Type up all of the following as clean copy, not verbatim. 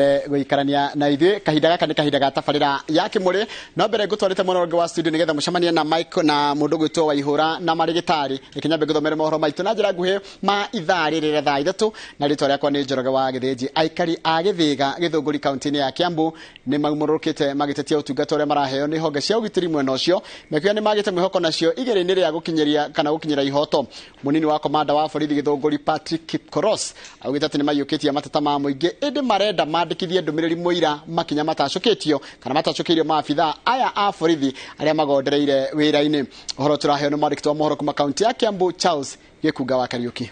mbere gũikarania na ithuĩ. Kahinda gaka nĩ kahinda ga tabarĩra ya Kĩmũrĩ. No mbere ngũtwarĩte mwena ũngĩ wa studio nĩgetha mũcemanie na Mike na mũndũ gwĩtwo Waihũra na marĩgĩtarĩ. Reke nyambe ngũthomere mohoro maitũ na njĩra nguhĩ ma ithaa rĩrĩ rĩa thaa 3, na rĩtwa rĩakwa nĩ Njoroge wa Gĩthĩnji. Aikari a Gĩthĩga Gĩthũngũri kaunti-inĩ ya Kiambu nĩ maumũrũkĩte magĩtetia ũtungata ũrĩa maraheo nĩ honge cia ũgitĩri mwena ũcio, mekiuga nĩ magĩte mwĩhoko nacio igĩrĩ-inĩ rĩa gũkinyĩria kana gũkinyĩra ihoto. Mũnini wa komanda wa borithi Gĩthũngũri Patrick Kipkoros augĩte atĩ nĩ maiyũkĩtie mateta ma mũingĩ, ĩndĩ marenda mandĩkithie ndũmĩrĩri mũira makinya matacũkĩtio kana matacũkĩirio maabithaa aya a borithi arĩa magondereire wĩra-inĩ. Ũhoro tũraheo nĩ mwandĩki wa mohoro kuma kaunti ya Kiambu Charles Gĩkunga wa Kariũki.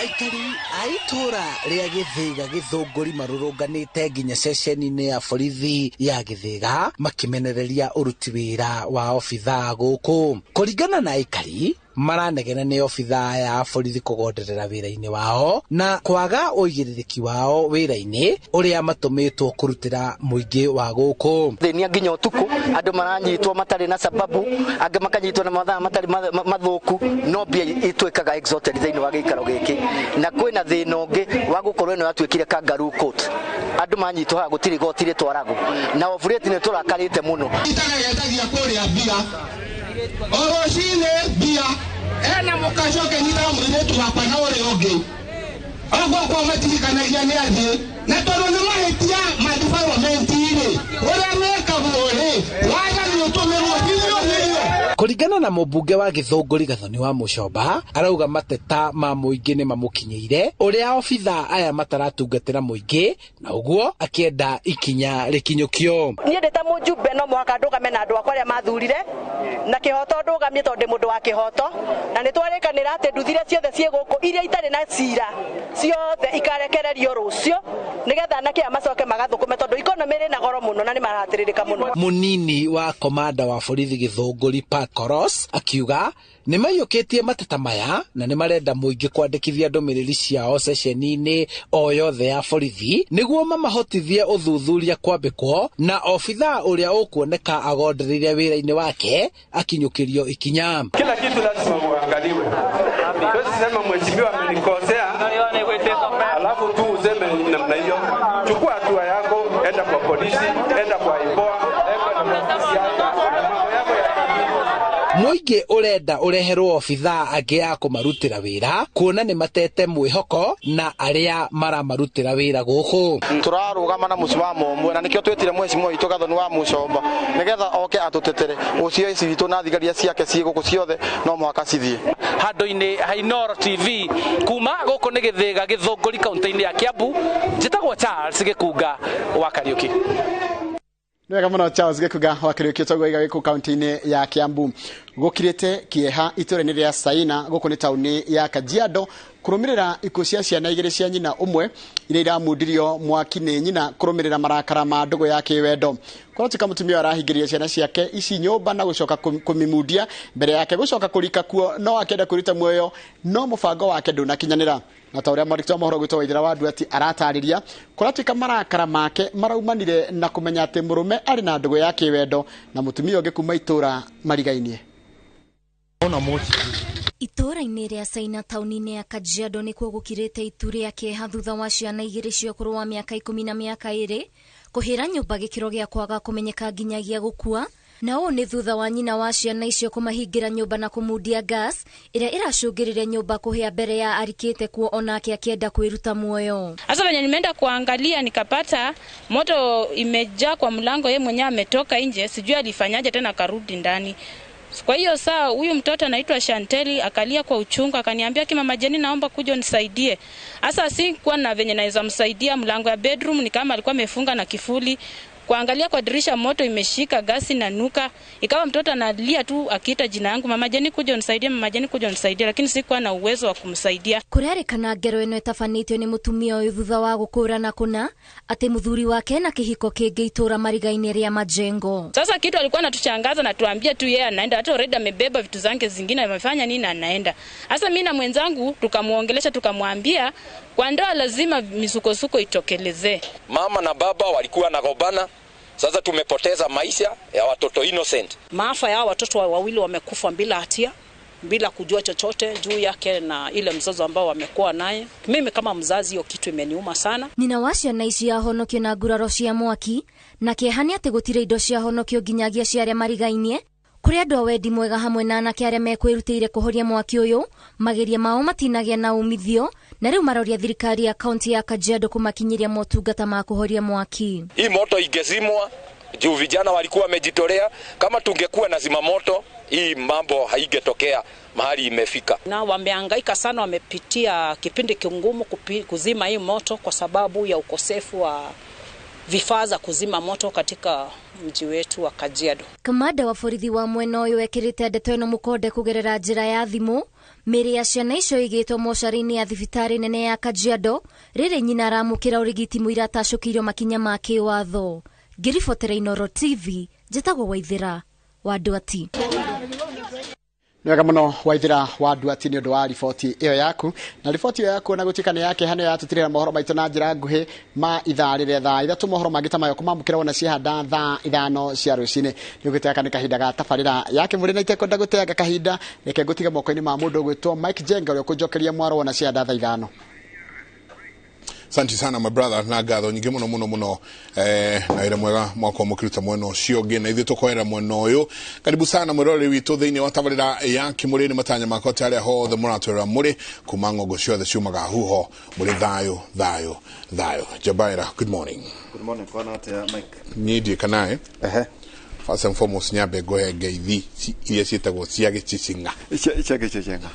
Aikari a itũra rĩa Gĩthĩga Gĩthũngũri marũrũnganĩte nginya ceceni-inĩ ya borithi ya Gĩthĩga makĩmenereria ũruti wĩra wa obithaa gũkũ. Kũringana na aikari, maranegena nĩ obithaa ya borithi kũgonderera wĩra-inĩ wao na kwaga ũigĩrĩrĩki wao wĩra-inĩ ũrĩa matũmĩtwo kũrutĩra mũingĩ wa gũkũ. Thĩnia nginya ũtukũ andũ maranyitwo matarĩ na sababu, angĩ makanyitwo na mathaa matarĩ mathũku, no mbia ituĩkaga exalted thĩinĩ wa gĩikaro gĩkĩ. Na kwĩna thĩna ũngĩ wa gũkorwo ĩno yatuĩkire kangaroo court, andũ manyitwo haha gũtirĩ igoti rĩtwaragwo, na oburĩti nĩ tũrakarĩte mũno. Itaga kũrĩa mbia o rũcinĩ, mbia ena mũkacoke nyitaga mũirĩtu wakwa na ũrĩa ũngĩ oguo matirikanagia nĩ athiĩ, na tondũ nĩ mahĩtia ma development-rĩ, ũrĩa mekagwo rĩ, wathani ũtũmĩrwo hirio hirio. Kũringana na mũmbunge wa Gĩthũngũri Gathoni wa Mũcomba, arauga mateta ma mũingĩ nĩ mamũkinyĩire ũrĩa obithaa aya mataratungatĩra mũingĩ, na ũguo akĩenda ikinya rĩkinyũkio. Niĩ ndĩ ta mũjumbe no mũhaka ndũgame na andũ akwa arĩa mathurire na kĩhoto, ndũgamie tondũ ndĩ mũndũ wa kĩhoto, na nĩ twarĩkanĩra atĩ nduthire ciothe ciĩ gũkũ iria itarĩ na cira ciothe ikarekererio rũciũ nĩgetha anake aya macoke magathũkũme, tondũ ikonomĩ ĩrĩ na goro mũno na nĩ maratĩrĩrĩka mũno. Mũnini wa komanda wa borithi Gĩthũngũri Pat Koros akiuga nĩ maiyũkĩtie mateta maya na nĩ marenda mũingĩ kwandĩkithia ndũmĩrĩri ciao ceceni-inĩ o yothe ya borithi nĩguo mamahotithie ũthuthuria kwambĩkwo na obithaa ũrĩa ũkuoneka agondereire wĩra-inĩ wake akinyũkĩrio ikinya. Kila kitu lazima uangaliwe. Siwezi sema mheshimiwa amenikosea alafu tu useme namna hiyo. Chukua hatua yako, enda kwa polisi, enda kwa IPOA, enda kwa ofisi yako, mambo yako ya Mũingĩ ũrenda ũreherwo obithaa angĩ a kũmarutĩra wĩra kuona nĩ matete mwĩhoko na arĩa maramarutĩra wĩra gũkũ. Tũrarũgama na mũsimamo ũmwe na nĩkĩo twĩtire mheshimiwa witũ Gathoni wa Mũcomba nĩgetha oke atũtetere. Ũcio ici witũ na thigari ciake ciĩ gũkũ ciothe no mũhaka cithiĩ. Handũ-inĩ ha Inooro TV kuma gũkũ nĩ Gĩthĩga Gĩthũngũri kaunti-inĩ ya Kiambu, njĩtagwo Charles Gĩkunga wa Kariũki. Nĩ wega mũno Charles Gĩkunga wa Kariũki, toguo iga gĩkũ kaunti-inĩ ya Kiambu. Gũkirĩte kĩeha itũũra-inĩ rĩa Saina gũkũ nĩ taũni ya Kajiado kũrũmĩrĩra ikuũ cia ciana igĩrĩ cia nyina ũmwe iria iramundirio mwaki nĩ nyina kũrũmĩrĩra marakara ma ndũgũ ya kĩwendo. Kũratuĩka mũtumia arahingĩria ciana ciake ici nyũmba na gũcoka kũmimundia mbere yake gũcoka kũrika kuo, no akĩenda kwĩruta muoyo no mũbango wake ndũnakinyanĩra. Na ta ũrĩa mwandĩki wa mohoro gwĩtwo Waithera wa Nduati aratarĩria, kũratuĩka marakara make maraumanire na kũmenya atĩ mũrũme arĩ na ndũgũ ya kĩwendo na mũtumia ũngĩ kuma itũũra marigainie. Itũũra-inĩ rĩa Saina taũni-inĩ ya Kajiado nĩkuo gũkirĩte itu rĩa kĩeha thutha wa ciana igĩrĩ cia ũkũrũ wa mĩaka 10 na mĩaka 2 kũhĩra nyũmba gĩkĩro gĩa kwaga kũmenyeka nginyagia gũkua, na ũũ nĩ thutha wa nyina wa ciana icio kũmahingĩra nyũmba na kũmundia gas ĩrĩa ĩracũngĩrĩria nyũmba kũhĩa mbere ya arikĩte kuo onake akĩenda kwĩruta muoyo. Sasa venye nimeenda kuangalia nikapata moto imejaa kwa mlango, yeye mwenyewe ametoka nje, sijui alifanyaje tena karudi ndani. Kwa hiyo saa huyu mtoto anaitwa Shanteli akalia kwa uchungu akaniambia, "Ki mama Jeni, naomba kuja unisaidie." Sasa sikuwa na venye naweza msaidia, mlango ya bedroom ni kama alikuwa amefunga na kifuli. Kuangalia kwa dirisha moto imeshika gasi na nuka, ikawa mtoto analia tu akiita jina yangu, "Mama Jeni kuja unisaidie, mama Jeni kuja unisaidie," lakini sikuwa na uwezo wa kumsaidia. Kurerĩkana ngero ĩno ĩtabanĩtio nĩ mũtumia ũyũ thutha wa gũkũrana kũna atĩ mũthuri wake na kĩhiko kĩngĩ itũũra mariga-inĩ rĩa Majengo. Sasa kitu alikuwa anatushangaza na tuambia tu yeye anaenda, hata already amebeba vitu zake zingine amefanya nini na anaenda. Sasa mimi na mwenzangu tukamuongelesha tukamwambia kwa ndoa lazima misukosuko itokelezee. Mama na baba walikuwa nagombana. Sasa tumepoteza maisha ya watoto innocent. Maafa ya watoto wawili wamekufa bila hatia. bila kujua chochote juu yake na ile mzozo ambao wamekuwa naye. Mimi kama mzazi hiyo kitu imeniuma sana. Nyina wa ciana ici ahonokio na nguraro cia mwaki na kĩeha nĩ atĩ gũtirĩ indo ciahonokio nginyagia cia arĩa marigainie. Kũrĩ andũ a wendi mwega hamwe na anake arĩa mekwĩrutĩire kũhoria mwaki ũyũ, mageria mao matinagĩa na umithio na rĩu maroria thirikari ya kaunti ya Kajiado kũmakinyĩria motungata ma kũhoria mwaki. Hii moto ingezimwa juu vijana walikuwa wamejitolea. Kama tungekuwa na zimamoto, hii mambo haingetokea mahali imefika. Na wamehangaika sana, wamepitia kipindi kigumu kuzima hii moto kwa sababu ya ukosefu wa vifaa za kuzima moto katika mji wetu wa Kajiado. Kamanda wa borithi wa mwena ũyũ ekĩrĩte ndeto ĩno mũkonde kũgerera njĩra ya thimũ. Mĩĩrĩ ya ciana icio ĩigĩtwo mocarĩ-inĩ ya thibitarĩ nene ya Kajiado rĩrĩ nyina aramũkĩra ũrigiti mũira atacũkĩirio makinya ma kĩwatho. Ngĩribotera Inooro TV, njĩtagwo Waithĩra wa Nduati. Nĩ wega mũno Waithĩra wa Nduati nĩ ũndũ wa riboti ĩyo yaku. Na riboti ĩyo yaku ona gũtuĩka nĩ yake hana yatũtirĩra mohoro maitũ na njĩra nguhĩ ma ithaa rĩrĩa thaa 3 mohoro mangĩ ta mayo kũmamũkĩra wona ciahanda thaa 5 cia rũcinĩ. Nĩ ũgĩteanga nĩ kahinda ga tabarĩra yake mũrĩ na itekwenda gũteanga kahinda, reke ngũtige moko-inĩ ma mũndũ ũgwĩtwo Mike Jenga ũrĩa ũkũnjokeria mwaro wona ciahanda thaa 5. Asante sana my brother, na ngatho nyingĩ mũno mũno mũno, na wĩra mwega mwaka mũkĩruta mwena ũcio ũngĩ, na ithuĩ tũkoera mwena ũyũ. Karibu sana mwĩroreri witũ thĩinĩ wa tabarĩra ya Kĩmũrĩ. Nĩ matanya makwa atĩ arĩa hothe mũratwĩrora mũrĩ kuma ng'ongo ciothe ciumaga huho mũrĩ thayũ thayũ thayũ. Jabaira, good morning. Good morning. Kwana atĩa Mike? Niĩ ndiĩ kanaĩ. First and foremost nyambe ngũhe ngeithi iria ciĩtagwo cia gĩcicinga. Cia gĩcicinga.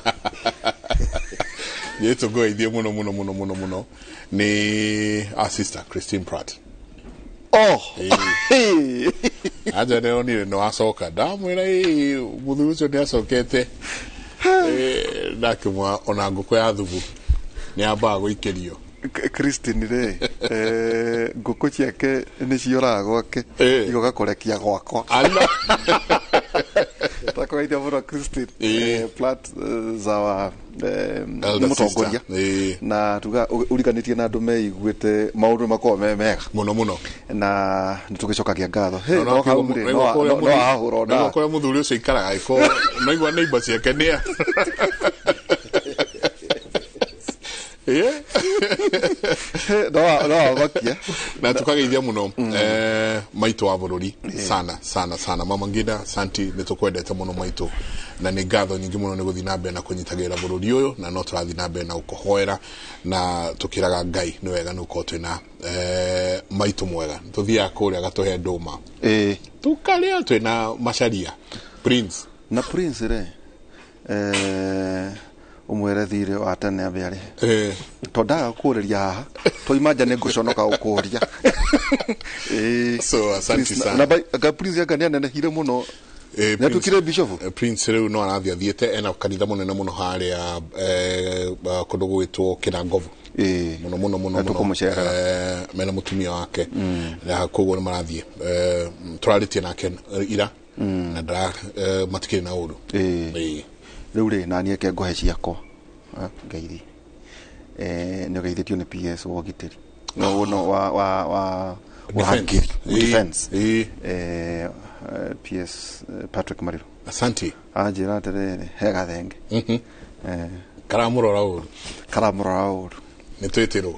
Nĩ tũngũgeithie mũno mũno mũno mũno mũno nĩ our sister Christine Pratt. Oh. Aja ndĩronire nĩ wacoka, ndamwĩra mũthuri ũcio nĩ acokete, ndakĩmwa ona ngũkũ ya thubu nĩ yambaga gũikĩrio. Christine rĩ, ngũkũ ciake nĩ cioraga gwake igoka kũrekia gwakwa. Takwaithia mũno Christine Pratt zawa nĩ mũtongoria na tuga ũriganĩtie na andũ meiguĩte maũndũ makoragwo me mega mũno mũno, na nĩ tũgĩcokagia ngatho. No hau rĩ, no ahahũra ona kũrĩa mũthuri ũcio aikaraga ĩko no igua neighbor ciake nĩ no amakia. Na tukageithia mũno maitũ wa bũrũri sana sana sana, Mama Ngina santi, nĩ tũkwendete mũno maitũ, na nĩ ngatho nyingĩ mũno nĩ gũthiĩ na mbere na kũnyitagĩrĩra bũrũri ũyũ, na no tũrathiĩ na mbere na gũkũhoera na tũkĩraga Ngai nĩ wega nĩ gũkorwo twĩna maitũ mwega. Tũthiaga kũrĩa agatũhe ndũma tũkarĩa twĩna Macharia Prince na Prince rĩ, umwere thirĩ wa tene ambe arĩhe tondũ ndaga gũkũrĩria haha twaima nja nĩ ngũconoka gũkũria. So asante sana. Na Prince anga nĩ anenehire mũno, nĩ atuĩkire bishop. Prince rĩu no arathiĩ athiĩte, ena kanitha mũnene mũno harĩa kũndũ gũgwĩtwo Kĩnangovu mũno mũno mũno mũno, mena mũtumia wake, na koguo nĩ marathiĩ. Tũrarĩtie nake ira na ndara matikĩrĩ na ũru. Rĩu rĩ, na niĩ ngũhe ciakwa ngeithi, nĩ ũgeithĩtio nĩ PS wa ũgitĩri no wa ũrangĩri defense, PS Patrick Mariru. Asante. Anjĩra atĩrĩrĩ, he gathenge karamũrora ũru, karamũrora ũru, nĩ twĩtĩrwo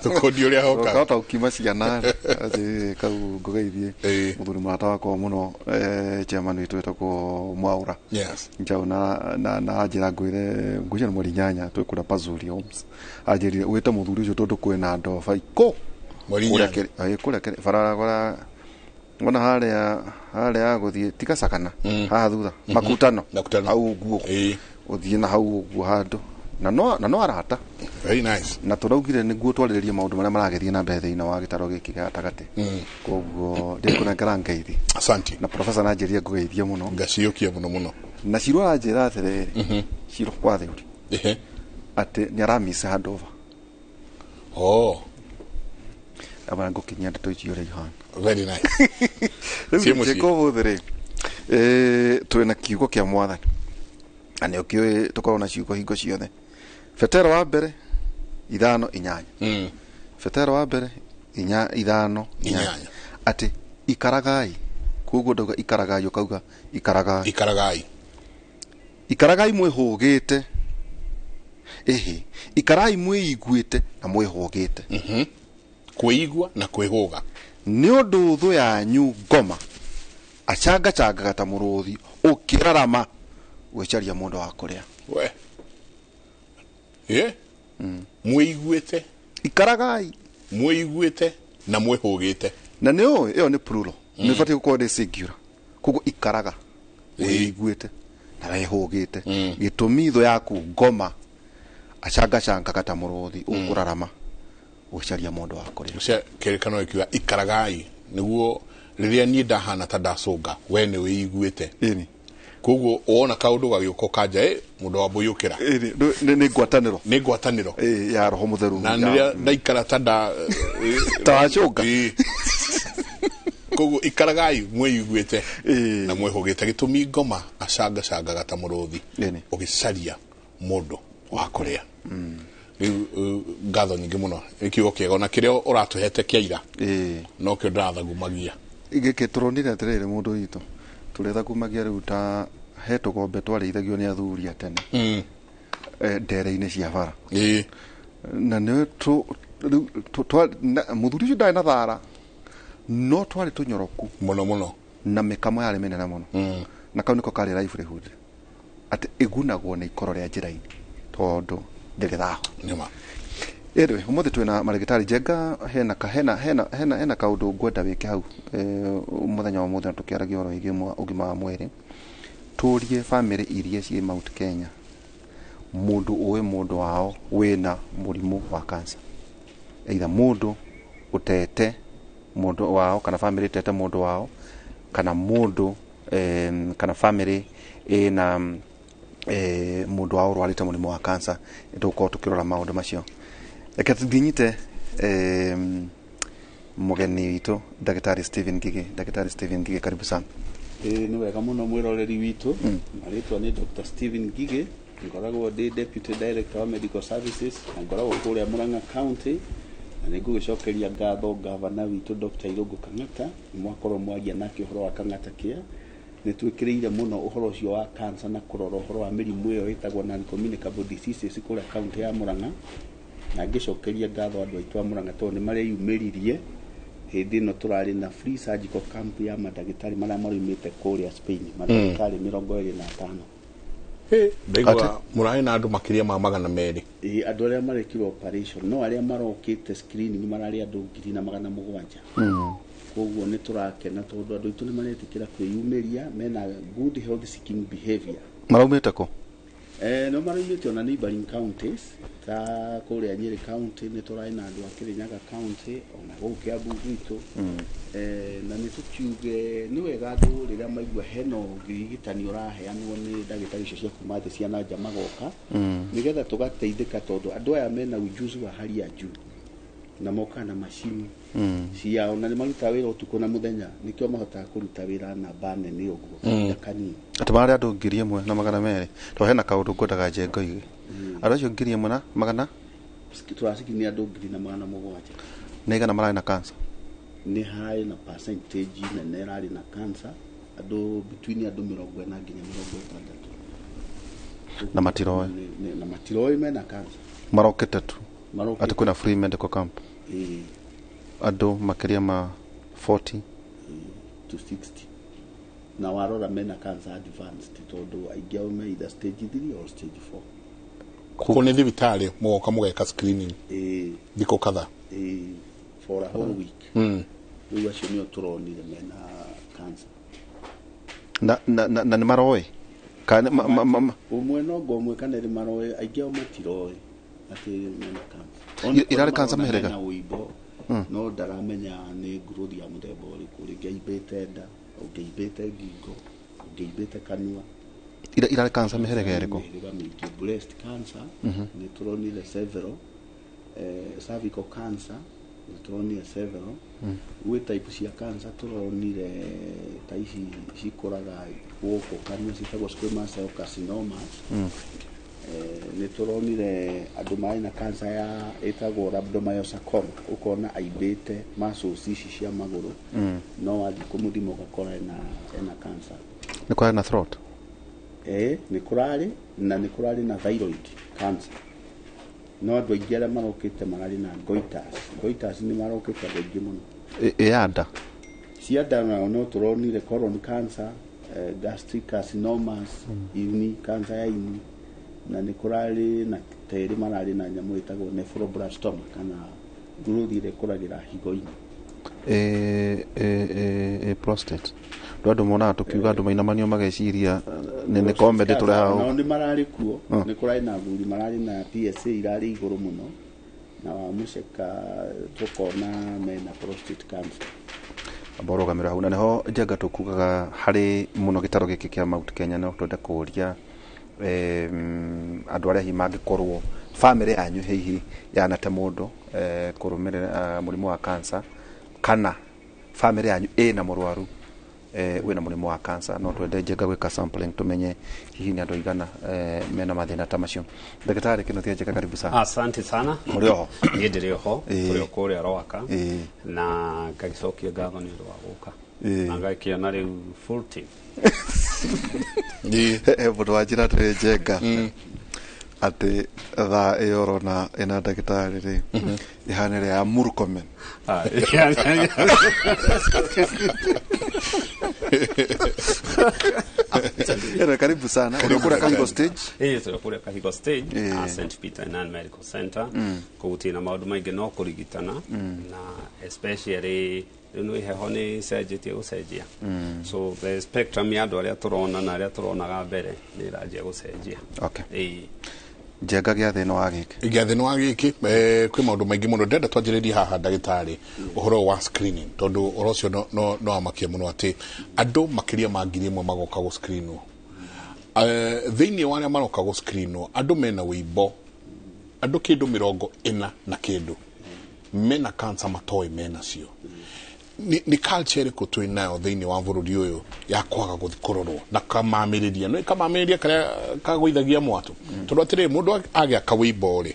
tũkondi ũrĩa hoka kahota gũkiuma ciana rĩ, kau ngũgeithie mũthuri mũrata wakwa mũno, chairman witũ wĩtagwo Mwaũra Njaũ, na anjĩra ngwĩre ngwĩciria nĩ mweri 8 twĩ kũrĩa Pazuri Homes, anjĩrire wĩte mũthuri ũcio tondũ kwĩna ndoba ikũ kũrĩa barabara wona harĩa ya gũthiĩ tiga Sakana haha thutha makutano hau ũguo ũthiĩ na hau ũguo handũ na no arata. Very nice. Na tũraugire nĩguo twarĩrĩrie maũndũ marĩa maragĩthiĩ na mbere thĩinĩ wa gĩtaro gĩkĩ gĩa gatagatĩ. Koguo ndĩkũnengera ngeithi. Asante. Na professor nanjĩrie ngũgeithie mũno. Ngaciũkia mũno mũno. Na Ciro aranjĩra atĩrĩrĩ, Ciro kwa Theuri atĩ nĩ aramisa handover. Oh. Aba ngũkinyia ndeto icio ũrĩa ihana. Very nice. Rĩu njĩka ũmũthĩ rĩ, twĩna kiugo kĩa mwathani. Na nĩ ũkĩũĩ tũkorwo na ciugo hingo ciothe. Petero wa mbere 5:8. Petero wa mbere 5:8 atĩ ikaragai. Koguo ndauga ikaragai, ũkauga ikaragai. Ikaragai. Ikaragai mwĩhũgĩte. Ĩhĩ, ikarai mwĩiguĩte na mwĩhũgĩte. Kwĩigua na kwĩhũga. Nĩ ũndũ thũ yanyu ngoma acangachangaga ta mũrũthi ũkĩrarama gwĩcaria mũndũ wa kũrĩa. We. Mwĩiguĩte. Ikaragai mwĩiguĩte na mwĩhũgĩte. Na nĩ ũĩ ĩyo nĩ plural. Nĩ batiĩ gũkorwo ndĩ singular. Koguo ikaraga wĩiguĩte na wĩhũgĩte. Gĩtũmi thũ yaku ngoma acangachangaga ta mũrũthi ũkũrarama gwĩcaria mũndũ wa kũrĩa. Ũcio kĩrĩkano gĩkiuga ikaragai nĩguo rĩrĩa niĩ ndahana ta ndacũnga we nĩ wĩiguĩte. Ĩni. Koguo wona kaũndũ gagĩũka ũkanja mũndũ wa mbũyũkĩra. Ĩni, nĩ ngwatanĩro. Nĩ ngwatanĩro. Ya Roho Mũtheru. Na rĩrĩa ndaikara ta nda ta wacũnga. Koguo ikaragai mwĩiguĩte na mwĩhũgĩte gĩtũmi ngoma acangacangaga ta mũrũthi ũgĩcaria mũndũ wa kũrĩa. Rĩu ngatho nyingĩ mũno nĩ kiugo kĩega ona kĩrĩa ũratũhete kĩa ira no kĩo ndĩrathagumagia. Gĩkĩ tũronire atĩrĩrĩ mũndũ witũ tũrĩthagumagia rĩu ta he tũgombe twarĩithagio nĩ athuri a tene ndere-inĩ cia bara. Na nĩ mũthuri ũcio ndarĩ na thara no twarĩ tũnyoroku mũno mũno na mĩkamo yarĩ mĩnene mũno. Na kau nĩko karĩ livelihood atĩ ĩgunagwo nĩ ikoro rĩa njĩra-inĩ tondũ ndĩrĩ thahu. Nĩma. Anyway, ũmũthĩ twĩna marĩgĩtarĩ Njenga hena hena hena hena hena kaũndũ ngwenda wĩke hau mũthenya wa ũmũthĩ na tũkĩaragia ũhoro wĩgiĩ ũgima wa mwĩrĩ. Tũrie bamĩrĩ iria ciĩ Mount Kenya mũndũ ũĩ mũndũ wao wĩna mũrimũ wa cancer, either mũndũ ũtete mũndũ wao kana bamĩrĩ ĩtete mũndũ wao kana mũndũ kana bamĩrĩ ĩna mũndũ wao ũrwarĩte mũrimũ wa cancer. Tũgũkorwo tũkĩrora maũndũ macio. Reke tũthinyite mũgeni witũ Ndagĩtarĩ Stephen Ngigĩ. Ndagĩtarĩ Stephen Ngigĩ, karibu sana. Nĩ wega mũno mwĩroreri witũ. Marĩtwa nĩ Dr. Stephen Ngigĩ, ngoragwo ndĩ Deputy Director wa Medical Services na ngoragwo kũrĩa Murang'a County, na nĩ ngũgĩcokeria ngatho gavana witũ Dr. Irũngũ Kang'ata. Nĩ mwakorwo mwaria nake ũhoro wa Kang'ata Care. Nĩ twĩkĩrĩire mũno ũhoro ũcio wa cancer na kũrora ũhoro wa mĩrimũ ĩyo ĩtagwo non-communicable diseases kũrĩa county ya Murang'a. Na ngĩcokeria ngatho andũ aitũ a Murang'a tondũ nĩ mareyumĩririe hĩndĩ ĩno tũrarĩ na free surgical camp ya mandagĩtarĩ marĩa maraumĩte kũrĩa Spain, mandagĩtarĩ 25. Ndaigua mũrarĩ na andũ makĩria ma 200. Andũ arĩa marekirwo operation no arĩa marokĩte screening mararĩ andũ 1700. Koguo nĩ tũrakena tondũ andũ aitũ nĩ maretĩkĩra kwĩyumĩria, mena good health seeking behavior. Maraumĩte kũ? No maraumĩte ona neighboring counties ta kũrĩa Nyeri County nĩ tũrarĩ na andũ a Kirinyaga County ona gũkũ Kiambu gwitũ. Na nĩ tũkiuge nĩ wega andũ rĩrĩa maigua hena ũrigitani ũraheanwo nĩ ndagĩtarĩ icio cia kuma thĩ cia na nja magoka nĩgetha tũgateithĩka tondũ andũ aya mena ujuzi wa hali ya juu na mokaga na macini ciao na nĩ marutaga wĩra ũtukũ na mũthenya, nĩkĩo mahotaga kũruta wĩra namba nene ũguo kahinda kanini. Atĩ mararĩ andũ 1200. Tondũ hena kaũndũ ngwendaga Njenga oige. Andũ acio 1100 tũracikinyia andũ 1700. Nĩ igana mararĩ na cancer? Nĩ harĩ na percentage nene ĩrarĩ na cancer, andũ between andũ 40 nginya 60. Na matiroĩ? Na matiroĩ mena cancer. Marokĩte tu atĩ kwĩna free medical camp. Andũ makĩria ma 40 to 60 na warora mena cancer advanced tondũ aingĩ ao me either stage 3 or stage 4. Kũu nĩ thibitarĩ mũgoka mũgeka screening thikũ kadhaa for a whole week. Rĩu acio nĩo tũronire mena cancer. Na nĩ maroĩ? Kana ũmwe no ngo ũmwe kana erĩ maroĩ, aingĩ ao matiroĩ atĩ mena cancer. Irarĩ cancer mĩhĩrĩga? Mena ũimbo no ndaramenya nĩ growth ya mũthemba ũrĩkũ, rĩngĩ aimbĩte nda, ũngĩ aimbĩte ngingo, ũngĩ aimbĩte kanua. Irarĩ cancer mĩhĩrĩga ĩrĩkũ? Mĩhĩrĩga mĩingĩ. Breast cancer nĩ tũronire several, cervical cancer nĩ tũronire several. Gwĩ type cia cancer tũronire ta ici cikũraga gũkũ kanua ciĩtagwo squamous cell carcinomas. Nĩ tũronire andũ marĩ na cancer ya ĩtagwo rhabdomyosarcoma, ũkona aimbĩte muscles ici cia magũrũ, no wathiĩ kũmũthima ũgakora ena cancer. Nĩ kwarĩ na throat? Nĩ kũrarĩ na nĩ kũrarĩ na thyroid cancer, no andũ aingĩ arĩa marokĩte mararĩ na goiters. Goiters nĩ marokĩte andũ aingĩ mũno. Ĩ ya nda? Cia nda nao no tũronire colon cancer, gastric carcinomas, ini, cancer ya ini, na nĩ kũrarĩ na terĩ mararĩ na nyamũ ĩtagwo nephroblastoma kana growth ĩrĩa ĩkũragĩra higo-inĩ. Ĩ prostate, ndũ andũ monaga tũkiuga andũ mainamanio mageciria nĩ comedy tũrehaga. Nao nĩ mararĩ kuo. Ah. Nĩ kũrarĩ na athuri mararĩ na PSA irarĩ igũrũ mũno, na wamũceka tũkona mena prostate cancer. Amba ũrũgamĩra hau, na nĩho Njenga tũkugaga harĩ mũno gĩtaro gĩkĩ kĩa Mount Kenya. No twende kũria andũ arĩa hihi mangĩkorwo bamĩrĩ yanyu hihi yanate mũndũ kũrũmĩrĩra mũrimũ wa cancer, kana bamĩrĩ yanyu ĩna mũrwaru wĩna mũrimũ wa cancer, no twende Njenga gwĩka sampling tũmenye hihi nĩ andũ aigana mena mathĩna ta macio. Ndagĩtarĩ Kĩnuthia Njenga, karibu sana. Asante sana. Mũrĩ oho? Niĩ ndĩrĩ oho. Tũrĩ o kũrĩa Rwaka na ngagĩcokia ngatho nĩ ũndũ wa gũka na ngakĩona rĩu full team. He mũndũ wanjĩra atĩrĩ, Njenga, atĩ thaa ĩyo ũrona ĩna ndagĩtarĩ rĩ, ĩhana ĩrĩa ya Murkomen. Ah, Ĩno, karibu sana. Ũrĩ kũrĩa Kahigo Stage? Ĩĩ, tũrĩ kũrĩa Kahigo Stage, St Peter and Ann Medical Center. Kũu na maũndũ maingĩ no kũrigitana, na especially rĩu nĩ heho nĩ ĩcenjetie gũcenjia, so the spectrum ya andũ arĩa tũrona na arĩa tũronaga mbere nĩ ĩranjia gũcenjia. Okay. Ĩĩ. Njenga, gĩathĩ ĩno wa gĩkĩ. Gĩathĩ nĩ wa gĩkĩ, kwĩ maũndũ maingĩ mũno ndĩrenda twanjĩrĩrie haha, ndagĩtarĩ, ũhoro wa screening, tondũ ũhoro ũcio no amakie mũno atĩ andũ makĩria ma 1,000 magoka gũ-screenwo. Thĩinĩ wa arĩa maroka gũ-screenwo, andũ mena wĩimbo, andũ kĩndũ 40 na kĩndũ mena cancer matoĩ menacio. Nĩ culture ĩrĩkũ twĩ nayo thĩinĩ wa bũrũri ũyũ ya kwaga gũthiĩ kũrorwo na kamamĩrĩria no kamamĩrĩria karĩa kagũithagia mwatũ? Tondũ atĩrĩrĩ, mũndũ agĩa kawĩimbo rĩ,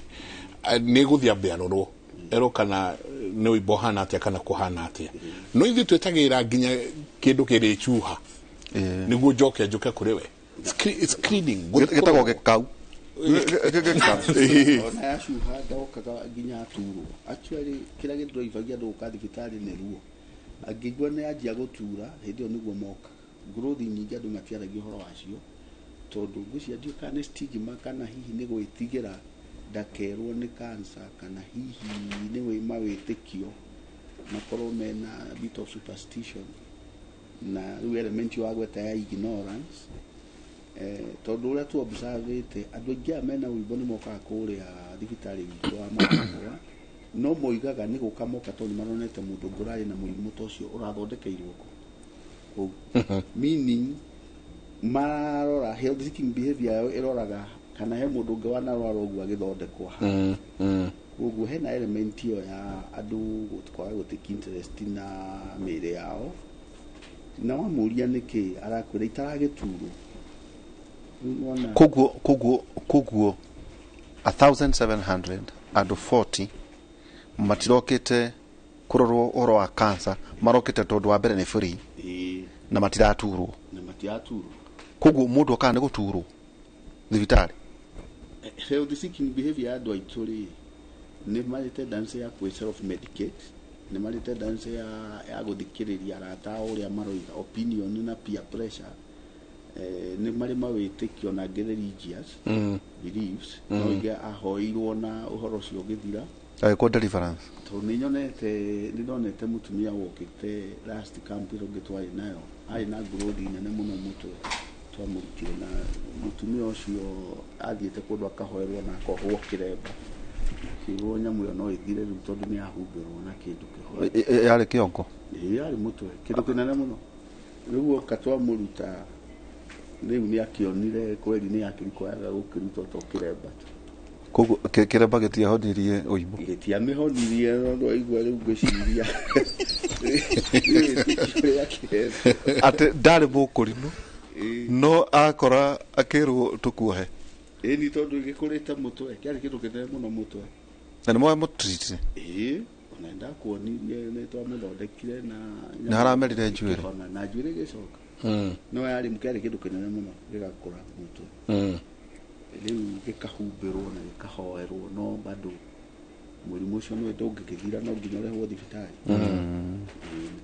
nĩ gũthiĩ ambe arorwo erwo kana nĩ wĩimbo ũhana atĩa kana kũhana atĩa, no ithuĩ twĩtagĩrĩra nginya kĩndũ kĩrĩcuha nĩguo njoke njũke kũrĩ we. Screening gũthiĩ Gĩtagwo kũrorwo. gĩkau. Ona yacuha ndokaga nginya aturwo. Actually, kĩrĩa gĩdrivagia andũ gũka thibitarĩ nĩ ruo. Angĩigua nĩ anjia gũtura, hĩndĩ ĩyo nĩguo moka. Growth nyingĩ andũ matiaragia ũhoro wacio, tondũ ngwĩciria ndiũĩ kana nĩ stigma, kana hihi nĩ gwĩtigĩra ndakerwo nĩ cancer, kana hihi nĩ mawĩtĩkio makorwo mena a bit of superstition, na rĩu element wagweta ya ignorance, tondũ ũrĩa tu observĩte, andũ aingĩ aya mena ũimbo nĩ mokaga kũrĩa thibitarĩ witũ wa Maragwa, no moigaga nĩ gũka moka tondũ nĩ maronete mũndũ ũngĩ ũrarĩ na mũrimũ ta ũcio ũrathondekeirwo kũu, meaning mararora health seeking behavior yao ĩroraga kana he mũndũ ũngĩ wanarwara ũguo agĩthondekwo haha. Koguo hena element ĩyo ya andũ kwaga gũtake interest na mĩĩrĩ yao, na wamũria nĩkĩ, arakwĩra itaragĩturwo. Rĩu nĩwona. Koguo 1700 andũ 40 matirokĩte kũrorwo ũhoro wa cancer, marokĩte tondũ wa mbere nĩ free na matiraturwo. Na matiraturwo. Koguo mũndũ okaga nĩ gũturwo thibitarĩ? Health seeking behavior ya andũ aitũ rĩ, nĩ marĩ tendency ya kwĩ self medicate, nĩ marĩ tendency ya gũthikĩrĩria arata ao ũrĩa maroiga, opinion na peer pressure, nĩ marĩ mawĩtĩkio na angĩ religious beliefs. No ingĩ ahoirwo na ũhoro ũcio ũgĩthira. Agĩkwo deliverance. Tondũ nĩ nyonete, nĩ ndonete mũtumia wokĩte last camp ĩrĩa ũngĩ twarĩ nayo, arĩ na growth nene mũno mũtwe, twamũrutire, na mũtumia ũcio athiĩte kũndũ akahoerwo na akohwo kĩremba, kĩrwo nyamũ ĩyo no ĩthire rĩu tondũ nĩ yahumbĩrwo na kĩndũ kĩhoe. Yarĩ kĩongo? Ĩĩ, yarĩ mũtwe, kĩndũ kĩnene mũno. Rĩu oka twamũruta, rĩu nĩ akĩonire kweri nĩ yakĩrikwayaga gũkĩrutwo to kĩremba tu. Koguo kĩremba gĩtiahonirie ũimbo? Gĩtiamĩhonirie, no ndwaigua rĩu ngwĩciria nĩ wĩtĩkio ũrĩa akĩhetwo. Atĩ ndarĩ mũkũrimũ, no akora akĩrwo tũkuohe. Ĩni, tondũ gĩkũrĩte mũtwe, kĩarĩ kĩndũ kĩnene mũno mũtwe. Na nĩ moe mũtritire? Ĩĩ, ona ndakuonirie nĩ twamũthondekire na Nĩ haramerire njuĩrĩ? Ĩkĩhona, na njuĩrĩ ĩgĩcoka. No yarĩ kĩarĩ kĩndũ kĩnene mũno gĩgakũra mũtwe. Rĩu gĩkahumbĩrwo na gĩkahoerwo, no bado mũrimũ ũcio nĩ ndũngĩgĩthira, no nginya ũrehwo thibitarĩ. Nĩ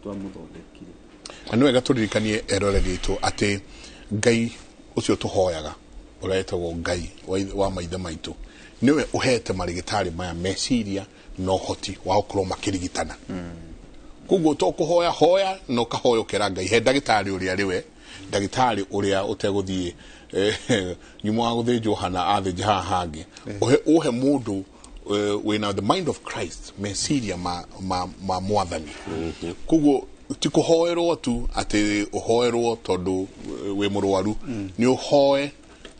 twamũthondekire. Na nĩ wega tũririkanie eroreri aitũ atĩ Ngai ũcio tũhoyaga, ũrĩa wĩtagwo Ngai wa maithe maitũ, nĩwe ũhete marĩgĩtarĩ maya meciria na ũhoti wa gũkorwo makĩrigitana. Koguo to kũhoya hoya na ũkahoya ũkera Ngai he ndagĩtarĩ ũrĩa rĩwe ndagĩtarĩ ũrĩa ũtegũthiĩ nyuma wa gũthĩnjwo hana athĩnja haha hangĩ, ũhe mũndũ wĩna the mind of Christ, meciria ma mwathani. Koguo ti kũhoerwo tu atĩ ũhoerwo tondũ wĩ mũrwaru, nĩ ũhoe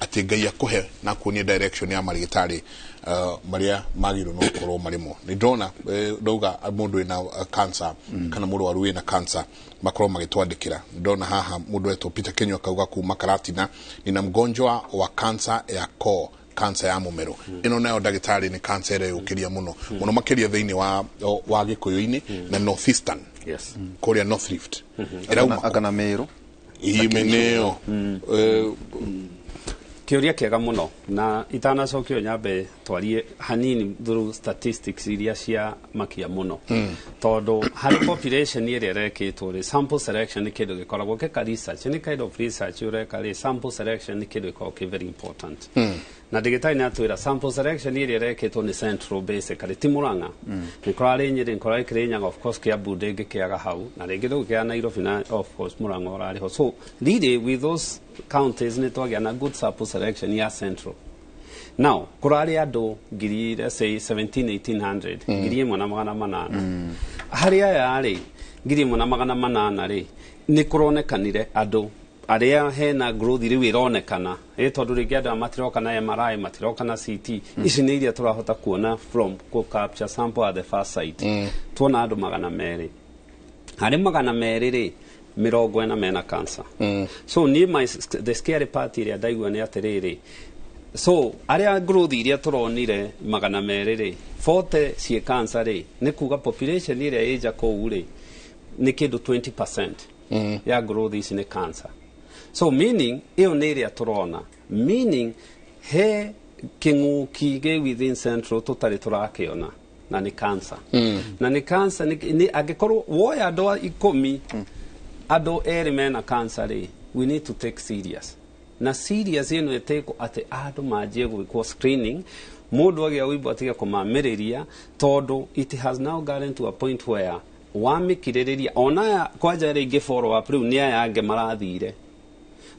atĩ Ngai akũhe na kuonie direction ya marĩgĩtarĩ marĩa magĩrĩirwo no gũkorwo marĩmo. Nĩ ndona ndauga mũndũ wĩna cancer kana mũrwaru wĩna cancer makorwo magĩtwandĩkĩra. Ndona haha mũndũ wetwo Peter Kenywa akauga kuma Karatina, nina mgonjwa wa cancer ya koo, cancer ya mũmero. Ĩno nayo ndagĩtarĩ nĩ cancer ĩrĩa yũkĩria mũno mũno makĩria thĩinĩ wa Gĩkũyũ-inĩ na North Eastern, kũrĩa North Rift. Ĩrauma kũ? Akana Meru. Imeneo. Kĩũria kĩega mũno, na itanacokio nyambe twarie hanini through statistics iria cia makia mũno, tondũ harĩ population ĩrĩa ĩrekĩtwo rĩ, sample selection nĩ kĩndũ gĩkoragwo gĩka research, nĩ kind of research ũreka rĩ, sample selection nĩ kĩndũ gĩkoragwo kĩ very important. Na ndagĩtarĩ nĩ atwĩra sample selection ĩrĩa ĩrekĩtwo nĩ central, basically ti Murang'a, nĩ kũrarĩ Nyĩrĩ, nĩ kũrarĩ Kĩrĩnyaga, of course Kiambu ndĩngĩkĩaga hau, na rĩngĩ ndũgĩkĩaga Nairobi, na of course Murang'a ũrarĩ ho. So really with those counties nĩ twagĩa na good sample selection ya central. Now kũrarĩ andũ ngiri, let's say 17 1800, 1800. Harĩ aya rĩ, 1800 rĩ, nĩ kũronekanire andũ arĩa hena growth rĩu ĩronekana ĩ, tondũ rĩngĩ andũ aya matiroka na MRI, matiroka na CT. Ici nĩ iria tũrahota kuona from kũ capture sample at the first site. Tuona andũ 200, harĩ 200 rĩ, 40 mena cancer. So niĩ the scary part ĩrĩa ndaigua nĩ atĩrĩrĩ, so arĩa growth iria tũronire 200 rĩ, 40 ciĩ cancer rĩ, nĩ kuga population ĩrĩa ĩnja kũu rĩ nĩ kĩndũ 20% ya growth ici nĩ cancer. So meaning ĩyo nĩ ĩrĩa tũrona, meaning he kĩng'ũki gĩ within central tũtarĩ tũrakĩona, na nĩ cancer. Na nĩ cancer nĩ angĩkorwo woya andũ a 10, andũ erĩ mena cancer rĩ, we need to take serious, na serious ĩno ĩtĩkwo atĩ andũ manjie gwĩkwo screening, mũndũ agĩa wĩimbo atige kũmamĩrĩria, tondũ it has now gotten to a point where wamĩkirĩrĩria onaya kwanja rĩngĩ follow up rĩu nĩ aya angĩ marathire,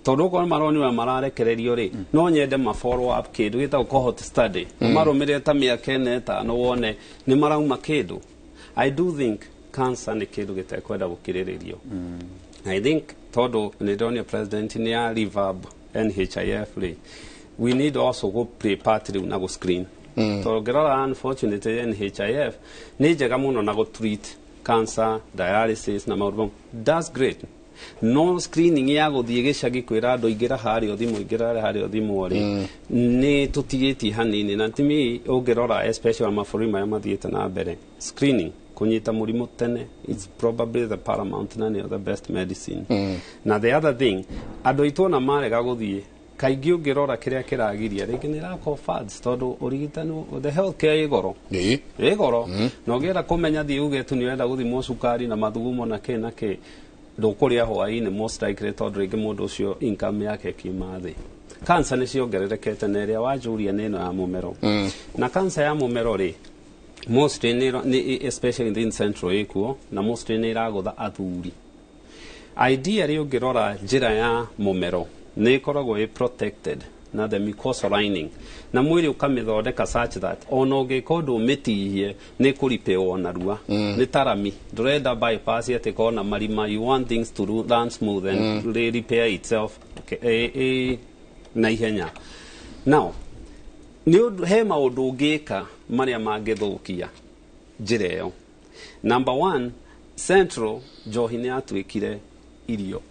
tondũ okorwo maronire mararekererio rĩ, no nyende ma follow up kĩndũ gĩtagwo cohort study, marũmĩrĩre ta mĩaka 4 5, wone nĩ marauma kĩndũ. I do think cancer nĩ kĩndũ gĩtekwenda gũkirĩrĩrio. I think tondũ nĩ ndonio president nĩ ya revamp NHIF rĩ, we need also go play part rĩu na go screen, tondũ ngĩrora unfortunately NHIF nĩ njega mũno na go treat cancer, dialysis na maũndũ mau, that's great, no screening ya gũthiĩ gĩcagi kwĩra andũ ingĩra harĩa ũthimũ, ingĩra harĩa ũthimũ rĩ, nĩ tũtigĩtie hanini. Na timi ũngĩrora especially mabũrũri marĩa mathiĩte na mbere, screening, kũnyita mũrimũ tene, it's probably the paramount na nĩyo the best medicine. Na the other thing, andũ aitũ ona marega gũthiĩ kaingĩ, ũngĩrora kĩrĩa kĩragiria rĩngĩ nĩ lack of funds, tondũ ũrigitani, the health care ĩ goro, ĩ goro. Na ũngĩenda kũmenya, thiĩ uge tu nĩ ũrenda gũthimwo cukari na mathugumo na kĩ na kĩ, ndũkũrĩa hwaĩ-inĩ most likely, tondũ rĩngĩ mũndũ ũcio income yake ĩkiuma thĩ. Cancer nĩ ciongererekete, na ĩrĩa wanjũria nĩ ĩno ya mũmero. Na cancer ya mũmero rĩ, mostly nĩ especially in central ĩkuo, na mostly nĩ ĩragũtha athuri. Ideally ũngĩrora njĩra ya mũmero nĩ ĩkoragwo ĩ protected na the mucosal lining, na mwĩrĩ ũkamĩthondeka such that ona ũngĩka ũndũ ũmĩtihie nĩ kũripĩwo narua. Nĩ tarami ndũrenda bypass atĩ kona marima, you want things to run smooth and repair itself, okay, na ihenya. Now nĩ ũndũ he maũndũ ũngĩka marĩa mangĩthũkia njĩra ĩyo. Number one, central njohi nĩ yatuĩkire irio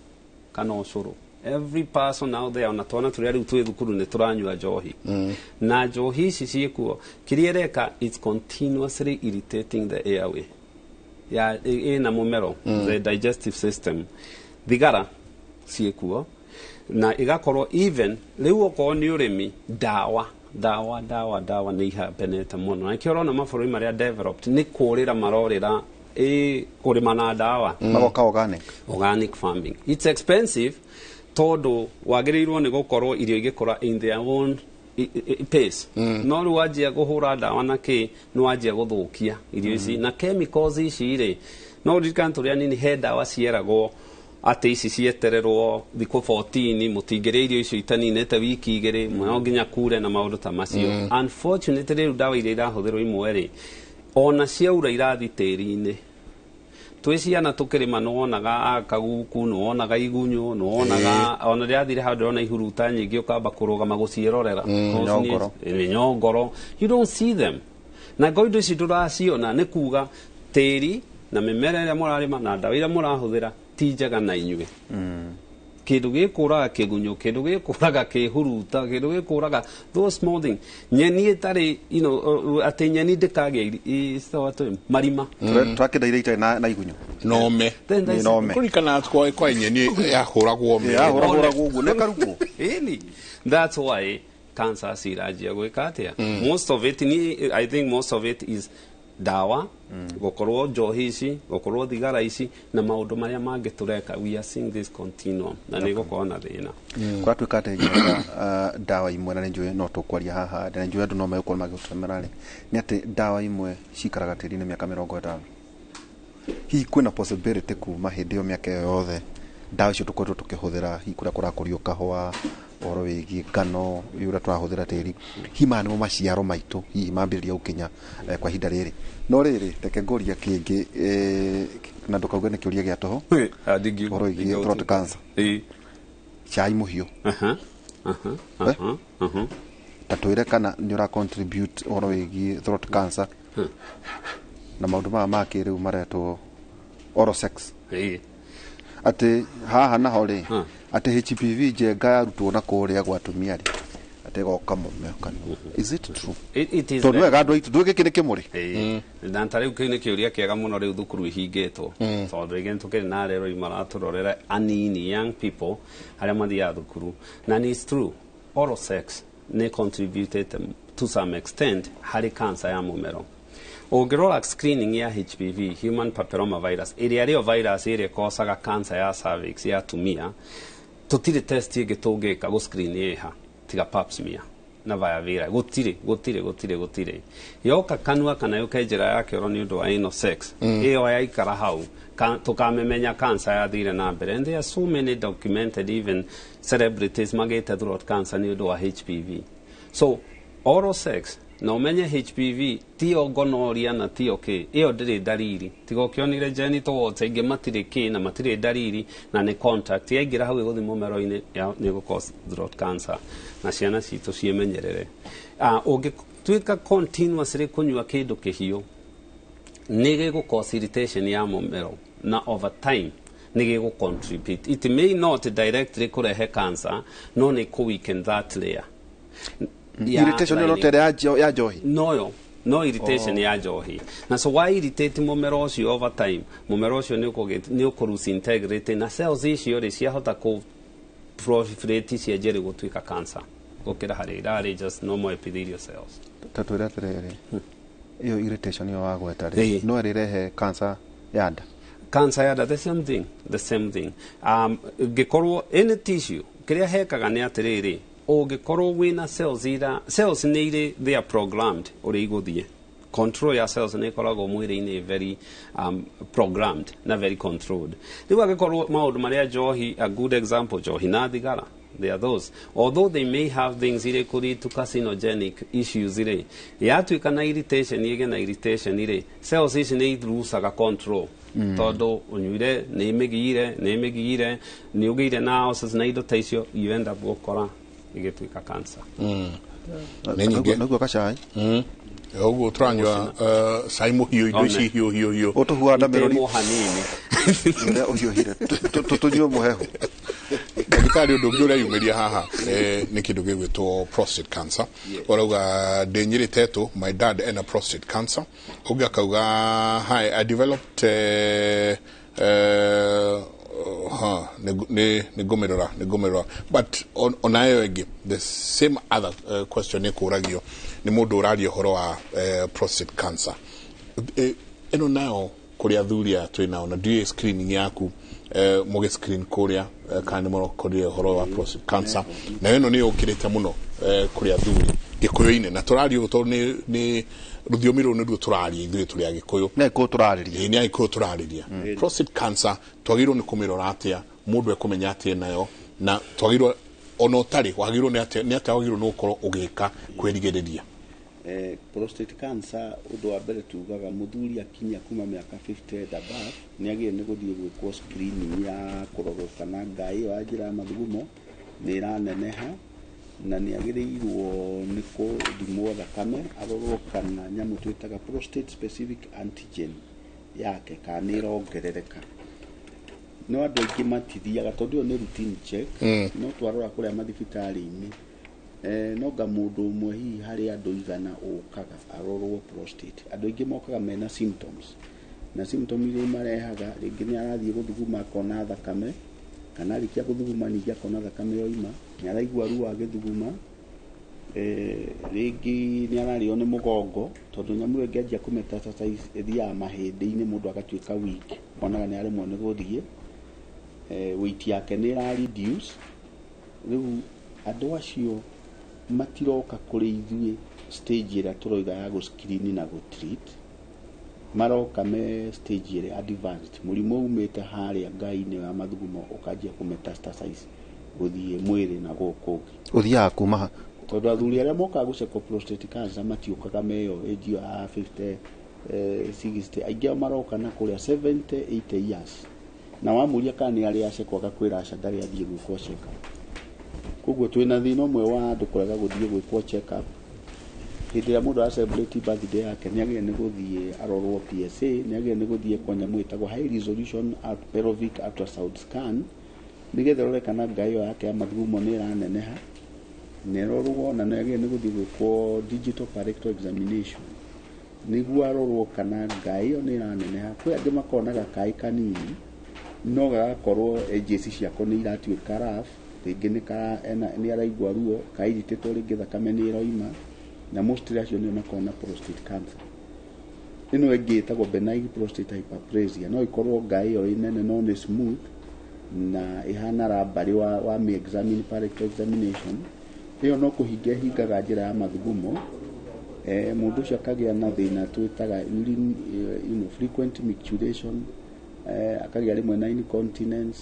kana ũcũrũ. Every person out there, ona twana tũrĩa rĩu twĩ thukuru nĩ tũranyua njohi. Na njohi ici ciĩkuo, kĩrĩa ĩreka, it's continuously irritating the airway ya ĩna mũmero, the digestive system. Thigara, Ciĩkuo na igakorwo even rĩu okorwo nĩ ũrĩmi, ndawa ndawa ndawa ndawa nĩ ihambanĩte mũno, na nĩkĩo ũrona mabũrũri marĩa developed nĩ kũrĩra marorĩra ĩ kũrĩma na ndawa. Magoka organic. Organic farming, it's expensive tondũ wagĩrĩirwo nĩ gũkorwo irio igĩkũra in their own pace, no rĩu wanjia kũhũra ndawa na kĩ, nĩ wanjia gũthũkia irio ici na chemicals ici rĩ. No ũririkane tũrĩ anini he ndawa cieragwo atĩ ici cietererwo thikũ 14, mũtingĩrĩa irio icio itaninĩte wiki 2, no nginya kure na maũndũ ta macio. Unfortunately, rĩu ndawa iria irahũthĩrwo imwe rĩ, ona ciaura irathi tĩri-inĩ. Twĩ ciana tũkĩrĩma nĩwonaga kaguku, nĩwonaga igunyũ, nĩwonaga ona rĩrathire handũ ndĩrona ihuruta nyingĩ, ũkamba kũrũgama gũciĩrorera. Cause Nyongoro. Nĩ nyongoro, you don't see them, na ngo indo ici ndũraciona nĩ kuga tĩri na mĩmera ĩrĩa mũrarĩma na ndawa iria mũrahũthĩra ti njega na inyuĩ. Kĩndũ gĩkũraga kĩgunyũ, kĩndũ gĩkũraga kĩhuruta, kĩndũ gĩkũraga those small thing, nyeni ĩtarĩ atĩ nyeni ndĩkagĩa marima. Twakĩnda iria itarĩ na igunyũ. Nome. Then Nĩ nome. Kũririkana kwa nyeni yahũragwo me. Yahũragwo ũguo nĩ karugwo. Really, that's why cancer ciranjia gwĩka atĩa. Most of it ni, I think most of it is ndawa, gũkorwo njohi ici, gũkorwo thigara ici na maũndũ marĩa mangĩ tũreka. We are seeing this continuum na nĩ gũkorwo na thĩna. Kũratuĩka atĩ nyoka ndawa imwe, na nĩ njũĩ no tũkwaria haha, na nĩ njũĩ andũ no megũkorwo magĩgũtemera rĩ, nĩ atĩ ndawa imwe cikaraga tĩri-inĩ mĩaka 50. Hihi kwĩna possibility kuma hĩndĩ ĩyo mĩaka ĩyo yothe ndawa icio tũkoretwo tũkĩhũthĩra, hihi kũrĩa kũrakũrio kahũa, ũhoro wĩgiĩ ngano ũrĩa tũrahũthĩra tĩri, hihi maya nĩmo maciaro maitũ hihi mambĩrĩria gũkinya kwa ihinda rĩrĩ? No rĩrĩ, reke ngũria kĩngĩ, na ndũkauge nĩ kĩũria gĩa tũhũ, ũhoro wĩgiĩ throat cancer, cai mũhiũ. Ta twĩre kana nĩ ũra contribute ũhoro wĩgiĩ throat cancer na maũndũ maya ma kĩrĩu maretwo oral sex, atĩ haha naho rĩ, atĩ HPV njenga yarutwo na kũrĩa gwa atumia rĩ, atĩ ĩgoka mũmero kanua. Is it true? It is. Tondũ wega andũ aitũ ndũĩ gĩkĩ nĩ kĩmũrĩ. Ĩĩ. Na ta rĩu kĩu nĩ kĩũria kĩega mũno. Rĩu thukuru ihingĩtwo, tondũ rĩngĩ nĩtũkĩrĩ na arerori maratũrorera anini, young people arĩa mathiaga thukuru, na nĩ it's true, oral sex nĩ contributed to some extent harĩ cancer ya mũmero. Ũngĩrora screening ya HPV, human papilloma virus, ĩrĩa rĩo virus ĩrĩa ĩkocaga cancer ya cervix ya atumia, tũtirĩ test ĩngĩ tũngĩka gũ screen ĩha tiga pap smear na viavira. Gũtirĩ, gũtirĩ, gũtirĩ, gũtirĩ. Yoka kanua kana yũke njĩra ya kĩoro nĩ ũndũ wa anal sex, ĩyo yaikara hau tũkamĩmenya cancer yathire na mbere. And there are so many documented, even celebrities magĩte throat cancer nĩ ũndũ wa HPV. So oral sex, na ũmenye HPV tiyo gonorrhea na tiyo kĩ, ĩyo ndĩrĩ ndariri, tiga ũkĩonire genital warts, aingĩ matirĩ kĩ na matirĩ ndariri, na nĩ contact yaingĩra hau ĩgũthiĩ mũmero-inĩ nĩ ĩgũ cause throat cancer, na ciana citũ ciĩmenyerere. Ũngĩtuĩka continuously kũnyua kĩndũ kĩhiũ, nĩ gĩgũ cause irritation ya mũmero, na over time nĩ gĩgũ contribute. It may not directly kũrehe cancer, no nĩ kũ weaken that layer ya Irritation ĩno lining. tere ya njohi? Noyo no irritation ya njohi, na so why irritate mũmero ũcio, over time mũmero ũcio nĩ ũkũ lose integrity, na cells icio rĩ ciahota kũ proliferate cianjie rĩ gũtuĩka cancer gũkĩra harĩa irarĩ just normal epithelial cells. Ta twĩre atĩrĩrĩ, ĩyo irritation ĩyo wagweta rĩ, no ĩrĩrehe cancer ya nda? Cancer ya nda, the same thing, the same thing. Ngĩkorwo any tissue, kĩrĩa hekaga nĩ atĩrĩrĩ, ũngĩkorwo wĩna cells ira, cells nĩ irĩ, they are programmed ũrĩa igũthiĩ. Control ya cells nĩ ĩkoragwo mwĩrĩ-inĩ very programmed na very controlled. Rĩu angĩkorwo maũndũ marĩa njohi, a good example, njohi na thigara, they are those, although they may have things irĩ kũ lead to carcinogenic issues rĩ, yatuĩka na irritation, ĩgĩ na irritation rĩ, cells ici nĩ irucaga control, tondũ ũnyuire nĩ ĩmĩgiire, nĩ ĩmĩgiire, nĩ ũgĩire na ulcers na indo ta icio, you end up gũkora ĩgĩtuĩka cancer. Nĩ nyingĩ. Naguo gacai. Ũguo tũranyua cai mũhiũ, indo ici hiũ hiũ hiũ. Ũtũhuaga ndamerori. Itemo hanini. Ũrĩa ũhiũhire tũnyue mũhehu. Ndagĩtarĩ, ũndũ ũngĩ ũreyumĩria haha nĩ kĩndũ gĩgwĩtwo prostate cancer. Ũrauga ndĩ Nyĩrĩ Tetũ, my dad ena prostate cancer. Ũngĩ akauga, "Hi, I developed Aha, nĩ ngũmĩrora but ona ĩyo ĩngĩ, the same other question nĩ kũragio nĩ mũndũ ũraria ũhoro wa prostate cancer. Ĩno nayo kũrĩ athuri aya twĩ nao, na ndiũĩ screening yaku, mũgĩ screen kũrĩa, kana nĩ mũrokorire ũhoro wa prostate cancer. Nayo ĩno nĩ yũkĩrĩte mũno kũrĩ athuri gĩkũyũ-inĩ, na tũraria ũũ tondũ nĩ rũthiomi rũu nĩruo tũraria ithuĩ tũrĩ Agĩkũyũ. Nĩ Agĩkũyũ tũrarĩria. Ĩĩ, nĩ Agĩkũyũ tũrarĩria. Prostate cancer twagĩrĩirwo nĩ kũmĩrora atĩa? Mũndũ ekũmenya atĩa nayo? Na twagĩrĩirwo, ona ũtarĩ, wagĩrĩirwo nĩ atĩa wagĩrĩirwo nĩ gũkorwo ũgĩka kwĩrigĩrĩria? Prostate cancer, ũndũ wa mbere tugaga mũthuri akinya kuma mĩaka 50 and above nĩ agĩrĩire nĩ gũthiĩ gwĩkwo screening ya kũrorwo kana ngaĩ ĩyo ya njĩra ya mathugumo nĩ ĩraneneha, na nĩ agĩrĩirwo nĩ kũthimwo thakame arorwo kana nyamũ twĩtaga prostate specific antigen yake kana nĩ ĩrongerereka. No andũ aingĩ matithiaga tondũ ĩyo nĩ routine check. No twarora kũrĩa mathibitarĩ-inĩ, nonga mũndũ ũmwe hihi harĩ andũ 100 ũkaga arorwo prostate. Andũ aingĩ mokaga mena symptoms, na symptom iria marehaga rĩngĩ nĩ arathiĩ gũthuguma akona thakame, kana arĩkia gũthuguma ningĩ akona thakame yoima, nĩ araigua ruo agĩthuguma, rĩngĩ nĩ ararĩo nĩ mũgongo, tondũ nyamũ ĩyo ĩngĩanjia kũmetastasize ĩthiaga mahĩndĩ-inĩ, mũndũ agatuĩka weak, onaga nĩ aremwo nĩ gũthiĩ, weight yake nĩ ĩra reduce. Rĩu andũ acio matiroka kũrĩ ithuĩ stage ĩrĩa tũroiga ya gũ screen na gũ treat, maroka me stage ĩrĩa advanced, mũrimũ umĩte harĩa ngai-inĩ ya mathugumo ũkanjia kũmetastasize gũthiĩ mwĩrĩ na gũkũ ũngĩ. Ũthiaga kuma ha? Tondũ athuri arĩa mokaga gũcekwo prostate cancer matiũkaga meyo age ya 50, 60, aingĩ ao maroka na kũrĩa 70, 80 years, na wamũria kana nĩ arĩa acekwo agakwĩra aca, ndarĩ athiĩ gwĩkwo check up. Koguo twĩna thĩna ũmwe wa andũ kũrega gũthiĩ gwĩkwo check up. Hĩndĩ ĩrĩa mũndũ ara celebrate birthday yake, nĩ agĩrĩire nĩ gũthiĩ arorwo PSA, nĩ agĩrĩire nĩ gũthiĩ kwa nyamũ ĩtagwo high resolution pelvic ultrasound scan, nĩgetha ĩrore kana ngaĩ ĩyo yake ya mathugumo nĩ ĩraneneha, na ĩrorwo, na nĩ agĩrĩire nĩ gũthiĩ gwĩkwo digital per examination nĩguo arorwo kana ngaĩ ĩyo nĩ ĩraneneha. Kwĩ angĩ makonaga kaĩ kanini no gagakorwo edges ciako nĩ iratuĩka rough, rĩngĩ nĩ araigua ruo, kairĩtĩtwo, rĩngĩ thakame nĩ ĩroima, na mostly acio nĩo makoragwo na prostate cancer. Ĩno ĩngĩ ĩtagwo benign prostate hyperplasia, no ĩkorwo ngaĩ ĩyo ĩ nene no nĩ smooth na ĩhana rambarĩ wa mĩ examine per examination. Ĩyo no kũhinga ĩhingaga njĩra ya mathugumo, mũndũ ũcio akagĩa na thĩna twĩtaga urine, frequent micturition, akagĩa rĩmwe na incontinence,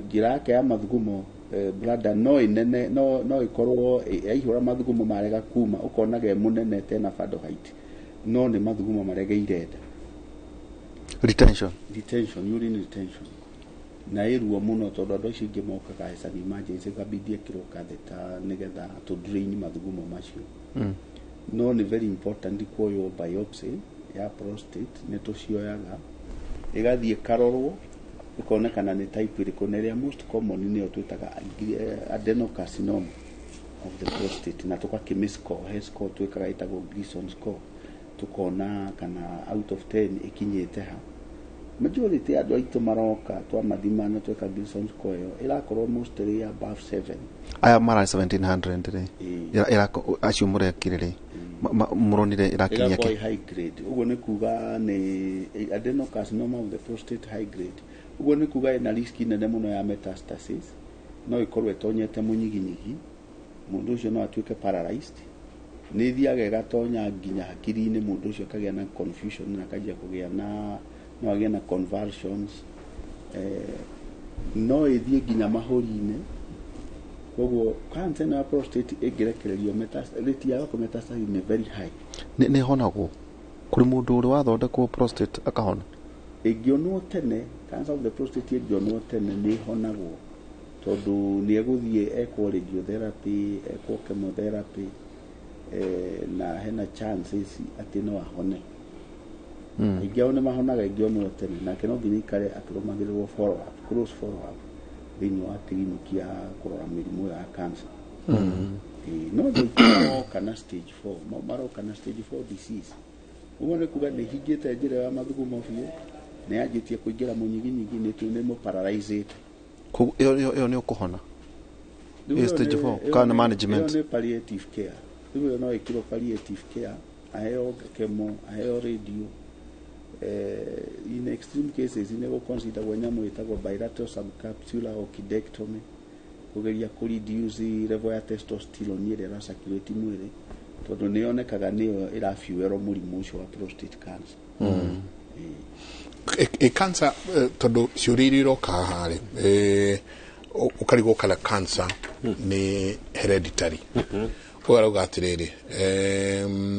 njĩra yake ya mathugumo, bladder no ĩnene, no ĩkorwo yaihũra mathugumo marega kuma, ũkonaga ĩ mũnene tena bado height, no nĩ mathugumo maregeire nda. Retention. Retention, urine retention, na ĩ ruo mũno tondũ andũ acio aingĩ mokaga as an emergency, kabidi ekĩrwo catheter nĩgetha tũ drain mathugumo macio. No nĩ very important kuoywo biopsy ya prostate. Nĩ tũcioyaga ĩgathiĩ ĩkarorwo ĩkonekana nĩ type ĩrĩkũ, na ĩrĩa most common nĩyo twĩtaga adenocarcinoma of the prostate, na tũgakĩmĩ score, he score twĩkaga ĩtagwo Gleason score, tukona kana out of 10 ĩkinyĩte ha. Majority ya andũ aitũ maroka twamathima na tweka Gleason score ĩyo ĩrakorwo mostly above 7. Aya mararĩ 1700 rĩ, acio mũrekire rĩ, mũronire ĩrakinyia ĩgakorwo kĩ? ĩ high grade. Ũguo nĩ kuga nĩ adenocarcinoma of the prostate high grade, ũguo nĩ kuga ĩna risk nene mũno ya metastasis, no ĩkorwo ĩtonyete mũnyiginyigi, mũndũ ũcio no atuĩke paralyzed, nĩ ĩthiaga ĩgatonya nginya hakiri-inĩ, mũndũ ũcio akagĩa na confusion na akanjia kũgĩa na, no agĩe na convulsions, no ĩthiĩ nginya mahũri-inĩ. Koguo cancer ĩno ya prostate ĩngĩrekererio, rate ya kũmetastasis nĩ very high. Nĩ ĩhonagwo? Kũrĩ mũndũ ũrĩ wathondekwo prostate akahona? Ĩngĩonwo tene, cancer of the prostate ĩngĩonwo tene nĩ ĩhonagwo, tondũ nĩ egũthiĩ ekwo radiotherapy, ekwo chemotherapy, na hena chances atĩ no ahone. Aingĩ ao nĩ mahonaga ĩngĩonwo tene. Nake no nginya ikare akĩrũmagĩrĩrwo follow up, close follow up thĩinĩ wa kiriniki ya kũrora mĩrimũ ya cancer. Ĩĩ, no andũ aingĩ maroka na stage 4, maroka na stage 4 disease. Ũguo nĩ kuga nĩ hingĩte njĩra ya mathugumo biũ, Nĩ yanjĩtie kũingĩra mũnyiginyigi, nĩ nĩ mũpararaizĩte. Koguo ĩyo nĩ ũkũhona? Rĩu Ĩyo ĩyo stage 4 ĩyo kana management? Ĩyo nĩ palliative care. Rĩu ĩyo no ĩkĩrwo palliative care, aheo kemo, aheo radio. In extreme cases nĩ gũconsiderwo nyamũ ĩtagwo bilateral subcapsular orchidectomy, kũgeria kũ reduce level ya testosterone ĩrĩa ĩracirculate mwĩrĩ, tondũ nĩ yonekaga nĩyo ĩrafuel mũrimũ ũcio wa prostate cancer. Ĩ cancer, tondũ ciũria iria iroka haha rĩ, ũkarigwo kana cancer nĩ hereditary. Ũyũ arauga atĩrĩrĩ,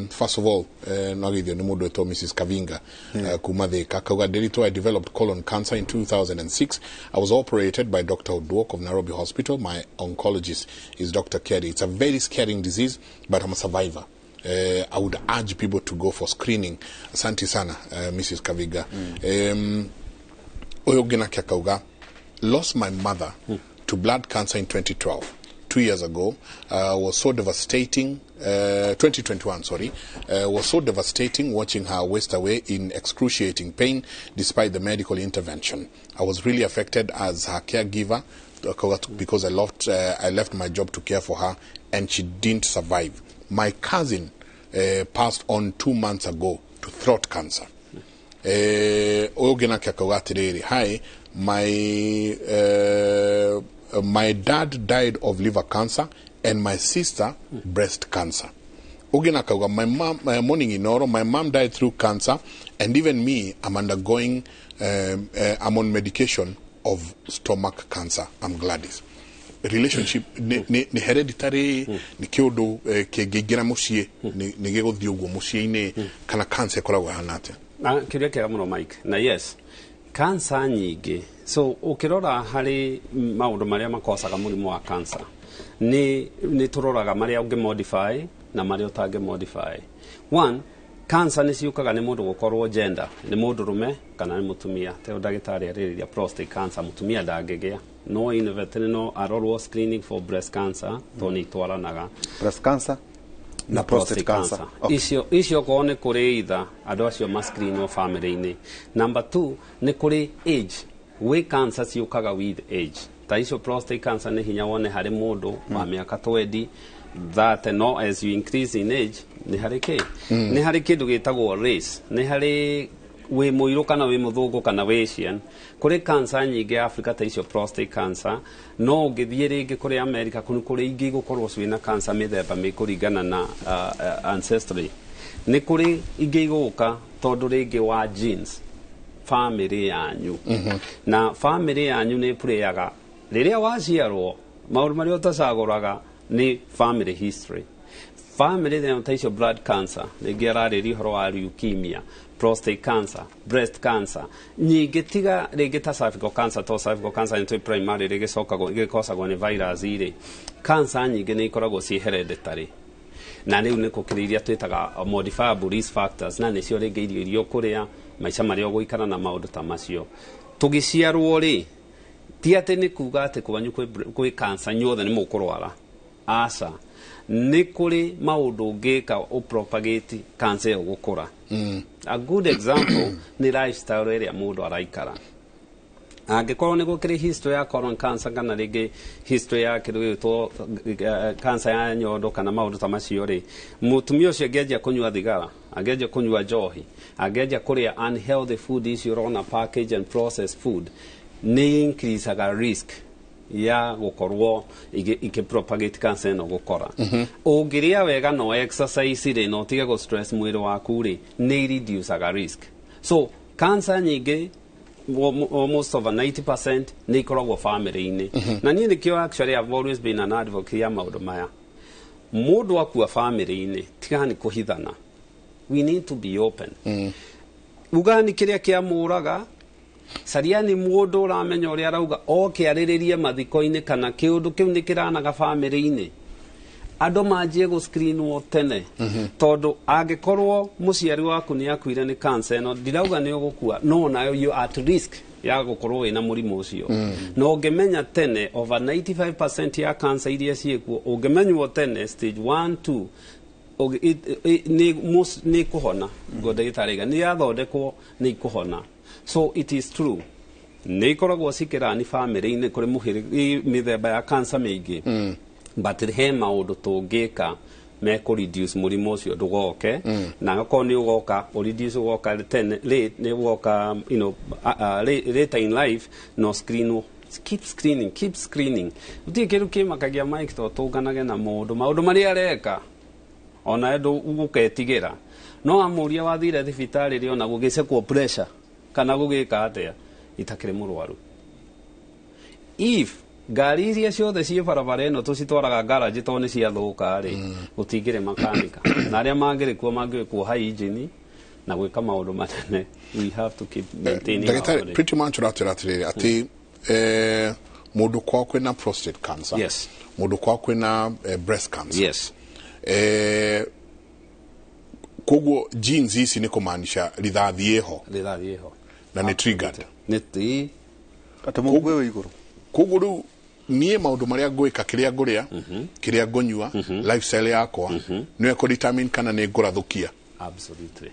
first of all, no ageithio nĩ mũndũ wĩtwo Mrs Kavinga kuma Thika. Akauga, "Ndĩritwo, I developed colon cancer in 2006. I was operated by Dr. Odwok of Nairobi Hospital. My oncologist is Dr. Kerry. It's a very scaring disease, but I'm a survivor. I would urge people to go for screening." Asante sana, Mrs Kaviga. Ũyũ ũngĩ nake akauga, "Lost my mother to blood cancer in 2012, 2 years ago, was so devastating, 2021, sorry, was so devastating watching her waste away in excruciating pain despite the medical intervention. I was really affected as her caregiver because I left my job to care for her and she didn't survive. My cousin passed on 2 months ago to throat cancer." Ũyũ ũngĩ nake akauga atĩrĩrĩ, "Hi, my dad died of liver cancer and my sister breast cancer." Ũngĩ na akauga, "My mom, morning Inoro, my mom died through cancer and even me, I'm undergoing, I'm on medication of stomach cancer. I'm Gladys." Relationship nĩ hereditary, nĩ kĩũndũ kĩngĩingĩra mũciĩ nĩ gĩgũthiĩ ũguo mũciĩ-inĩ, kana cancer ĩkoragwo ĩhana atĩa? Na kĩũria kĩega mũno, Mike. Na yes, cancer nyingĩ, so ũkĩrora harĩ maũndũ marĩa makocaga mũrimũ wa cancer, nĩ tũroraga marĩa ũngĩ modify na marĩa ũtangĩ modify. One, cancer nĩ ciũkaga nĩ mũndũ gũkorwo gender, nĩ mũndũ rũme kana nĩ mũtumia. Teo ndagĩtarĩ arĩrĩria prostate cancer, mũtumia ndangĩgĩa, no inverted no arorwo screening for breast cancer tondũ nĩ itwaranaga. Breast cancer na prostate cancer. Okay. Icio korwo nĩ kũrĩ itha andũ acio mascreenwo family-inĩ. Number two, nĩ kũrĩ age. Gwĩ cancer ciũkaga with age, ta icio prostate cancer nĩ hinya wone harĩ mũndũ wa mĩaka 20, 30, no as you increase in age nĩ harĩ kĩ nĩ harĩ kĩndũ gĩtagwo race, nĩ harĩ wĩ mũirũ kana wĩ mũthũngũ kana wĩ Asian. Kũrĩ cancer nyingĩ Africa ta icio prostate cancer, no ũngĩthiĩ rĩngĩ kũrĩ America kũu kũrĩ ingĩ igũkorwo ciĩna cancer mĩthemba mĩkũringana na ancestry. Nĩ kũrĩ ingĩ igũka tondũ rĩngĩ wa genes family yanyu, na family yanyu nĩ ĩpũrĩaga rĩrĩa waciarwo. Maũndũ marĩa ũtacagũraga nĩ family history. Family ĩno ta icio blood cancer, rĩngĩ ararĩria ũhoro wa leukemia, prostate cancer, breast cancer nyingĩ, tiga rĩngĩ ta cervical cancer, to cervical cancer nĩ twĩ primary rĩgĩcokagwo gĩkosagwo nĩ virus rĩ. Cancer nyingĩ nĩ ikoragwo ciĩ hereditary, na rĩu nĩ kũkĩrĩ iria twĩtaga modifiable risk factors, na nĩcio rĩngĩ irio iria ũkũrĩa, maica marĩa ũgũikara na maũndũ ta macio. Tũgĩciarwo rĩ, ti atĩ nĩ kuga atĩ kwanyu kwĩ cancer inyuothe nĩ mũkũrwara, aca. Nĩ kũrĩ maũndũ ũngĩka ũpropagate cancer ĩyo gũkũra. A good example nĩ lifestyle ĩrĩa mũndũ araikara. Angĩkorwo nĩ gũkĩrĩ history ya colon cancer kana rĩngĩ history ya kĩndũ gĩgwĩtwo cancer ya nyondo kana maũndũ ta macio rĩ, mũtumia ũcio angĩanjia kũnyua thigara, angĩanjia kũnyua njohi, angĩanjia kũrĩa unhealthy food icio ũrona package and processed food, nĩ increasaga risk ya gũkorwo ikĩpropagate cancer ĩno gũkora. Ũngĩrĩa wega no exercise rĩ, na ũtige gũ stress mwĩrĩ waku rĩ, nĩ reducaga risk. So cancer nyingĩ, almost over 90%, nĩ ikoragwo family-inĩ. Na niĩ nĩkĩo actually I've always been an advocate ya maũndũ maya. Mũndũ akua family-inĩ, tigani kũhithana, we need to be open. Ugani kĩrĩa kĩamũraga, cariani mũndũ ũramenya ũrĩa arauga oke arĩrĩrie mathiko-inĩ kana kĩũndũ kĩu nĩ kĩranaga family-inĩ. Andũ manjie gũ-screenwo tene, tondũ angĩkorwo mũciari waku nĩ akuire nĩ cancer ĩno, ndirauga nĩ ũgũkua, no nayo you at risk ya gũkorwo wĩna mũrimũ ũcio. Na ũngĩmenya tene, over 95% ya cancer iria ciĩkuo, ũngĩmenywo tene stage 1 2. Nĩ kũhona ngo ndagĩtarĩ aiga nĩ yathondekwo nĩ ikũhona. So it is true nĩ ikoragwo cikĩrani bamĩrĩ-inĩ kũrĩ mũhĩrĩga mĩthemba ya cancer mĩingĩ, but he maũndũ tũngĩka mekũ reduce mũrimũ ũcio ndũgoke, na akorwo nĩ ũgoka ũ reduce ũgoka tene late, nĩ ũgoka later in life. No screen, keep screening, keep screening. Gũtirĩ kĩndũ kĩmakagia Mike to tũnganage na mũndũ maũndũ marĩa areka ona ndũ ũgũketigĩra no amũria wathire thibitarĩ rĩ ona gũgĩcekwo pressure kana gũgĩka atĩa itakĩrĩ mũrwaru. If ngari iria ciothe ciĩ barabara ĩno tũcitwaraga garage tondũ nĩ ciathũka rĩ, gũtingĩrĩ makanika na arĩa mangĩrĩ kuo mangĩrĩ kuoha injini na gwĩka maũndũ manene. We have to keep maintaining our Ndagĩtarĩ, body. Pretty much ũratwĩra atĩrĩrĩ atĩ mũndũ kwao kwĩna prostate cancer, mũndũ kwao kwĩna breast cancer, koguo genes ici nĩ kũmaanisha rithathi ĩho. Rithathi ĩho. Na nĩ triggered. Nĩ ti. Atĩ mũguĩ wĩ igũrũ. Koguo rĩu niĩ maũndũ marĩa ngwĩka, kĩrĩa ngũrĩa, kĩrĩa ngũnyua, lifestyle yakwa nĩyo ĩkũ kana nĩ ngũrathũkia. Absolutely,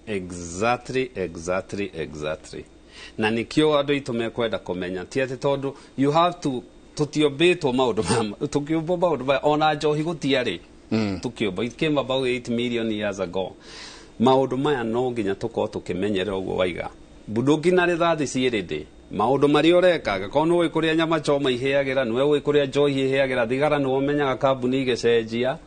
exactly, exactly, exactly. Na nikio andũ aitũ mekwenda kũmenya ti atĩ tondũ you have to tũtiombĩtwo maũndũ maya, tũkĩũmbwo maũndũ maya ona njohi gũtiarĩ tũkĩũmbwo. It came about 8 million years ago. Maũndũ maya no nginya tũkorwo tũkĩmenyerera ũguo waiga bunduki na rithathi ciĩrĩ maũndũ marĩa ũreka. Angĩkorwo nĩ ũĩ kũrĩa nyama choma ihĩagĩra, nĩwe ũĩ kũrĩa njohi ihĩagĩra, thigara nĩwe ũmenyaga kambuni igĩcenjia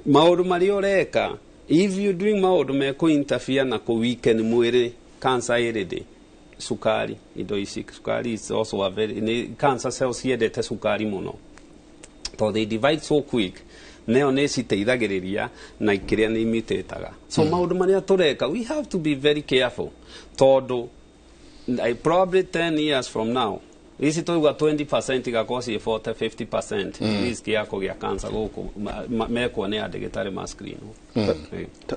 maũndũ marĩa ũreka. If you doing maũndũ mekũ interfere na kũ weaken mwĩrĩ, cancer ĩrĩ ndĩ cukari, indo ici cukari is also a very nĩ cancer cells ciendete cukari mũno tondũ they divide so quick, neo nĩ citeithagĩrĩria na kĩrĩa nĩ imitĩtaga. So maũndũ marĩa tũreka, we have to be very careful tondũ probably 10 years from now ici tũigua 20% igakorwo ciĩ 40 50% risk ya kũgĩa cancer gũkũ mekwo nĩ andĩgĩtarĩ ma screen.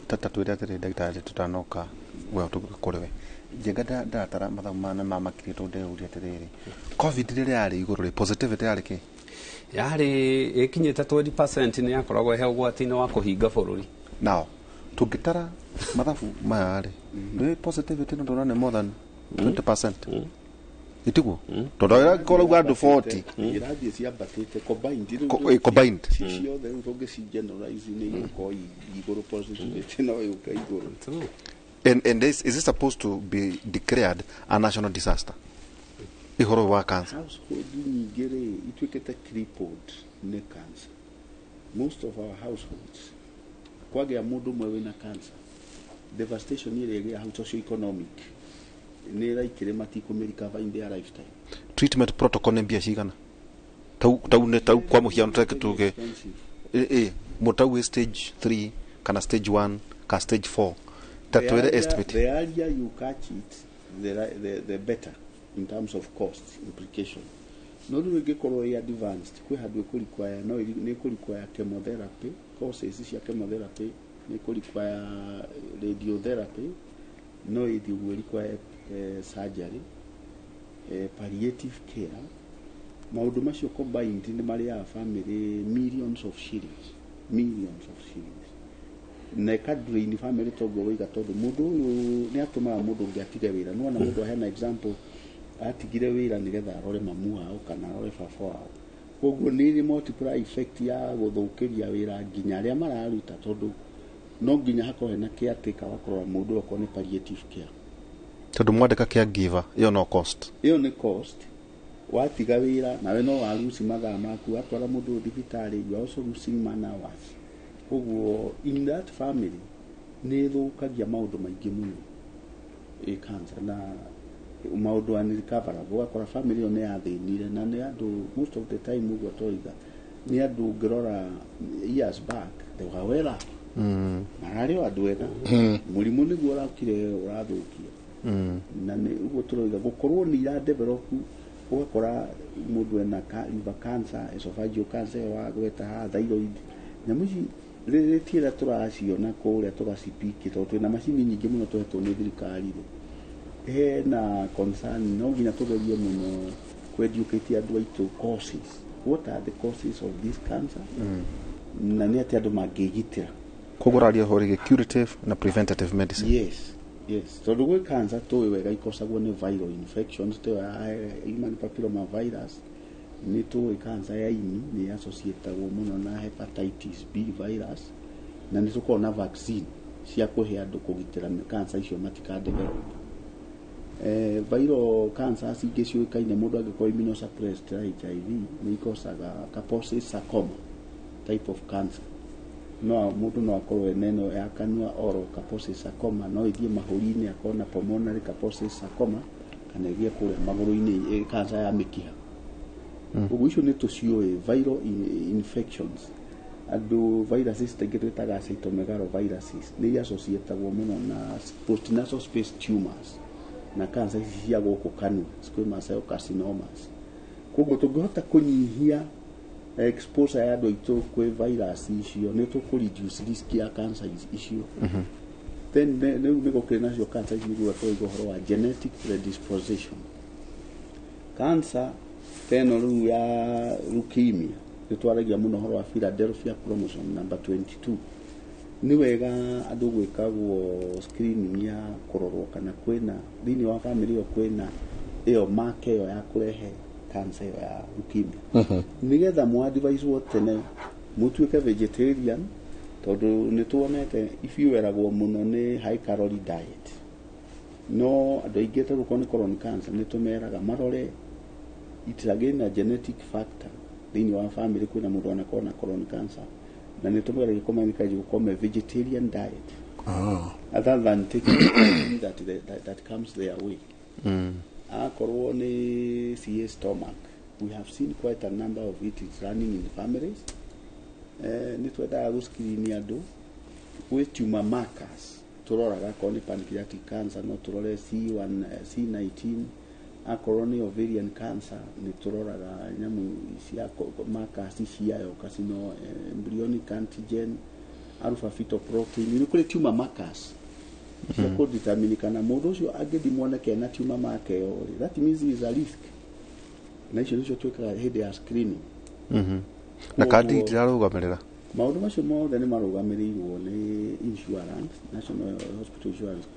Ta twĩre atĩrĩ, ndagĩtarĩ, tũtanoka we kũrĩ we njenga ndaratara mathabu mana mamakire tondũ ndeyũria atĩrĩrĩ, COVID rĩrĩa yarĩ igũrũ rĩ, positivity yarĩ kĩ? Yarĩ ĩkinyĩte 20%, nĩ yakoragwo he ũgwati-inĩ wa kũhinga bũrũri. Nao tũngĩtara mathabu maya rĩ, nĩ positivity no ndona nĩ more than 20%, itiguo? Tondũ ĩrakorwo rauga andũ 40. Irathiĩ ciambatĩte combined rĩu. Combined. Ci ciothe rĩu tũngĩci generalize nĩ igũkorwo igũrũ, positivity no yũke igũrũ. And this, is it supposed to be declared a national disaster, ihoro wa cancer? Household nyingĩ rĩ ituĩkĩte crippled nĩ cancer. Most of our households kwagĩa mũndũ ũmwe wĩna cancer, devastation ĩrĩa ĩgĩa hau socio-economic nĩ ĩraikĩrĩ matikũmĩrecover in their lifetime. Treatment protocol nĩ mbia cigana tau tau nĩ tau kwa mũhiano teke tuge ĩ mũtau wĩ stage 3 kana stage 1 ka stage 4, ta The twĩre estimate. The earlier you catch it, the better in terms of cost implication. No rĩu ĩngĩkorwo ĩ advanced, kwĩ handũ ĩkũ require no nĩ ĩkũ require chemotherapy, courses cia chemotherapy, nĩ ĩkũ require radiotherapy, no ĩthiĩ ũguo require surgery, palliative care. Maũndũ macio combined nĩ marĩaga family millions of shillings, millions of shillings, na ĩka drain family toguo waiga tondũ mũndũ ũyũ nĩ atũmaga mũndũ ũngĩ atige wĩra. Nĩwona mũndũ aheana example atigire wĩra nĩgetha arore mamu wao kana arore baba wao. Koguo nĩ ĩrĩ multiplier effect ya gũthũkĩria wĩra nginya arĩa mararuta tondũ no nginya hakorwo hena caretaker wa kũrora mũndũ ũyũ okorwo nĩ palliative care. Tondũ mwandĩka caregiver ĩyo no cost. Ĩyo nĩ cost. Watiga wĩra nawe no waruci mathaa maku watwara mũndũ ũyũ thibitarĩ, you are also losing man hours. Koguo in that family nĩ ĩthũkagia maũndũ maingĩ mũno ĩ cancer na maũndũ unrecoverable. Ũgakora family ĩyo nĩ yathĩnire na nĩ andũ most of the time ũguo toiga nĩ andũ ũngĩrora years back they were well off, mararĩ o andũ ega. Mũrimũ nĩguo ũrakire ũrathũkia. Na nĩ ũguo tũroiga gũkorwo nĩ ira develop, ũgakora mũndũ ena liver cancer, esophageal cancer ĩyo wagweta haha, thyroid, nyamũ ici rĩrĩ tiĩra tũraciona kũrĩa tũgacipiki tondũ twĩna macini nyingĩ mũno tũhetwo nĩ thirikari rĩ, hena concern no nginya tũgerie mũno kũ-educate andũ aitũ causes, what are the causes of this cancer, na nĩ atĩ andũ mangĩgitĩra. Koguo ũraria ũhoro wĩgiĩ curative na preventative medicine. Yes, tondũ gwĩ cancer tũĩ wega ikosagwo nĩ viral infections, tũĩ ya human papilloma virus, nĩ tũĩ cancer ya ini nĩ associatagwo mũno na hepatitis B virus, na nĩ tũkoragwo na vaccine cia kũhe andũ kũgitĩra cancer icio matika develop. Viral cancers ingĩ ciũĩkaine mũndũ angĩkorwo immunosuppressed ta HIV nĩ ikosaga Kaposi's sarcoma type of cancer. No mũndũ no akorwo ena ĩno ya kanua, oral Kaposi's sarcoma, no ĩthiĩ mahũri-inĩ akorwo na pulmonary Kaposi's sarcoma, kana ĩthiĩ kũrĩa magũrũ-inĩ, cancer ya mĩkiha. Ũguo icio nĩ tũciũĩ viral infections. Andũ viruses taingĩ twĩtaga cytomegaloviruses nĩ associatagwo mũno na postnasal space tumors na cancer ici cia gũkũ kanua, squamous cell carcinomas. Koguo tũngĩhota kũnyihia exposure ya andũ aitũ kwĩ virus icio, nĩ tũkũ reduce risk ya cancer icio. Then rĩu nĩ gũkĩrĩ nacio cancer ici nĩguo tũiga ũhoro wa genetic predisposition. Cancer teno rĩu ya leukemia, nĩ twaragia mũno ũhoro wa Philadelphia chromosome number 22. Nĩ wega andũ gwĩkagwo screening ya kũrorwo kana kwĩna thĩinĩ wa family ĩyo kwĩna ĩyo mark ĩyo ya kũrehe cancer ĩyo ya leukemia, nĩgetha mwadvicewo tene mũtuĩke vegetarian, tondũ nĩ tuonete ibueragwo mũno nĩ high calorie diet. No andũ aingĩ ta rĩu nĩ colon cancer, nĩ tũmeraga marore it's again a genetic factor, thĩinĩ wa family kwĩna mũndũ anakorwo na colon cancer, na nĩ tũmeragia kũmenekagia gũkorwo me vegetarian diet other than taking anything that comes their way. Akorwo nĩ CA stomach, we have seen quite a number of it is running in families. Nĩ twendaga gũscreen andũ gwĩ tumor markers tũroraga, akorwo nĩ pancreatic cancer no tũrore C1, C19, akorwo nĩ ovarian cancer nĩ tũroraga nyamũ cia markers ciayo, carcino embryonic antigen, alpha fetoprotein. Nĩ kũrĩ tumor markers cia kũdetermine kana mũndũ ũcio angĩthimwo nake na tumor marker ĩyo rĩ, that means he is a risk, na icio nĩcio twĩkaga hĩndĩ ya screening. Na kandi itirarũgamĩrĩra? Maũndũ macio mothe nĩ marũgamĩrĩirwo nĩ insurance, National Hospital Insurance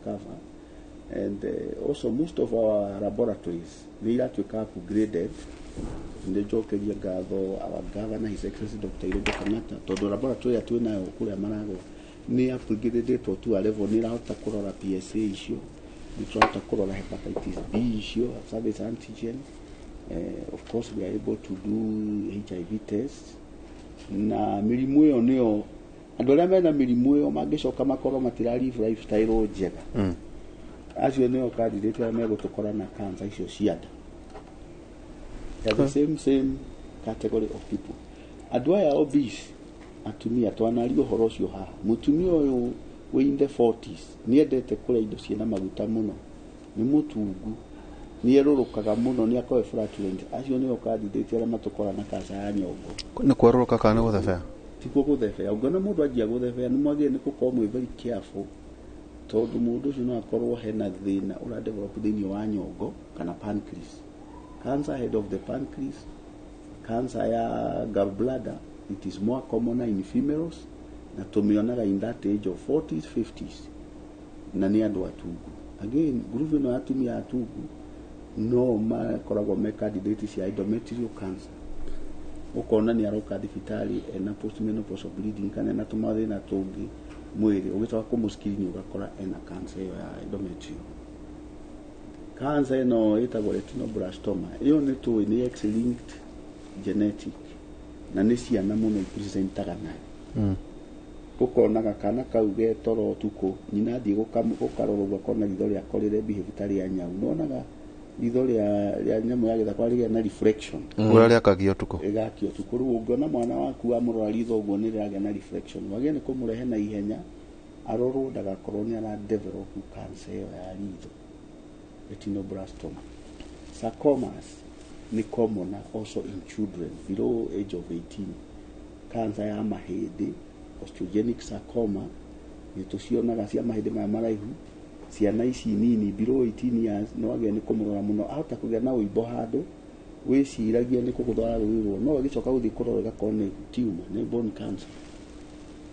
Cover, and also most of our laboratories nĩ iratuĩka upgraded. Nĩ njokeria ngatho our governor, His Excellency Dr. Irungu Kang'ata, tondũ laboratory ĩrĩa twĩ nayo kũrĩa Maragwa nĩ upgraded to a level nĩ ĩrahota kũrora PSA icio, nĩ tũrahota kũrora hepatitis B icio, surface antigen. Of course we are able to do HIV tests na mĩrimũ ĩyo. Nĩyo andũ arĩa mena mĩrimũ ĩyo mangĩcoka makorwo matira live lifestyle njega, acio nĩo candidate arĩa megũtũkora na cancer icio cia nda. They are the same category of people. Andũ aya obese, atumia, twanaria ũhoro ũcio haha. Mũtumia ũyũ wĩ in the 40s nĩ endete kũrĩa indo ciĩna maguta mũno, nĩ mũtungu, nĩ erũrũkaga mũno, nĩ akoragwo flatulent, acio nĩo candidate arĩa matũkora na cancer ya nyongo. Nĩ kwerũrũka kana nĩ gũthebea? Tikuo gũthebea. Ũngĩona mũndũ anjia gũthebea, nĩ mwagĩrĩire nĩ gũkorwo mwĩ very careful, tondũ mũndũ ũcio no akorwo hena thĩna ũra develop thĩinĩ wa nyongo kana pancreas. Cancer head of the pancreas, cancer ya gallbladder, it is more common in females, na tũmĩonaga in that age of 40s, 50s, na nĩ andũ atungu. Again, group ĩno ya atumia atungu no makoragwo me candidate cia endometrial cancer. Ũkona nĩ aroka thibitarĩ ena postmenopausal bleeding kana ena tũmathĩna tũngĩ mwĩrĩ, ũgĩcoka kũmũ-screen ũgakora ena cancer ĩyo ya endometrial. Cancer ĩno ĩtagwo retinoblastoma, ĩyo nĩ tũĩ nĩ X-linked genetic, na nĩ ciana mũno ipresentaga nayo. Ũkonaga kana kau ge toro ũtukũ, nyina athiĩ gũkarora ũguo akona ritho rĩako rĩre behave ta rĩa nyau. Nĩwonaga ritho rĩa nyamũ ya gĩthaka rĩgĩa na reflection. Ũrĩa rĩakagia ũtukũ. Ĩgakio ũtukũ. Rĩu ũngĩona mwana waku wamũrora ritho ũguo nĩ rĩragĩa na reflection, wagĩrĩire nĩ kũmũrehe na ihenya arorwo ndagakorwo nĩ ara develop cancer ĩyo ya ritho, retinoblastoma. Sarcomas nĩ common also in children below age of 18. Cancer ya mahĩndĩ, osteogenic sarcoma, nĩ tũcionaga cia mahĩndĩ maya maraihu. Ciana ici nini below 18 years no wagĩrĩire nĩ kũmũrora mũno, ahota kũgĩa na ũimbo handũ wĩciragia nĩ kũgũthwo aragũthirwo, no agĩcoka gũthiĩ kũrora ĩgakorwo nĩ tumor, nĩ bone cancer.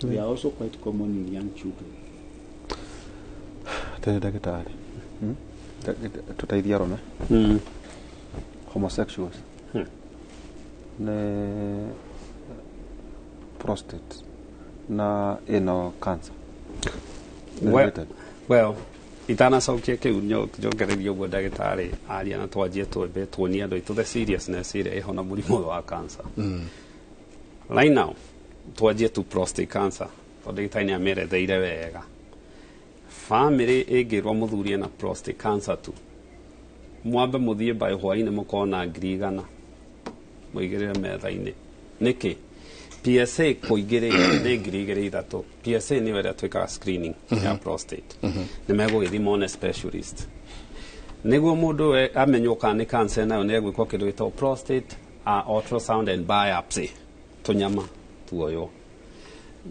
They are also quite common in young children. Tene ndagĩtarĩ, tũteithie arũme homosexuals nĩ prostate na ĩno cancer nĩ Well, related? Well, itanacokia kĩu, njongererie ũguo ndagĩtarĩ aria na twanjie twembe tuonie andũ aitũ the seriousness ĩrĩa ĩho na mũrimũ ũyũ wa cancer. Right now twanjie tu prostate cancer, tondũ ndagĩtarĩ nĩ ameretheire wega. Famĩlĩ ĩngĩrwo mũthuri ena prostate cancer tu, mwambe mũthiĩ mbaĩ hwainĩ, mũkorwo na 100,000 mũigĩrĩre metha-inĩ. Nĩkĩ? PSA kũingĩrĩra nĩ 2,300. PSA nĩyo ĩrĩa twĩkaga screening ya prostate. Nĩ megũgĩthiĩ mone specialist nĩguo mũndũ amenywo kana nĩ cancer nayo. Nĩ egwĩkwo kĩndũ gĩtagwo prostate ultrasound and biopsy, tũnyama tuoywo.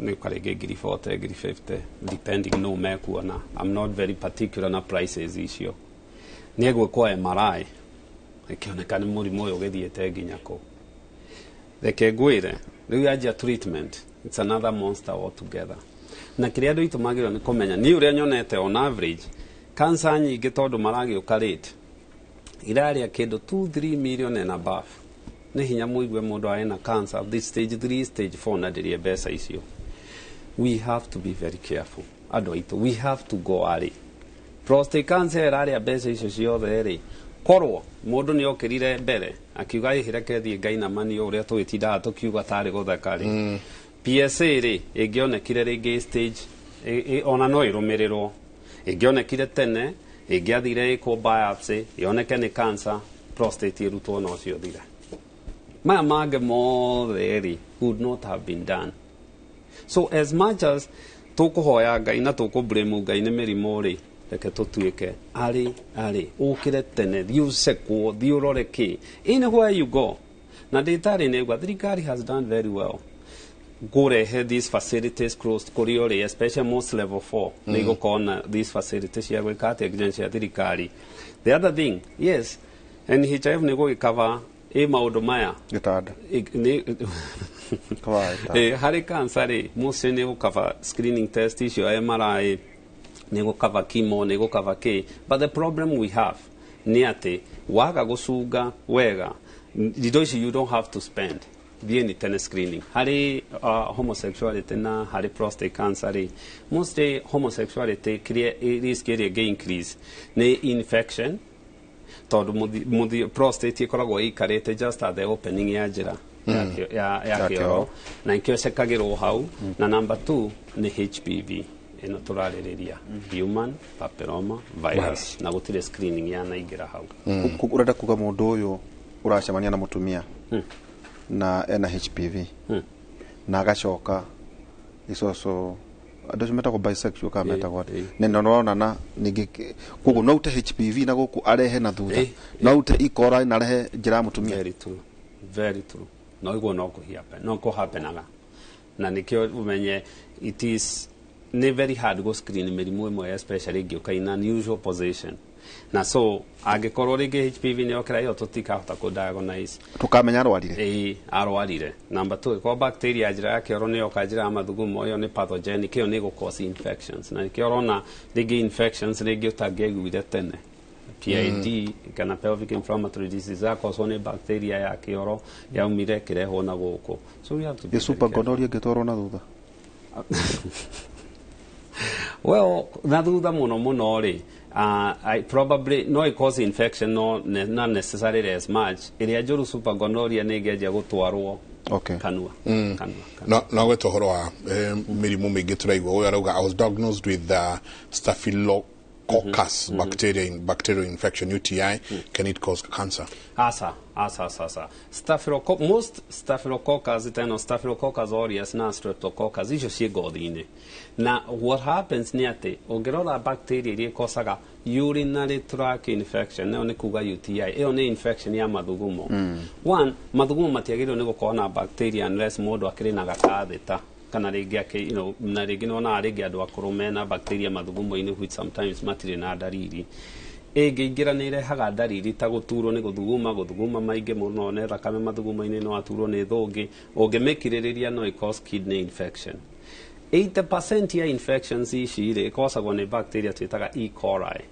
Nĩ karĩngĩ 40,000, 50,000, depending no mekuona. I'm not very particular na prices icio. Nĩ egwĩkwo MRI ĩkĩoneka nĩ mũrimũ ũyũ ũgĩthiĩte nginya kũ. Reke ngwĩre, rĩu yanjia treatment, it's another monster altogether. Na kĩrĩa andũ aitũ magĩrĩirwo nĩ kũmenya, niĩ ũrĩa nyonete, on average cancer nyingĩ, tondũ maragĩũka late, irarĩa kĩndũ 2 3 million and above. Nĩ hinya mũigue mũndũ arĩ na cancer this stage 3, stage 4 na ndĩrĩe mbeca icio. We have to be very careful, andũ aitũ. We have to go early. Prostate cancer ĩrarĩa mbeca icio ciothe rĩ, korwo mũndũ nĩ okĩrire mbere akiuga, "Ĩhĩ, reke thiĩ ngainamani," ũrĩa tũgĩtindaga tũkiuga tarĩ gũtheka rĩ, PSA rĩ ĩngĩonekire rĩngĩ stage ona no ĩrũmĩrĩrwo, ĩngĩonekire tene, ĩngĩathire ĩkwo biopsy, yoneke nĩ cancer, prostate ĩrutwo, na ũcio thire. Maya mangĩ mothe rĩ would not have been done. So as much as tũkũhoya Ngai na tũkũ-blame Ngai nĩ mĩrimũ rĩ, reke tũtuĩke arĩ ũkĩre tene, thiĩ ũcekwo, thiĩ ũrore kĩ. Anywhere you go, na ndĩtarĩ nĩgua thirikari has done very well kũrehe these facilities close kũrĩa ũrĩ, especially most level 4 nĩ igũkorwo na these facilities cia gwĩka atĩa, nginya cia thirikari. The other thing, yes, NHIF nĩ gũgĩcover ĩ maũndũ maya. Gĩtanda. Cover gĩtanda. Harĩ cancer rĩ, mostly nĩ gũcover screening test icio, MRI, nĩ gũcover chemo, nĩ gũcover kĩ. But the problem we have nĩ atĩ waga gũcunga wega indo ici, you don't have to spend. Thiĩ nĩ tene screening. Harĩ homosexuality na harĩ prostate cancer rĩ, mostly homosexuality, kĩrĩa risk ĩrĩa ĩngĩ increase nĩ infection, tondũ prostate ĩkoragwo ĩikarĩte just at the opening ya njĩra ya Ya kĩoro kĩoro. Na nikĩo cekagĩrwo hau. Na number 2 nĩ HPV ĩno tũrarĩrĩria, human papilloma virus, na gũtirĩ screening yanaingĩra hau. Ũrenda kuga mũndũ ũyũ ũracemania na mũtumia na ena HPV na agacoka icoco, andũ acio metagwo bisexual kana metagwo atĩa? Na nĩronana ningĩ koguo no ute HPV na gũkũ arehe na thutha, no ute ikora na arehe njĩra ya mũtumia. Very true, very true. No iguo no kũhappen, no kũhappenaga, na nĩkĩo ũmenye it is nĩ very hard go screen mĩrimũ ĩmwe, especially ĩngĩũka in unusual position. Na so angĩkorwo rĩngĩ HPV nĩ yokĩra ĩyo, tũtikahota kũ diagnose. Tũkamenya arwarire. Ĩĩ, arwarire. Number 2, ĩkorwo bacteria ya njĩra ya kĩoro nĩ yoka njĩra ya mathugumo, ĩyo nĩ pathogenic, ĩyo nĩ ĩgũ infections, na nĩkĩo ũrona rĩngĩ infections rĩngĩ ũtangĩaiguire tene, PID kana pelvic inflammatory disease, yakoswo nĩ bacteria ya kĩoro yaumire ĩkĩrehwo na gũkũ. So we have to be ĩ super gonorrhea ĩngĩtwarwo na thutha? Well, na thutha mũno mũno rĩ, probably no it cause infection, no not necessarily as much. Ĩrĩa njũru, super gonorrhea, nĩ ĩngĩanjia gũtwarwo kanua. Kanua. No gweta ũhoro wa mĩrimũ mĩingĩ tũraigua. Ũyũ arauga, "I was diagnosed with staphylococcus bacterial infection, UTI. Can it cause cancer?" Asa, asa, asa, asa. Most staphylococcus teno, Staphylococcus aureus na Streptococcus icio ciĩ ngothi-inĩ. Na what happens nĩ atĩ ũngĩrora bacteria iria ĩkosaga urinary tract infection, nayo nĩ kuga UTI, ĩyo nĩ infection ya mathugumo. One, mathugumo matiagĩrĩirwo nĩ gũkorwo na bacteria unless mũndũ akĩrĩ na gakathĩta kana rĩngĩ akĩ, na rĩngĩ nĩwonaga rĩngĩ andũ akũrũ mena bacteria mathugumo-inĩ, which sometimes matirĩ na ndariri. Ĩngĩingĩra nĩ ĩrehaga ndariri ta gũturwo nĩ gũthuguma, gũthuguma maingĩ mũno, nĩ thakame mathugumo-inĩ, no aturwo nĩ thũngĩ. Ũngĩmĩkirĩrĩria no ĩ cause kidney infection. 80% ya infections ici rĩ ĩkosagwo nĩ bacteria twĩtaga E. coli.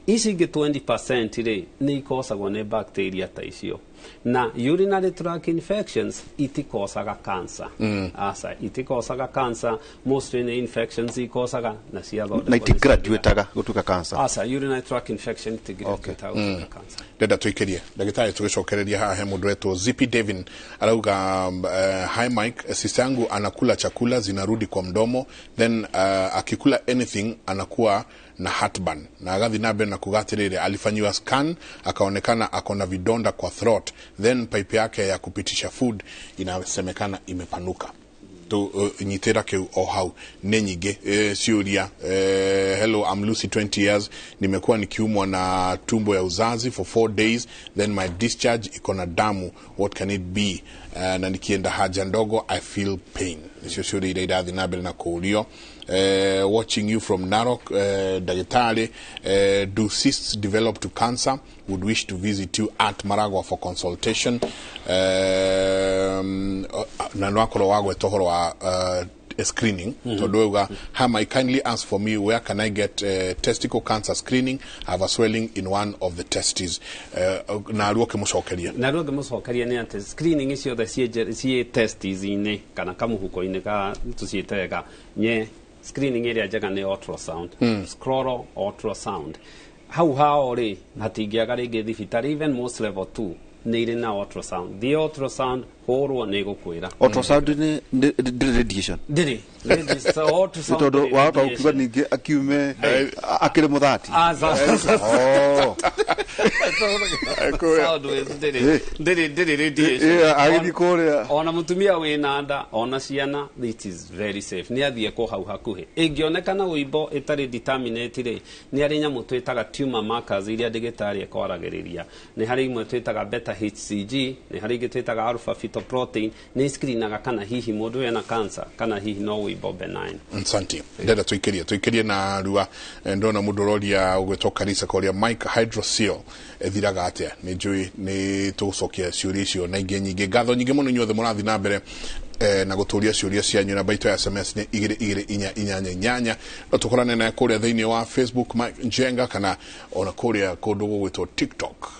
Ici ingĩ 20% rĩ nĩ ikosagwo nĩ bacteria ta icio. Na urinary tract infections itikosaga cancer. Aca, itikosaga cancer, mostly nĩ infections ikosaga na ciathondekwo na nĩ itigraduataga gutuika cancer. Aca, urinary tract infection itigraduataga gũtuĩka cancer. Ndenda tuikirie ndagĩtarĩ tũgĩcokereria haha he mũndũ wetwo Zippy Devin arauga hi Mike, sister yangu anakula chakula zinarudi kwa mdomo, then akikula anything anakuwa na heartburn, na agathi na mbere na kuga atĩrĩrĩ, alifanyiwa scan akaonekana akona vidonda kwa throat, then pipe yake ya kupitisha food inasemekana imepanuka. Tu nyitĩra kĩu o hau nĩ nyingĩ ciũria. Hello, I'm Lucy, 20 years, nimekuwa nikiumwa na tumbo ya uzazi for 4 days, then my discharge iko na damu, what can it be? Na nikienda haja ndogo I feel pain. Nicio ciũria iria irathiĩ na mbere na kũũrio. Watching you from Narok, ndagĩtarĩ, do cysts develop to cancer? Would wish to visit you at Maragua for consultation. Na nĩwakorwo wagweta ũhoro wa screening, tondũ wauga hama, I kindly ask for me, where can I get testicle cancer screening? I have a swelling in one of the testes. Na ruo ũkĩmũcokeria. Na rĩu ngĩmũcokeria nĩ atĩ screening ciothe ciĩ testes-inĩ kana kamũhuko-inĩ ka tũciĩte wega nye, screening ĩrĩa njega nĩ ultrasound, scrotal ultrasound. Hau hao rĩ hatingĩaga rĩngĩ thibitarĩ, even most level 2 nĩ irĩ na ultrasound. Thiĩ ultrasound hũrwo, nĩ ĩgũkwĩra. Ultrasound nĩ ndĩrĩ radiation? Ndĩrĩ. Ultrasound tondũ ndĩrĩ wahota radiation. gũkiuga ningĩ akiume akĩrĩ mũthati. Oh. Sound waves ndĩrĩ radiation. Agĩthiĩ kũrĩa. Ona mũtumia wĩna nda, ona ciana, it is very safe. Nĩ athiĩ kũ hau hakuhĩ. Ĩngĩonekana ũimbo ĩtarĩ determinate rĩ, nĩ harĩ nyamũ twĩtaga tumor markers iria ndagĩtarĩ ekwaragĩrĩria. Nĩ harĩ imwe twĩtaga beta HCG, nĩ harĩ ingĩ twĩtaga alpha fetoprotein, nĩ screenaga kana hihi mũndũ ena cancer kana hihi no ũimbo benign. Nsanti, ndenda tuikirie na rua. Ndona mũndũ ũroria ũgwĩtwo Karisa koria Mike, hydrocele ĩthiraga atĩa? Nĩ njũĩ nĩ tũgũcokia ciũria icio na ingĩ nyingĩ. Ngatho nyingĩ mũno inyuothe mũrathiĩ na mbere na gũtũria ciũria cianyu. Namba itũ ya SMS nĩ 22488. No tũkorane naye kũrĩa thĩinĩ wa Facebook Mike Njenga, kana ona kũrĩa kũndũ gũgwĩtwo TikTok,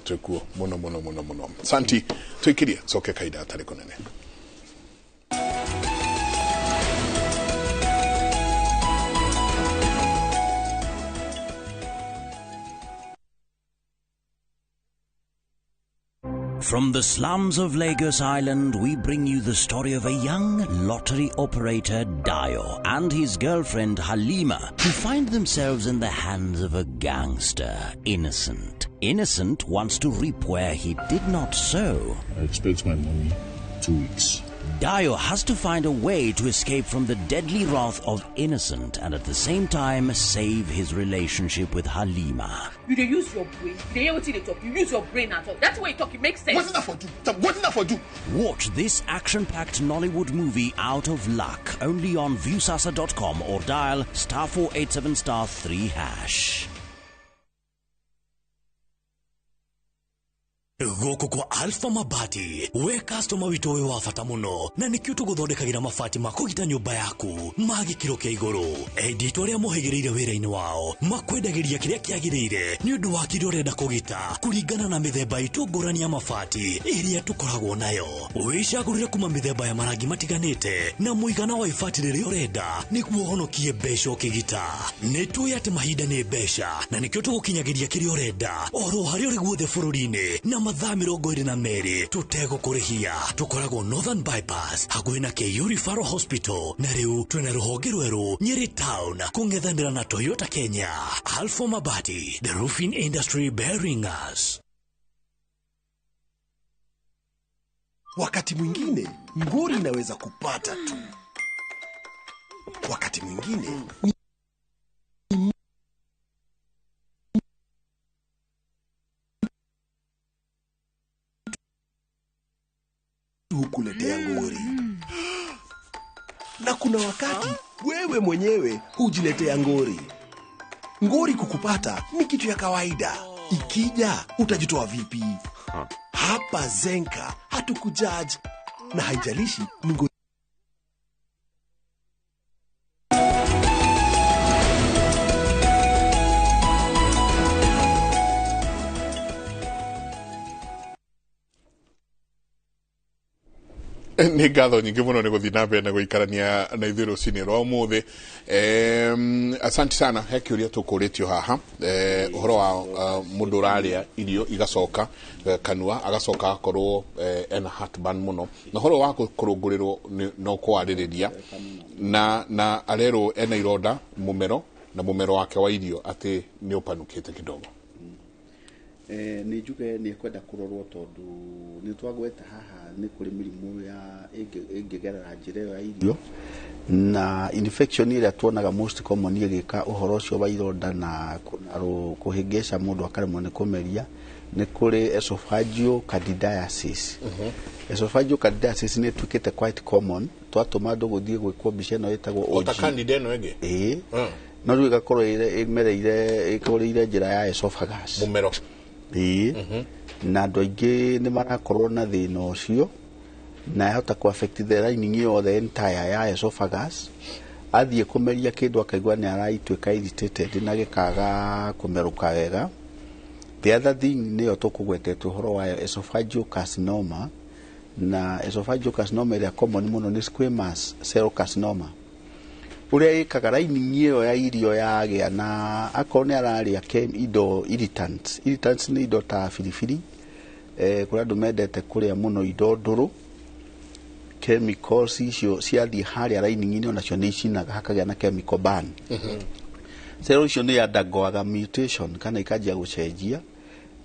twĩkuo mũno mũno mũno mũno. Santi, tuikirie coke kahinda gatarĩ kũnene. From the slums of Lagos Island, we bring you the story of a young lottery operator, Dio, and his girlfriend, Halima, who find themselves in the hands of a gangster, Innocent. Innocent wants to reap where he did not sow. I expect my money 2 weeks. Dio has to find a way to escape from the deadly wrath of Innocent and at the same time save his relationship with Halima. You dey use your brain. You dey hear wetin dey talk. You use your brain at all. That's why you talk. It makes sense. Wetin that for do? Wetin that for do? Watch this action-packed Nollywood movie Out of Luck only on Viusasa.com or dial *487*3#. Gũkũ kwa Alpha Mabati, we customer witũ wĩ wa bata mũno, na nĩkĩo tũgũthondekagĩra mabati ma kũgita nyũmba yaku ma gĩkĩro kĩa igũrũ. Endia aitũ arĩa mohĩgĩrĩire wĩra-inĩ wao makwendagĩria kĩrĩa kĩagĩrĩire nĩ ũndũ wa kĩrĩa ũrenda kũgita kũringana na mĩthemba itũ ngũrani ya mabati ĩrĩa tũkoragwo nayo. Wĩcagũrĩre kuma mĩthemba ya marangi matiganĩte na mũigana wa ibati rĩrĩa ũrenda nĩguo ũhonokie mbeca ũkĩgita. Nĩ tũĩ atĩ mahinda nĩ mbeca na nĩkĩo tũgũkinyagĩria kĩrĩa ũrenda oro harĩa ũrĩ guothe bũrũri-inĩ na mathaa 22 tũtegũkũrĩhia. Tũkoragwo Northern Bypass hakuhĩ na KU Referral Hospital, na rĩu twĩna rũhonge rwerũ Nyeri Town kũng'ethanĩra na Toyota Kenya. Alpha Mabati, the roofing industry bearing us. Wakati mwingine ngori inaweza kupata tu, wakati mwingine ni hukuletea ngori, na kuna wakati wewe mwenyewe hujiletea ngori. Ngori kukupata ni kitu ya kawaida. Ikija utajitoa vipi? Hapa Zenka hatukujudge, na haijalishi ni ngori Nĩ ngatho nyingĩ mũno nĩ gũthiĩ na mbere na gũikarania na ithuĩ rũcinĩ rwa ũmũthĩ. Asante sana. He kĩũria tũkũrĩtio haha, ũhoro wa mũndũ ũrarĩa irio igacoka kanua, agacoka agakorwo ena heartburn mũno, na ũhoro wa kũrũngũrĩrwo no kwarĩrĩria na arerwo ena ironda mũmero na mũmero wake wa irio atĩ nĩ ũpanukĩte kidogo. Nĩ njuge nĩ ekwenda kũrorwo, tondũ nĩ twagweta haha nĩ kũrĩ mĩrimũ ya ĩngĩgerera njĩra ĩyo ya irio, na infection ĩrĩa tuonaga most common ĩgĩka ũhoro ũcio wa ironda na kũhĩngĩca mũndũ akaremwo nĩ kũmeria nĩ kũrĩ esophageal candidiasis. Esophageal candidiasis nĩ ĩtuĩkĩte quite common, twatũma andũ gũthiĩ gwĩkwo mbica ĩno ĩtagwo O ta OG. candida ĩno ĩngĩ. Ĩĩ, no rĩu ĩgakorwo ĩmereire ĩkũrĩire njĩra ya esophagus. Mũmero. Ĩĩ, na andũ aingĩ nĩ marakorwo na thĩna ũcio, na yahota kũ affect the lining yothe entire ya esophagus. Athiĩ kũmeria kĩndũ akaigua nĩ araituĩka irritated na gĩkaga kũmerũka wega. The other thing nĩyo tũkũgwetete ũhoro wayo, esophageal carcinoma. Na esophageal carcinoma ĩrĩa common mũno nĩ squamous cell carcinoma. Ũrĩa ĩkaga, lining ĩyo ya irio yagĩa na akorwo nĩ ararĩa indo irritants. Irritants nĩ indo ta biribiri, kũrĩ andũ mendete kũrĩa mũno indo ndũrũ. Chemicals icio ciathiĩ harĩa lining-inĩ onacio nĩ icinaga, hakagĩa na chemical burn. Cell icio nĩ undergoaga mutation kana ikanjia gũcenjia,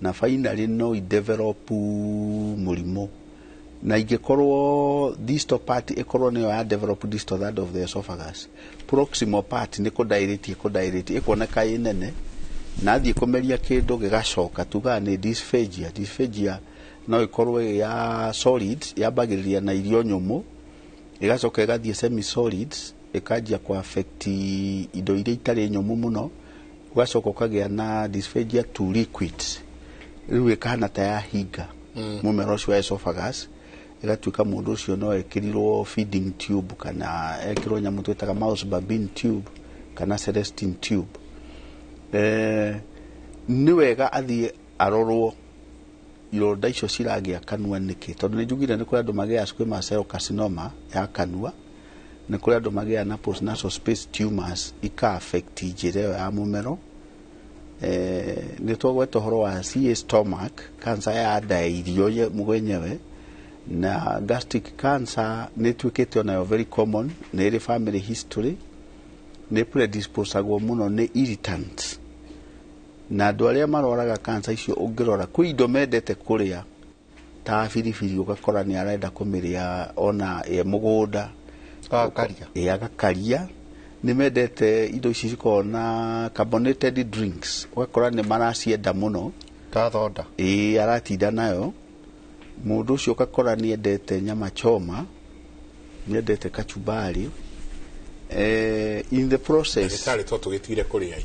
na finally no i-develop mũrimũ, na ingĩkorwo distal part ĩkorwo nĩyo ya develop distal third of the esophagus, proximal part nĩ kũdilate, ĩkũdilate, ĩkuoneka ĩ nene, na athiĩ kũmeria kĩndũ gĩgacoka. Tugaga nĩ dysphagia. Dysphagia no ĩkorwo ĩ ya solids, yambagĩrĩria na irio nyũmũ, ĩgacoka ĩgathiĩ semi solids, ĩkanjia kũ affect indo iria itarĩ nyũmũ mũno, ũgacoka ũkagĩa na dysphagia to liquids. Rĩu ĩkahana ta yahinga mũmero ũcio wa esophagus, ĩgatuĩka mũndũ ũcio no ekĩrirwo feeding tube kana ekĩrwo nyamũ twĩtaga mouse baboon tube kana Celestine tube. Nĩ wega athiĩ arorwo ironda icio ciragĩa kanua nĩkĩ, tondũ nĩ njugire nĩ kũrĩ andũ magĩaga squamous cell carcinoma ya kanua, nĩ kũrĩ andũ magĩaga na postnasal space tumors ika affect njĩra ĩyo ya mũmero. Nĩ twagweta ũhoro wa CA stomach cancer ya nda ya irio mwenyewe, na gastric cancer nĩ ĩtuĩkĩte onayo very common, nĩ ĩrĩ family history, nĩ predisposagwo mũno nĩ irritants, na andũ arĩa marwaraga cancer icio ũngĩrora kwĩ indo mendete kũrĩa ta biribiri, ũgakora nĩ arenda kũmĩrĩa ona ĩ mũgũnda. Agakaria. Ĩ, agakaria. Nĩ mendete indo ici cikoragwo na carbonated drinks, ũgakora nĩ maracienda mũno. Ta thonda. Ĩ, aratinda nayo mũndũ ũcio. Ũgakora nĩ endete nyama choma, nĩ endete kachumbari. In the process Ndagĩtarĩ, to tũgĩtigire kũrĩa.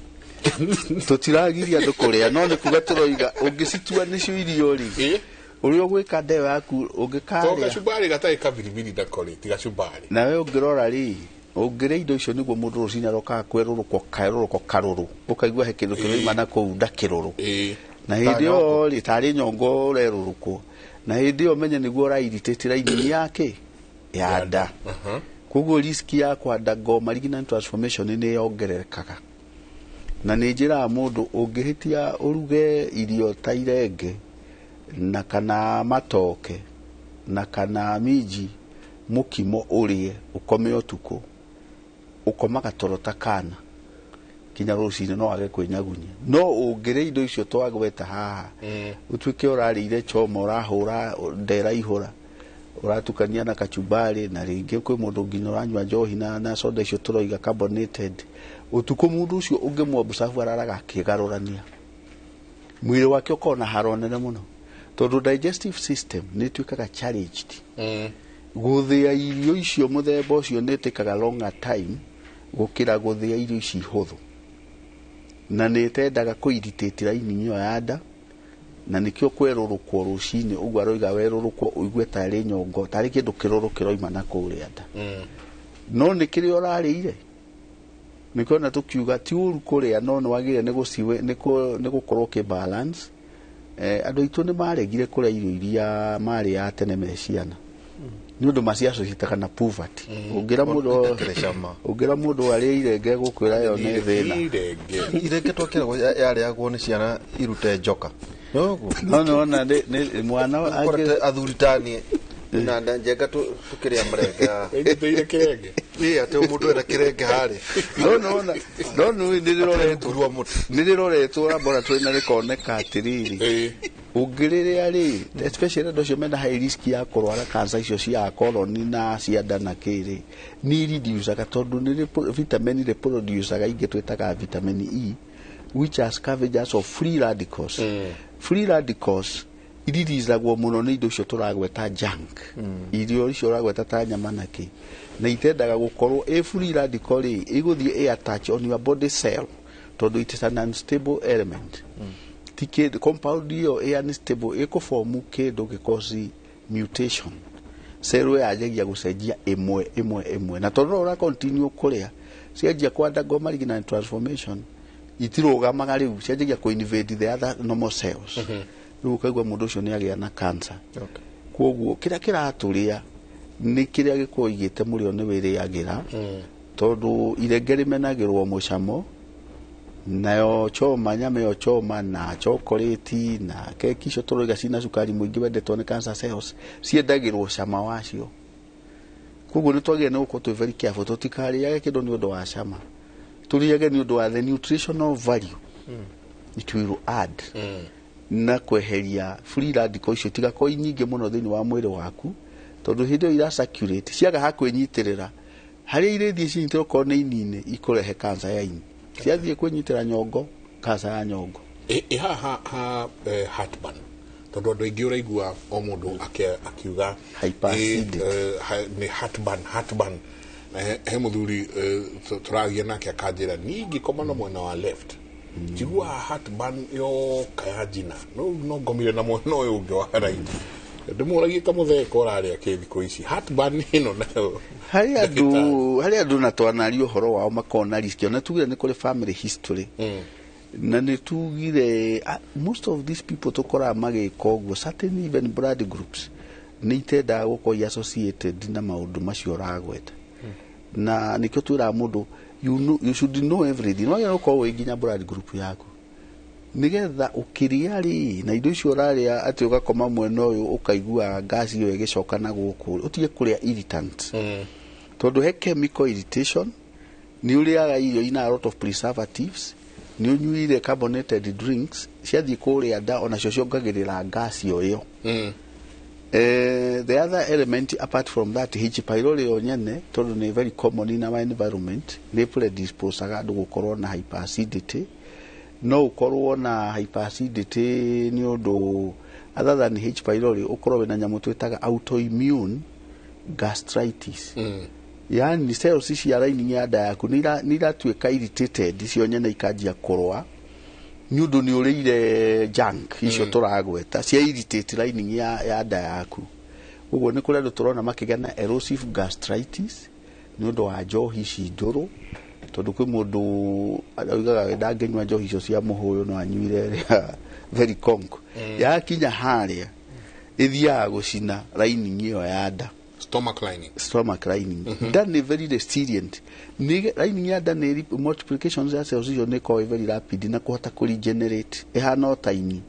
Tũtiragiria andũ kũrĩa, no nĩ kuga tũroiga ũngĩcitua nĩcio irio rĩ, ũrĩa ũgwĩka ndeo yaku To ũngĩkarĩa gacumbari gatarĩ kabiribiri nako rĩ, ti gacumbari. Nawe ũngĩrora rĩ, ũngĩrĩa indo icio nĩguo mũndũ rũcinĩ arokaga kwerũrũkwo kerũrũko karũrũ, ũkaigua he kĩndũ kĩroima na kũu nda kĩrũrũ, na hĩndĩ ĩyo rĩ tarĩ nyongo ũrerũrũkwo, na hĩndĩ ĩyo menye nĩguo ũrairritate lining yake ya nda. Koguo risk ya kwandangwo malignant transformation nĩ yongererekaga. Na nĩ njĩraga mũndũ, ũngĩhĩtia ũruge irio ta irenge na kana matoke na kana minji mũkimo, ũrĩe ũkome ũtukũ, ũkomaga toro ta kana kinya rũcinĩ, no wage kwĩnyagunyia. No ũngĩrĩa indo icio twagweta haha, ũtuĩke ũrarĩire choma, ũrahũra ndera ihũra, ũratukania na kachumbari, na rĩngĩ kwĩ mũndũ nginya ũranyua njohi na soda icio tũroiga carbonated, ũtukũ mũndũ ũcio ũngĩmwambucabu araraga akĩgarũrania mwĩrĩ wake, ũkorwo na haro nene mũno, tondũ digestive system nĩ ĩtuĩkaga challenged. Gũthĩa irio icio mũthemba ũcio nĩ ĩtĩkaga longer time gũkĩra gũthĩa irio ici hũthũ, na nĩ ĩtendaga kũ irritate lining ĩyo ya nda, na nĩkĩo kwerũrũkwo rũcinĩ ũguo aroiga werũrũkwo ũigue tarĩ nyongo, tarĩ kĩndũ kĩrũrũ kĩroima na kũrĩa nda. No nĩ kĩrĩa ũrarĩire, nĩkĩo ona tũkiuga ti ũru kũrĩa, no nĩ wagĩrĩire nĩ gũciwe nĩ gũkorwo ũkĩ balance. Andũ aitũ nĩ maregire kũrĩa irio iria marĩaga tene me ciana. Nĩ ũndũ maciacocitaga na poverty. Ũngĩra mũndũ, ũngĩra mũndũ arĩe irenge, gũkwĩra ĩyo nĩ thĩna. Irenge twakĩragwo yarĩagwo nĩ ciana irute njoka. No nĩwona nĩ mwana Ũkorete athuri taniĩ na njenga tukĩrĩa marenge haha. Ĩnyitĩire kĩrenge. Ĩ atĩ mũndũ ena kĩrenge harĩa. No nĩwona, no nĩ nĩrĩroretwo, nĩrĩroretwo laboratory na rĩkoneka atĩrĩrĩ, ũngĩrĩrĩa rĩ, especially andũ acio mena high risk ya kũrwara cancer icio cia colon na cia nda na kĩrĩ, nĩ reducaga tondũ nĩ vitamin rĩproducaga ingĩ twĩtaga vitamin E, which are scavengers of free radicals. Free radicals iririzagwo mũno nĩ indo icio tũragweta junk, irio icio ũragweta ta nyama na kĩ, na itendaga gũkorwo ĩ free radical rĩ, ĩgũthiĩ ĩ attach on your body cell tondũ it is an unstable element. Ti kĩndũ, compound ĩyo ĩ unstable, ĩkũbomu kĩndũ gĩkosi mutation, cell yanjagia gũcenjia ĩmwe ĩmwe ĩmwe, na tondũ no ũra continue kũrĩa, cianjia ku undergo malignant transformation, itirũgamaga rĩu, cianjagia kũ invade the other normal cells. Rĩu ũkaigua mũndũ ũcio nĩ agĩa na cancer. Koguo kĩrĩa kĩratũrĩa nĩ kĩrĩa gĩkoragwo igĩte mũrĩo nĩ wĩrĩagĩra, tondũ irenge rĩmenagĩrwo mũcamo, nayo choma, nyama ĩyo choma na chocolate na keki icio tũroiga cina cukari mũingĩ wendetwo nĩ cancer cells, ciendagĩrwo cama wacio. Koguo nĩ twagĩrĩire nĩ gũkorwo twĩ very careful, tũtikarĩage kĩndũ nĩ ũndũ wa cama, tũrĩage nĩ ũndũ wa the nutritional value it will add, na kweheria free radical icio tigakorwo nyingĩ mũno thĩinĩ wa mwĩrĩ waku, tondũ hĩndĩ ĩyo ira circulate ciaga ha kwĩnyitĩrĩra, harĩa irĩthiĩ cinyitĩrĩra okorwo nĩ ini-inĩ ikũrehe cancer ya ini, ciathiĩ kwĩnyitĩra nyongo, cancer ya nyongo. Ĩ haha ha heartburn, tondũ andũ aingĩ ũraigua o mũndũ akiuga Hyperacidity. Nĩ heartburn, heartburn. Na he mũthuri tũragia nake akanjĩra niĩ ingĩkoma na mwena wa left njiguaga heartburn yoka ya njina, no ngomire na mwena ũyũ ũngĩ wa right. Ndĩmũragie kamũthee ũrarĩa kĩ thikũ ici heartburn ĩno nayo? Harĩ andũ na twanaria ũhoro wao makona risk, ona tugire nĩ kũrĩ family history, na nĩ tugire most of these people tũkoraga magĩka ũguo, certain even blood groups nĩ itendaga gũkorwo associated na maũndũ macio ũragweta, na nĩkĩo twĩraga mũndũ, you know, you should know everything, wagĩrĩirwo gũkorwo wĩ nginya blood group yaku, nĩgetha ũkĩrĩa rĩ na indo icio ũrarĩa atĩ ũgakoma mwena ũyũ ũkaigua gas ĩyo ĩgĩcoka na gũkũ, ũtige kũrĩa irritant, tondũ he chemical irritation, nĩ ũrĩaga irio ina a lot of preservatives, nĩ ũnyuire carbonated drinks, ciathiĩ kũrĩa nda onacio ciongagĩrĩra gas ĩyo ĩyo. The other element apart from that, H pylori yo nyene, tondũ nĩ very common in our environment, nĩ predisposaga andũ gũkorwo na hyperacidity. No ũkorwo na hyperacidity nĩ ũndũ other than H pylori, ũkorwo wĩna nyamũ twĩtaga autoimmune gastritis, yani cells cia lining ya nda yaku nĩ iratuĩka irritated cio nyene, ikanjia kũrũa nĩ ũndũ nĩ ũrĩire junk icio tũragweta cia irritate lining ya nda yaku. Ũguo nĩ kũrĩ andũ tũrona makĩgĩa na erosive gastritis nĩ ũndũ wa njohi ici ndũrũ, tondũ kwĩ mũndũ oigaga we ndangĩnyua njohi icio cia mũhũyũ, no anyuire ĩrĩa very conk. Yakinya harĩa ĩthiaga gũcina lining ĩyo ya nda. Stomach lining. Stomach lining. Nda nĩ very resilient, nĩ lining ya nda nĩ multiplications ya cells icio nĩ ĩkoragwo ĩ very rapid na kũhota kũ regenerate, ĩhana o ta ini.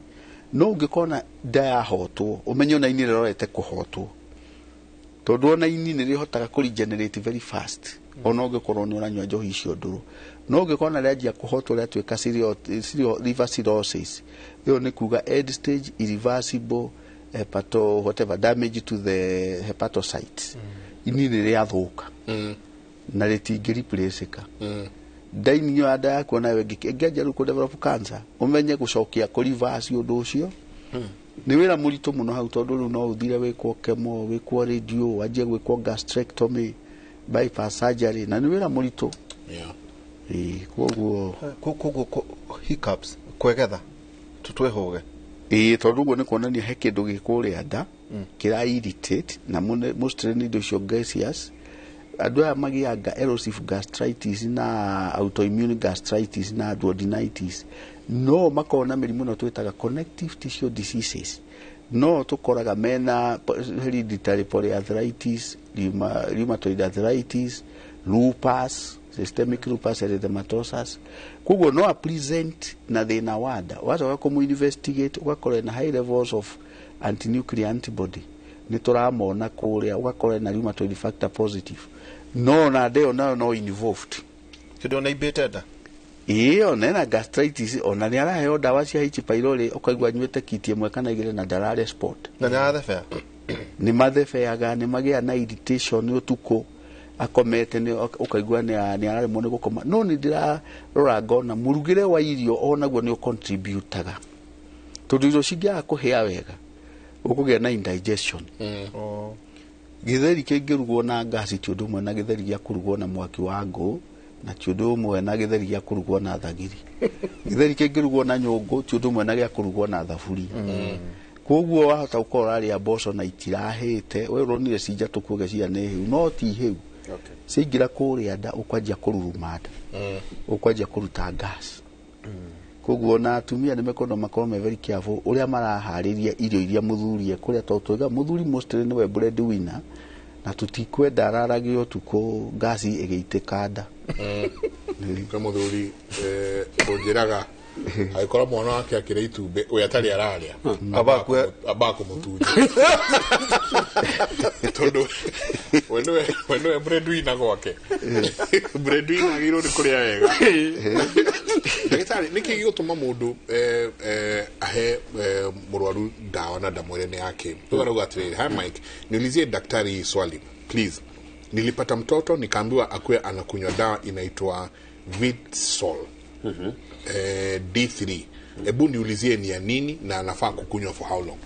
No ũngĩkona nda yahotwo, ũmenye ona ini rĩrorete kũhotwo, tondũ ona ini nĩ rĩhotaga kũ regenerate very fast ona ũngĩkorwo nĩ ũranyua njohi icio ndũrũ. No ũngĩkona rĩanjia kũhotwo, rĩatuĩka liver cirrhosis, ĩyo nĩ kuga end stage irreversible hepato whatever damage to the hepatocytes, ini nĩ rĩathũka na rĩtingĩ replaceka. Ndaini ĩyo ya nda yaku onayo ĩngĩanjia rĩu kũ develop cancer, ũmenye gũcokia kũ reverse ũndũ ũcio nĩ wĩra mũritũ mũno hau, tondũ rĩu no ũthire wĩkwo chemo, wĩkwo radio, wanjie gwĩkwo gastrectomy, bypass surgery, na nĩ wĩra mũritũ. Ĩĩ, koguo Koguo hiccups, kwegetha tutwĩhũge? Ĩĩ, tondũ ũguo nĩ kuonania he kĩndũ gĩ kũrĩa nda kĩra irritate, na mostly nĩ indo icio gaseous. Andũ aya magĩaga erosive gastritis na autoimmune gastritis na duodenitis, no makorwo na mĩrimũ ĩno twĩtaga connective tissue diseases. No tũkoraga mena hereditary polyarthritis, rheumatoid arthritis, lupus, systemic lupus erythematosus. Koguo no a present na thĩna wa nda, wacoka kũmũ investigate ũgakora na high levels of antinuclear antibody, nĩ tũramona kũrĩa, ũgakora na rheumatoid factor positive, no na nda ĩyo nayo no involved. Kĩndũ ona imbĩte nda. Ĩĩ, ona ena gastritis, ona nĩ araheo ndawa cia H pylori, ũkaigua anyuĩte kiti ĩmwe kana igĩrĩ na ndararĩa spot. Na nĩ arathebea. Nĩ mathebeaga, nĩ magĩa na irritation ũtukũ akomete, nĩ ũkaigua nĩ araremwo nĩ gũkoma. No nĩ ndĩrarora ngona mũrugĩre wa irio onaguo nĩ ũcontributaga, tondũ irio cingĩaga kũhĩa wega ũkũgĩa na indigestion. Gĩtheri kĩngĩrugwo na ngasi ti ũndũ ũmwe na gĩtheri gĩa kũrugwo na mwaki wa ngũ, na ti ũndũ ũmwe na gĩtheri gĩa kũrugwo na thagiri. Gĩtheri kĩngĩrugwo na nyũngũ ti ũndũ ũmwe na gĩa kũrugwo na thaburia. Koguo wahota gũkorwo ũrarĩa mboco na itirahĩte, we ũronire ci njatũku ũgeciria nĩ hĩu, no ti hĩu. Ciaingĩra kũrĩa nda ũkwanjia kũruruma nda, ũkwanjia kũruta gas. Koguo na atumia nĩ mekwenda makorwo me very careful ũrĩa maraharĩria irio iria mũthuri ekũrĩa, tondũ twauga mũthuri mostly nĩwe bread winner, na tũtikwenda ararage ũtukũ ngasi ĩgĩitĩka nda. Kwĩ mũthuri ũnjĩraga agĩkorwo mwana wake akĩrĩa itumbĩ we atarĩ ararĩa, ambaga kũmũtunya, tondũ we nĩwe breadwinner gwake. Breadwinner agĩrĩirwo nĩ kũrĩa wega. Ndagĩtarĩ, nĩkĩ gĩgũtũma mũndũ ahe mũrwaru ndawa na ndamwĩre nĩ yake? Rĩu atĩrĩrĩ, hi Mike, niulizie daktari hii swali please. Nilipata mtoto nikaambiwa akuwe anakunywa dawa inaitwa Vitsol D3. Ebu niulizie ni ya nini na anafaa kukunywa for how long?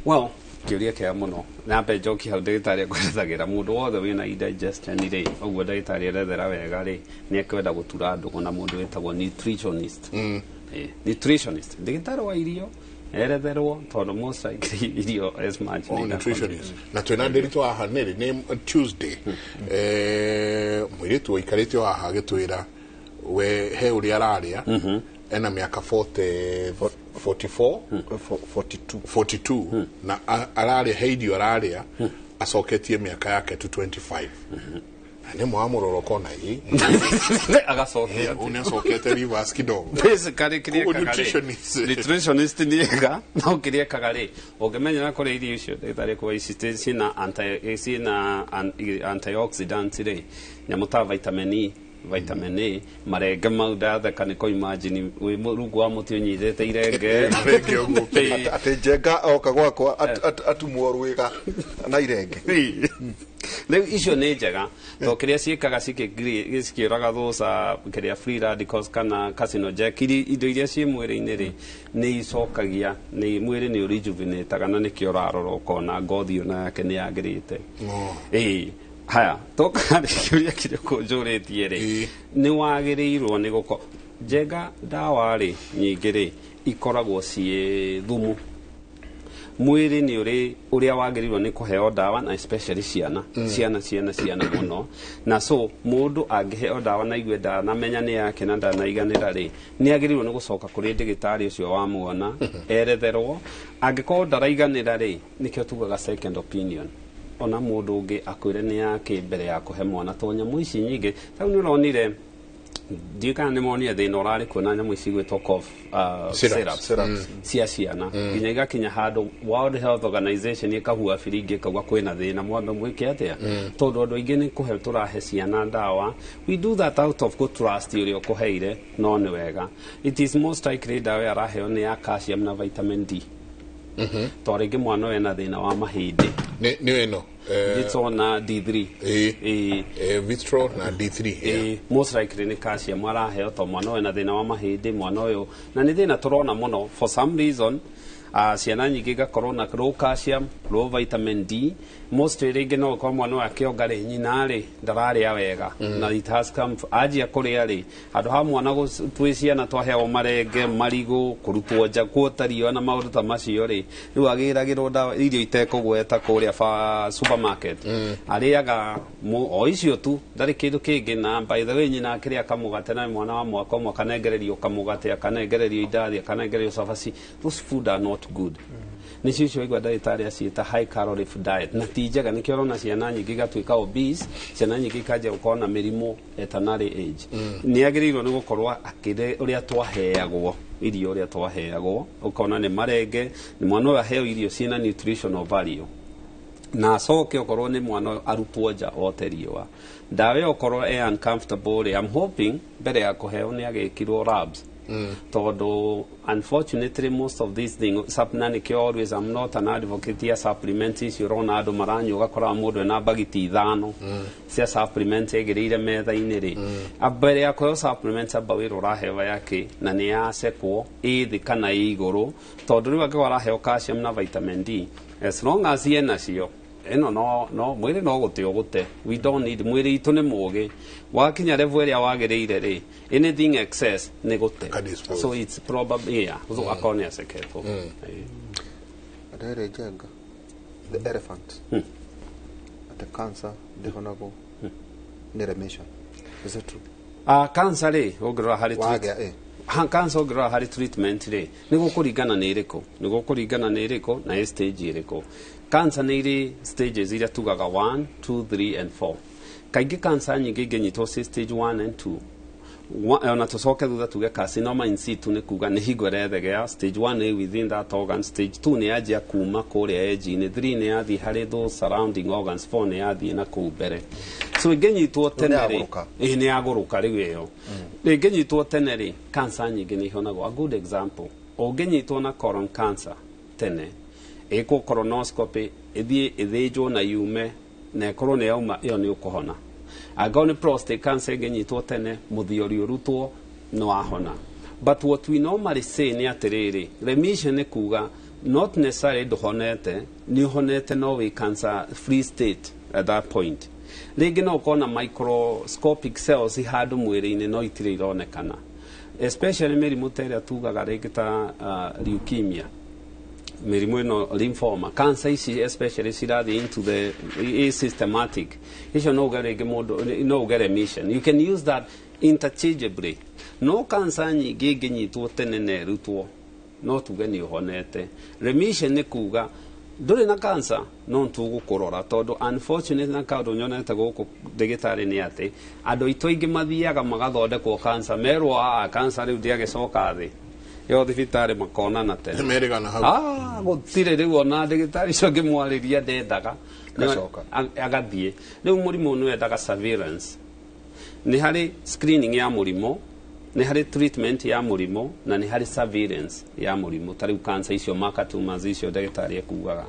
Well, kĩũria kĩega mũno. Nambe njoki hau ndagĩtarĩ akwerethagĩra mũndũ wothe wĩna indigestion rĩ, ũguo ndagĩtarĩ erethera wega rĩ, nĩ ekwenda gũtura ndũgũ na mũndũ wĩtagwo nutritionist. Nutritionist, ndagĩtarĩ wa irio eretherwo, tondũ most likely irio as much Oh, nutritionist. Na twĩna ndĩritũ haha nĩrĩ nĩ Tuesday. Mũirĩtu waikarĩte haha agĩtwĩra we he ũrĩa ararĩa, ena mĩaka 44 42 na ararĩa he irio ararĩa acoketie mĩaka yake to 25. Na nĩ mwamũrora ũkona ĩ agacokia ũyũ nĩ acokete reverse kidogo. Basically kĩrĩa Koguo ekaga rĩ, nutritionist. nutritionist nĩ ega, no kĩrĩa ekaga rĩ, ũngĩmenyera kũrĩa irio icio ndagĩtarĩ kwa ici ciĩna antioxidant rĩ, nyamũ ta vitamin E, vitamin A, marenge mau ndatheka nĩ kũ imagine wĩ rungu wa mũtĩ ũnyitĩte irenge. Marenge ũguo. Atĩ njenga oka gwakwa atumwo rwĩga na irenge. Rĩu icio nĩ njega to kĩrĩa ciĩkaga cikĩũraga thũca kĩrĩa free radicals kana carcinogenic indo iria ciĩ mwĩrĩ-inĩ rĩ, nĩ icokagia nĩ mwĩrĩ nĩ ũrejuvenataga, na nĩkĩo ũrarora ũkona ngothi ona yake nĩ yagĩrĩte. Ĩĩ, haya toka harĩ kĩũria kĩrĩa ũkũnjũrĩtie rĩ, nĩ wagĩrĩirwo nĩ gũko njenga ndawa rĩ nyingĩ rĩ ikoragwo ciĩ thumu. Mwĩrĩ nĩ ũrĩ ũrĩa wagĩrĩirwo nĩ kũheo ndawa, na especially ciana. Ciana ciana ciana mũno. Na so mũndũ angĩheo ndawa na igue ndanamenya nĩ yake na ndanaiganĩra rĩ, nĩ agĩrĩirwo nĩ gũcoka kũrĩ ndagĩtarĩ ũcio wamuona eretherwo. Angĩkorwo ndaraiganĩra rĩ, nĩkĩo tugaga second opinion, ona mũndũ ũngĩ akwĩre nĩ yake mbere ya kũhe mwana, tondũ nyamũ ici nyingĩ ta rĩu nĩ ũronire, ndiũĩ kana nĩ monire thĩna ũrarĩ kuo na nyamũ ici gwĩtwo cough Syrups. syrups cia ciana, nginya igakinya handũ World Health Organization ĩkahua biringi ĩkauga kwĩna thĩna, mwambe mwĩke atĩa, tondũ andũ aingĩ nĩ kũhe tũrahe ciana ndawa. We do that out of good trust ũrĩa ũkũheire, no nĩ wega. It is most likely ndawa ĩyo araheo nĩ ya calcium na vitamin D, tondũ rĩngĩ mwana ũyũ ena thĩna wa mahĩndĩ. Nĩ ĩno It's na D3. Vitro na D3. Ĩĩ, most likely nĩ calcium araheo to mwana ũyũ ena thĩna wa mahĩndĩ, mwana ũyũ na nĩ thĩna tũrona mũno for some reason. Ciana nyingĩ igakorwo na low calcium, low vitamin D. Mostly rĩngĩ no ũkorwo mwana ũyũ akĩonga rĩ, nyina rĩ ndararĩa wega, na it has come anjia kũrĩa rĩ, handũ ha mwana twĩ ciana twaheagwo marenge, marigũ, kũrutwo nja kuota riũa na maũndũ ta macio rĩ, rĩu agĩragĩrwo ndawa irio itekũgweta kũrĩa supermarket. supermarket arĩaga o icio tu ndarĩ kĩndũ kĩngĩ. Na by the way, nyina akĩrĩa kamũgate na mwana wa mwaka ũmwe akanengererio kamũgate, akanengererio indathi, akanengererio cabaci. Those food are not good. Nĩcio icio waigua ndagĩtarĩ aciĩta high calorie diet, na ti njega. Nĩkĩo ũrona ciana nyingĩ igatuĩka obese, ciana nyingĩ ikanjia gũkorwo na mĩrimũ at an early age. Nĩ agĩrĩirwo nĩ gũkorwo akĩrĩ ũrĩa twaheagwo irio, ũrĩa twaheagwo, ũkona nĩ marenge, nĩ mwana ũyũ aheo irio ciĩna nutritional value, na acoke okorwo nĩ mwana ũyũ arutwo nja ote riũa. Ndawa ĩyo okorwo e uncomfortable rĩ, I'm hoping mbere ya kũheo nĩ agĩkirwo labs, tondũ unfortunately most of these things, na nĩkĩo always I'm not an advocate ya supplements icio ũrona andũ maranyua, ũgakora mũndũ ena bagiti 5 cia supplement ĩgĩrĩire metha-inĩ rĩ. Mbere ya kũheo supplements, amba wĩra ũraheo yake na nĩ yacekwo ĩ thĩ kana ĩ igũrũ, tondũ rĩu angĩkorwo araheo calcium na vitamin D, as long as ena cio ĩno no mwĩrĩ no gũte ũgũte. We don't need, mwĩrĩ itũ nĩ mũgĩ, wakinya level ĩrĩa wagĩrĩire rĩ, anything excess nĩ gũte. So it's probably, yeah, so akorwo nĩ aceketwo. Ndere Njenga, the elephant, atĩ cancer ndĩhonagwo, nĩ remission. Is it true? Cancer rĩ, ũngĩrora harĩ Wagĩa, ĩ. Ha, cancer ũngĩrora harĩ treatment rĩ, nĩ gũkũringana nĩ ĩrĩkũ, nĩ gũkũringana nĩ ĩrĩkũ na ĩ stage ĩrĩkũ. Cancer nĩ irĩ stages iria tugaga 1, 2, 3 and 4. Kaingĩ cancer nyingĩ ingĩnyitwo ci stage 1 and 2. Ona tũcoke thutha tuge carcinoma in situ nĩ kuga nĩ hingo ĩrethegea. Stage 1 nĩ within that organ, stage 2 nĩ yanjia kuma kũrĩa edge-inĩ, 3 nĩ yathiĩ harĩ those surrounding organs, 4 nĩ yathiĩ na kũu mbere. So ĩngĩnyitwo tene rĩ, yagũrũka. Ĩ nĩ yagũrũka rĩu. Ĩyo rĩngĩnyitwo tene rĩ, cancer nyingĩ nĩ ihonagwo. A good example, ũngĩnyitwo na colon cancer tene, ĩkwo colonoscopy, ĩthiĩ ĩthĩnjwo na yume na ĩkorwo nĩ yauma, ĩyo nĩ ũkũhona. Angĩkorwo nĩ prostate cancer, ĩngĩnyitwo tene, mũthiori ũrutwo, nĩ wahona. But what we normally say nĩ atĩrĩrĩ, remission nĩ kuga not necessarily ndũhonete, nĩ ũhonete no wĩ cancer free state at that point. Rĩngĩ no ũkorwo na microscopic cells handũ mwĩrĩ-inĩ no itirĩ ironekana, especially mĩrimũ ta ĩrĩa tugaga rĩngĩ ta leukemia, mĩrimũ ĩno lymphoma, cancer ici especially cirathiĩ into the i systematic icio, no uge rĩngĩ mũndũ no uge remission. You can use that interchangeably. No cancer nyingĩ ĩngĩnyitwo tene na ĩrutwo, no tuge nĩ ũhonete. Remission nĩ kuga ndũrĩ na cancer no tũgũkũrora, tondũ unfortunately na kaũndũ nyonete gũkũ ndĩgĩtarĩ nĩ atĩ andũ aitũ aingĩ mathiaga magathondekwo cancer, merwo aa cancer rĩu ndĩagĩcoka thĩ yo thibitarĩ, makonana tene. Merĩgana hau. Ah, gũtirĩ rĩu ona ndĩgĩtarĩ icio ngĩmwarĩria ndendaga. Gacoka. Agathiĩ rĩu. Mũrimũ nĩ wendaga surveillance, nĩ harĩ screening ya mũrimũ, nĩ harĩ treatment ya mũrimũ, na nĩ harĩ surveillance ya mũrimũ. Ta rĩu cancer icio, marker tumors icio ndagĩtarĩ ekugaga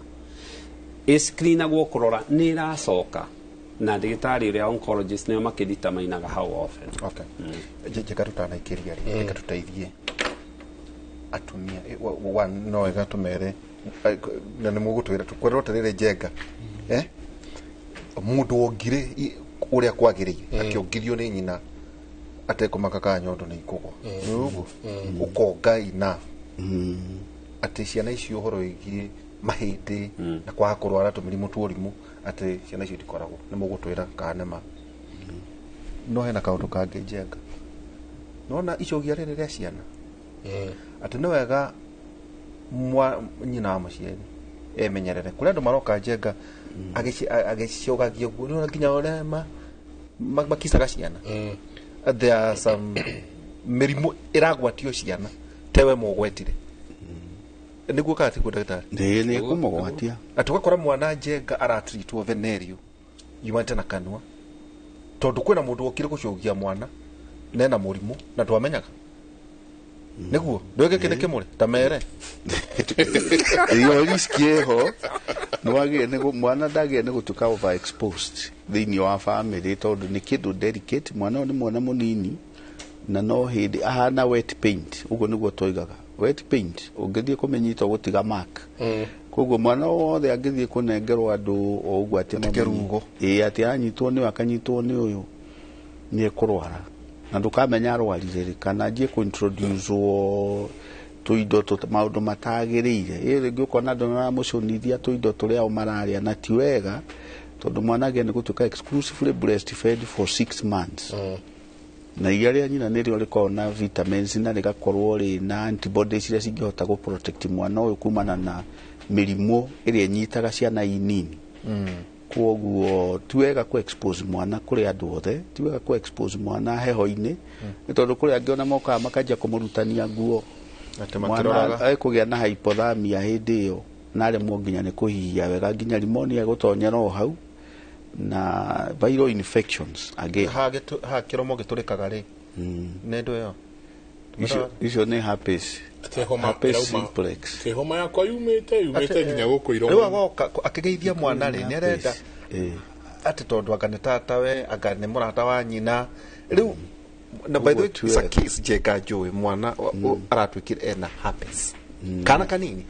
ĩscreenagwo kũrora nĩ ĩracoka, na ndagĩtarĩ ũrĩa oncologist nĩo makĩdeterminaga how often. Okay. Njega, tũtanaikĩria rĩ, reke tũteithie atumia. No wega tũmere na nĩ mũgũtwĩra tũkwerwo atĩrĩrĩ, Njenga, mũndũ wongire ũrĩa kwagĩrĩire, akĩongithio nĩ nyina atekũmaka kana nyondo nĩ ikũgwa, nĩ ũguo ũkonga enough atĩ ciana icio ũhoro wĩgiĩ mahĩndĩ na kwaga kũrwara tũmĩrimũ tuorimũ, atĩ ciana icio itikoragwo, nĩ mũgũtwĩra kana nĩ ma. No hena kaũndũ kangĩ, Njenga, nona icogia rĩrĩ rĩa ciana, atĩ nĩ wega nyina wa mũciari emenyerere kũrĩ andũ maroka, Njenga, agĩcogagia ũguo. Nĩwona nginya ũrĩa makicaga ciana. There are some mĩrimũ ĩragwatio ciana tewe mũgwetire, nĩguo kana tiguo, ndagĩtarĩ? Nĩ kũmũgwatia. Atĩ ũgakora mwana, Njenga, aratreatwo venerio yumante na kanua, tondũ kwĩna mũndũ wokire gũcogia mwana nena mũrimũ na twamenyaga nĩguo ndwĩke kĩndũ kĩmũrĩ ta mere. Iyo risk ĩho nĩ wagĩrĩire nĩ mwana ndagĩrĩire nĩ gũtuĩka overexposed thĩinĩ wa family, tondũ nĩ kĩndũ delicate. Mwana ũyũ nĩ mwana mũnini na no hĩndĩ ahana wet paint, ũguo nĩguo twoigaga wet paint, ũngĩthiĩ kũmĩnyita ũgũtiga mark. Koguo mwana wothe angĩthiĩ kũnengerwo andũ o ũguo atĩ kĩrugo. Ĩĩ, atĩ anyitwo nĩ ũyũ, akanyitwo nĩ ũyũ, nĩ ekũrwara na ndũkamenya arwarire rĩ, kana anjie kũintroducewo tũindo maũndũ matagĩrĩire. Ĩ rĩngĩ ũkona andũ nĩ maramũcũnithia tũindo tũrĩa o mararĩa na ti wega. Tondũ mwana agĩrĩire nĩ gũtuĩka exclusively breastfed for 6 months. Na iria rĩa nyina nĩrĩo rĩkoragwo na vitamins na rĩgakorwo rĩna antibodies iria cingĩhota gũ protect mwana ũyũ kumana na mĩrimũ ĩrĩa ĩnyitaga ciana inini. Kwoguo ti wega kũ expose mwana kũrĩ andũ othe, ti wega kũ expose mwana heho-inĩ, nĩ tondũ kũrĩ angĩ ona mokaga makanjia kũmũrutania nguo. Atĩ Mwana makĩroraga. ekũgĩa na hypothermia hĩndĩ ĩyo na aremwo nginya nĩ kũhihia wega, nginya pneumonia ĩgũtonyera o hau na viral infections again. Ha kĩromo gĩtũrĩkaga rĩ, nĩ ndũ ĩyo? Icio nĩ herpes. Atĩ homa Herpes ĩrauma- simplex. Atĩ homa yakwa yumĩte nginya gũkũ Rĩu iromo. agoka akĩgeithia mwana rĩ, nĩ arenda atĩ tondũ anga nĩ tatawe, anga nĩ mũrata wa nyina. Rĩu na by the way, Ũguo it's a ti case njenga njũĩ mwana aratuĩkire ena herpes. Kana kanini.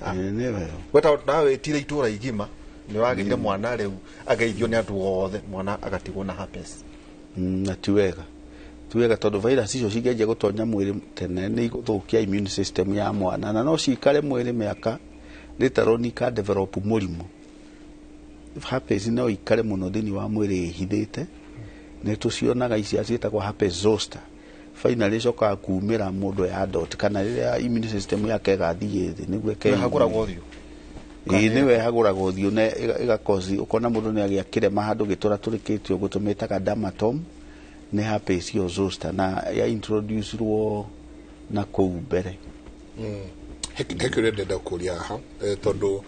Weta nawe wĩtire itũra igima, nĩ wagĩire mwana rĩu ageithio nĩ andũ othe, mwana agatigwo na herpes. Na ti wega. Ti wega tondũ virus icio cingĩanjia gũtonya mwĩrĩ tene nĩ igũthũkia immune system ya mwana, na no cikare mwĩrĩ mĩaka later on ika develop mũrimũ. Herpes no ikare mũno thĩinĩ wa mwĩrĩ ĩhithĩte. Nĩ tũcionaga ici ciĩtagwo herpes zoster. Finally icokaga kumĩra mũndũ ya adult kana rĩrĩa immune system yake ĩgathiĩ thĩ nĩguo ĩke. Ĩhagũragwo ũthiũ? Ĩĩ, nĩwe ĩhagũragwo ũthiũ na ĩgakosi ũkona mũndũ nĩ agĩa kĩrema handũ gĩtũratũrĩkĩte ũguo tũmĩtaga dermatome, nĩ herpes ĩyo zoster, na ya introduce-irwo na kũu mbere. He kĩũria ndĩrenda kũria haha, tondũ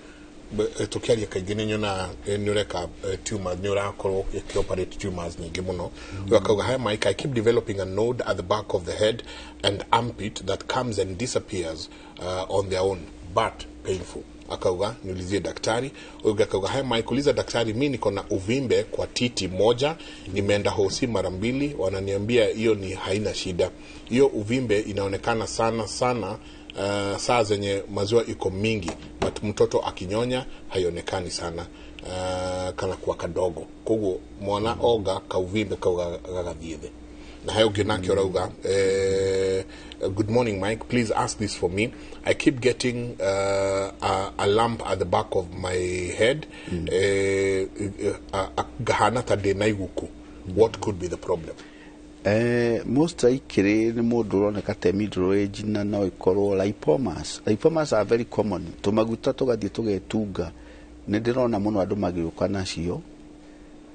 tũkĩaria kaingĩ nĩ nyonaga nĩ ũreka tumor, nĩ ũrakorwo ũkĩoperate tumors nyingĩ mũno. Ũyũ akauga, "Hi Mike, I keep developing a node at the back of the head and armpit that comes and disappears on their own but painful." Akauga niulizie daktari. Huyu akauga, "Hi Mike, uliza daktari, mi niko na uvimbe kwa titi moja, nimeenda hosi mara mbili, wananiambia hiyo ni haina shida. Hiyo uvimbe inaonekana sana sana saa zenye maziwa iko mingi, but mtoto akinyonya haionekani sana, kana kuwa kadogo, koguo mwana oga kauvimbe kau gagathiĩ thĩ." Na hayo ũngĩ nake ũrauga, "Good morning Mike, please ask this for me. I keep getting a lump at the back of my head, ngahana ta ndĩna iguku. What could be the problem?" Most likely nĩ mũndũ ũroneka ta middle age, na no ĩkorwo lipomas. Lipomas are very common. Tũmaguta tũgathiĩ tũgetunga, nĩ ndĩrona mũno andũ magĩũka nacio.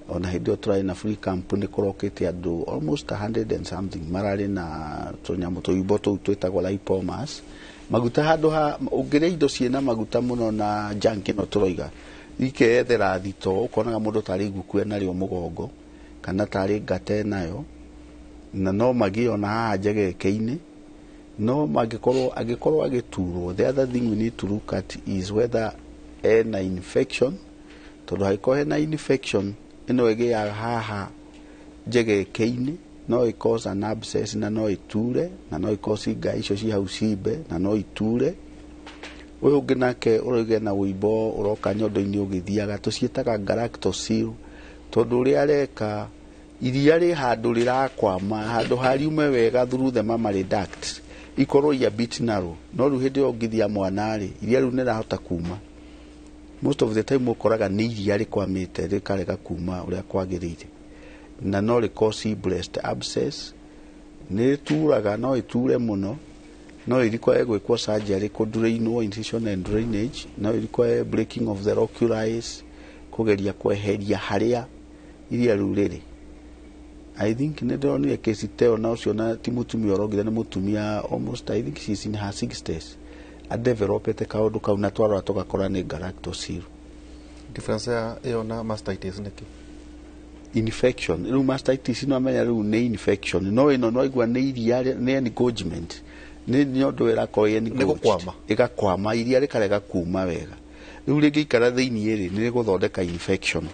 Ona hĩndĩ ĩyo tũrarĩ na free camp nĩ kũrokĩte andũ almost 100 and something mararĩ na tũnyamũ tũimbo tũu twĩtagwo lipomas. Maguta handũ ha ũngĩrĩa indo ciĩna maguta mũno na junk ĩno tũroiga, ikeyethera thito, ũkonaga mũndũ tarĩ iguku enarĩo mũgongo kana tarĩ ngate nayo, na no magĩe ona haha njegeke-inĩ. No mangĩkorwo angĩkorwo agĩturwo, the other thing we need to look at is whether ena infection, tondũ hangĩkorwo hena infection ĩno ĩgĩaga haha njegeke-inĩ, no ĩ cause an abscess na no ĩture, na no ĩ cause nga icio ci hau cimbe na no iture. Ũyũ ũngĩ nake ũroiga na ũimbo ũroka nyondo-inĩ ũgĩthiaga, tũciĩtaga galactocele, tondũ ũrĩa areka iria rĩ handũ rĩrakwama, handũ hariume wega through the mammary duct, ikorwo i a bit narrow, no rĩu hĩndĩ ĩyo ũngithia mwana rĩ, iria rĩu nĩrahota kuma. Most of the time ũkoraga nĩ iria rĩkwamĩte rĩkarega kuma ũrĩa kwagĩrĩire, na no rĩ breast abscess. Nĩ rĩturaga, no ĩture mũno, no ĩrequire gwĩkwo surgery, kũ-drainwo, incision and drainage, no ĩrequire breaking of the loculi, kũgeria kweheria harĩa iria rĩu rĩrĩ. I think nĩ ndĩronire kesi ta ĩyo, na ũcio na ti mũtumia ũrongire, nĩ mũtumia almost, I think she's in her 60s, adevelopete kaũndũ kau, na twarora tũgakora nĩ galactocele. Difference ya ĩyo na mastitis nĩkĩ? Infection. Rĩu mastitis no amenya rĩu nĩ infection, no ĩno no igua nĩ iria nĩ engorgement, nĩ nyondo ĩrakorwo ĩ engorged. Gũkwama. Ĩgakwama, iria rĩkarega kuma wega. Rĩu rĩngĩikara thĩinĩ rĩ, nĩ rĩgũthondeka infection.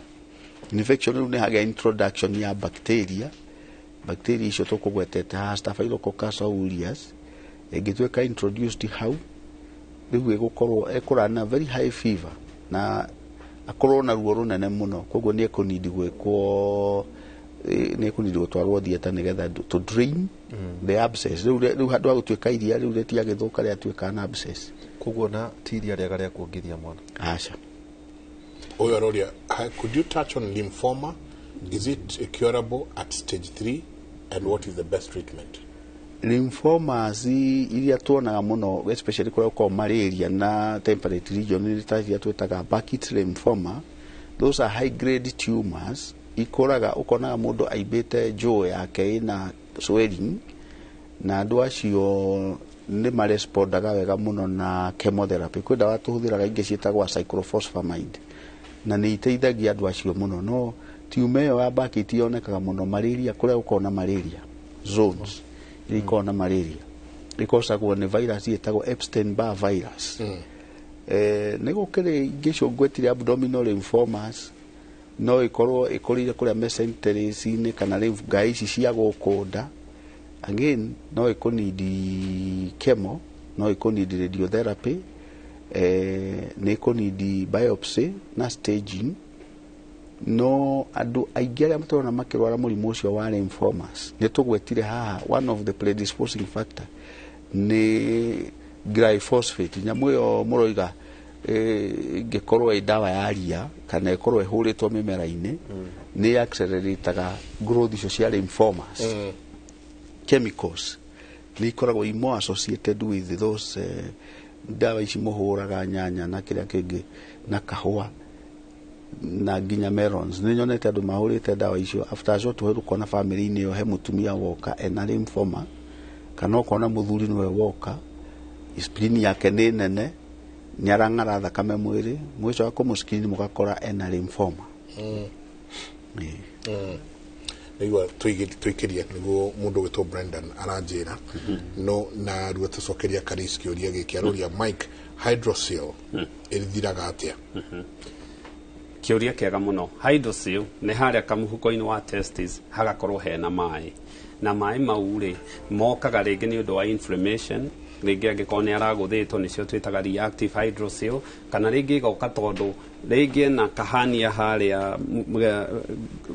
Infection rĩu nĩ hagĩa introduction ya bacteria. Bacteria icio tũkũgwetete haha, Staphylococcus aureus, ĩngĩtuĩka introduced hau, rĩu ĩgũkorwo ĩkũrana very high fever na akorwo na ruo rũnene mũno, koguo nĩ ekũnidi gwĩkwo, nĩ ekũnidi gũtwarwo theatre nĩgetha to drain the abscess. Rĩu handũ ha gũtuĩka iria rĩu rĩtiagĩthũka, rĩatuĩka an abscess. Koguo na ti iria rĩega rĩa kuongithia mwana? Aca. Ũyũ aroria, could you touch on lymphoma? Is it curable at stage 3 and what is the best treatment? Lymphomas iria tuonaga mũno, especially kũrĩa gũkoragwo malaria na temperate region, nĩ ta iria twĩtaga Burkitt lymphoma. Those are high grade tumors, ikũraga ũkonaga mũndũ aimbĩte jaw yake ĩna swelling, na andũ acio nĩ marespondaga wega mũno na chemotherapy. Kwĩ ndawa tũhũthĩraga ingĩ ciĩtagwo cyclophosphamide, na nĩ iteithagia andũ acio mũno. No tumor ĩyo ya Burkitt yonekaga mũno malaria, kũrĩa gũkoragwo na malaria zones, iria ikoragwo na malaria, ĩkocagwo nĩ virus ĩtagwo Epstein Barr virus. Nĩ gũkĩrĩ ingĩ icio ngwetire, abdominal lymphomas, no ĩkorwo ĩkũrĩire kũrĩa mesenteries-inĩ kana lymph ngai ici cia gũkũ nda. Again, no ĩkũnidi chemo, no ĩkũnidi radiotherapy, nĩ ĩkũnidi biopsy na staging. No andũ aingĩ arĩa tũrona makĩrwara mũrimũ ũcio wa lymphomas, nĩ tũgwetire haha, one of the predisposing factor nĩ glyphosate, nyamũ ĩyo mũroiga ĩngĩkorwo ĩ ndawa ya ria kana ĩkorwo ĩhũrĩtwo mĩmera-inĩ, nĩ accelerataga growth icio cia lymphomas. Chemicals nĩ ikoragwo i more associated with those ndawa ici mũhũraga nyanya na kĩrĩa kĩngĩ na kahũa na nginya melons. Nĩ nyonete andũ mahũrĩte ndawa icio, after a short while ũkona family-inĩ ĩyo he mũtumia woka ena lymphoma, kana ũkona mũthuri nĩwe woka, spleen yake nĩ nene, nĩ arang'ara thakame mwĩrĩ, mũgĩcoka kũmũ-screen mũgakora ena lymphoma. Nĩigua tũikĩrie nĩguo mũndũ wĩtwo Brendan aranjĩra, no narua tũcokeria Karis kĩũria gĩkĩ. Aroria Mike, hydrocele ĩthiraga atĩa? Kĩũria kĩega mũno. Hydrocele nĩ harĩa kamũhuko-inĩ wa testis hagakorwo hena maĩ, na maĩ mau rĩ, mokaga rĩngĩ nĩ ũndũ wa inflammation, rĩngĩ angĩkorwo nĩ aragũthĩtwo, nĩcio twĩtaga reactive hydrocele, kana rĩngĩ ĩgoka tondũ rĩngĩ ena kahania harĩa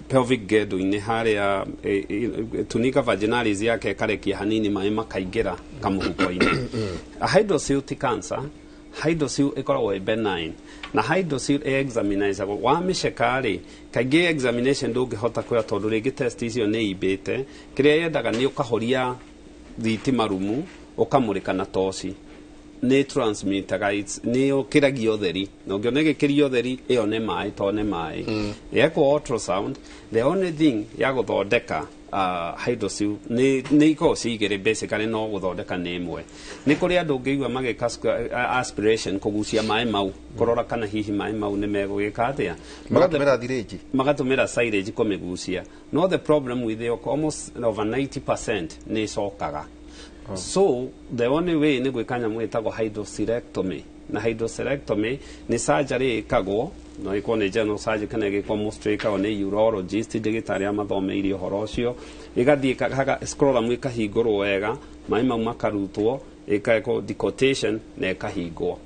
pelvic girdle-inĩ harĩa tunica vaginalis yake ĩkarekia hanini maĩ makaingĩra kamũhuko-inĩ. Hydrocele ti cancer. Hydrocele ĩkoragwo ĩ benign, na hydrocele ĩ-examinizagwo wamĩceka rĩ, kaingĩ examination ndũngĩhota kuoya tondũ rĩngĩ test icio nĩ imbĩte. Kĩrĩa yendaga nĩ ũkahoria thitima rumu, ũkamũrĩka na toci, nĩ transmitaga, nĩ ũkĩragia ũtheri, na ũngĩona ĩgĩkĩria ũtheri, ĩyo nĩ maĩ, to nĩ maĩ. Yekwo ultrasound, the only thing ya gũthondeka hydrocele nĩ ikoragwo ci igĩrĩ basically, no gũthondeka nĩ ĩmwe. Nĩ kũrĩ andũ ũngĩigua magĩka aspiration, kũgucia maĩ mau, kũrora kana hihi maĩ mau nĩ megũgĩka atĩa. Magatũmĩra thirĩnji. Magatũmĩra syringe kũmĩgucia, no the problem with it, almost over 90% nĩ ĩcokaga. So the only way nĩ gwĩka nyamũ ĩtagwo hydrocelectomy, na hydrocelectomy nĩ surgery ĩkagwo, no ĩkorwo nĩ general surgery kana ĩgĩkwo, mostly ĩkagwo nĩ urologist, ndagĩtarĩ arĩa mathomeire ũhoro ũcio. Ĩgathiĩ scrotum ĩkahingũrwo wega, maĩ mau makarutwo, ĩkekwo decoction na ĩkahingwo.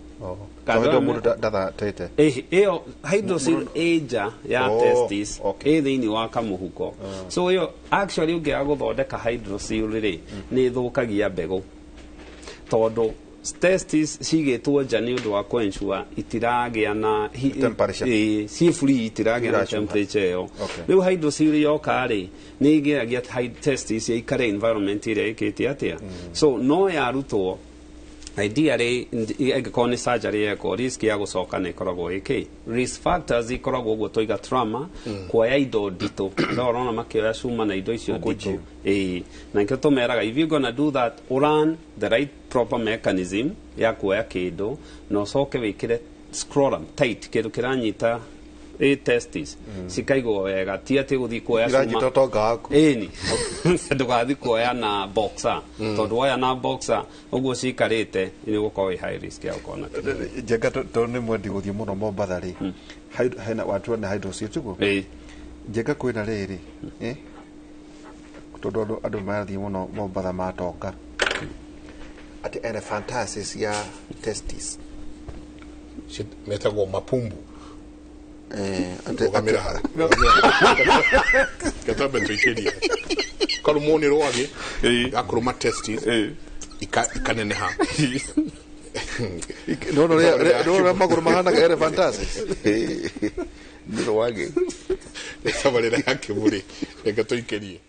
Tondũ mũndũ ndathatete. Ĩyo hydrocele ĩ nja ya testis, ĩ thĩinĩ wa kamũhuko. So ĩyo actually ũngĩaga gũthondeka hydrocele rĩ, nĩ ĩthũkagia mbegũ, tondũ testis cigĩtwo nja nĩ ũndũ wa kũensure itiragĩa na Temperature. Ĩ, ciĩ free, itiragĩa na Iracuha. temperature ĩyo. Rĩu hydrocele yoka rĩ, nĩ ĩgeragia testis ĩikare environment ĩrĩa ĩkĩte atĩa. So no yarutwo, ideally, ĩngĩkorwo nĩ surgery yekwo, risk ya gũcoka nĩ ĩkoragwo ĩkĩ risk factors ikoragwo ũguo twaiga trauma, kuoya indo nditũ, no ũrona makĩoya cuma na indo icio nditũ. Ĩĩ, na nikĩo tũmeraga, if you gonna do that, run the right proper mechanism ya kuoya kĩndũ na ũcoke wĩkĩre scrotum tight, kĩndũ kĩranyita ĩ testis cikaigwo wega, ti atĩ gũthiĩ kuoya cuma. Iranyita ũtonga waku. Ĩni, ndũgathiĩ kuoya na boxer, tondũ woya na boxer ũguo cikarĩte, nĩ ũgũkorwo wĩ high risk ya gũkorwo na kĩndũ. Njenga, tondũ nĩ mwendi gũthiĩ mũno Mombatha rĩ, hena watuona hydrocele tiguo? Ĩĩ. Njenga, kwĩna rĩrĩ, tondũ andũ marathiĩ mũno Mombatha matonga, atĩ elephantiasis ya testis. Metagwo mapumbu. Rũgamĩra hau, gatambe tũikĩrie karũmwo nĩ rwagĩ gakũrũma testis, ikaneneha. No no no magũrũ mahanaga elephantiasis. Nĩ rwagĩ. Tabarĩra ya Kĩmũrĩ, reke tũikĩrie.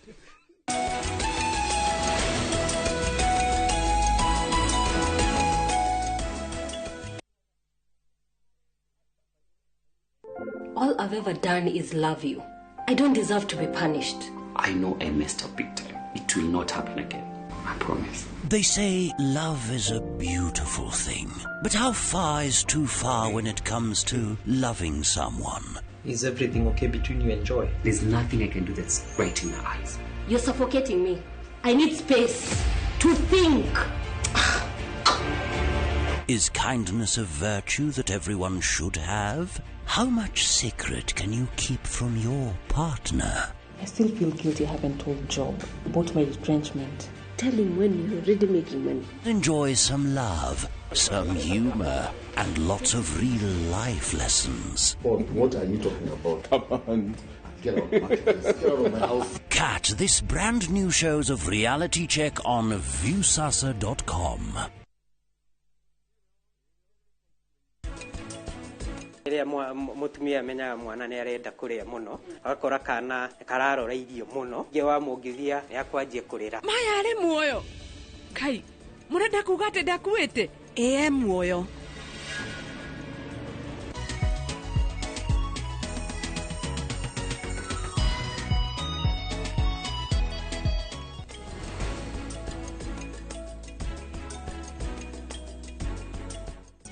All I've ever done is love you. I don't deserve to be punished. I know I messed up big time. It will not happen again. I promise. They say love is a beautiful thing. But how far is too far when it comes to loving someone? Is everything okay between you and Joy? There's nothing I can do that's right in her eyes. You're suffocating me. I need space to think. Is kindness a virtue that everyone should have? How much secret can you keep from your partner? I still feel guilty I haven't told Job about my retrenchment. Tell him when you're already making money. Enjoy some love, some humor, and lots of real life lessons. What are you talking about? Come on. Get out of my place. Get out of my house. Catch this brand new shows of Reality Check on Viusasa.com. Rĩrĩa mũtumia amenyaga mwana nĩ arenda kũrĩa mũno, agakora kana kararora irio mũno, ngĩ wamũngithia nĩ akwanjia kũrĩra. Maya arĩ muoyo. Kai, mũrenda kuga atĩ ndakuĩte? Ĩĩ muoyo.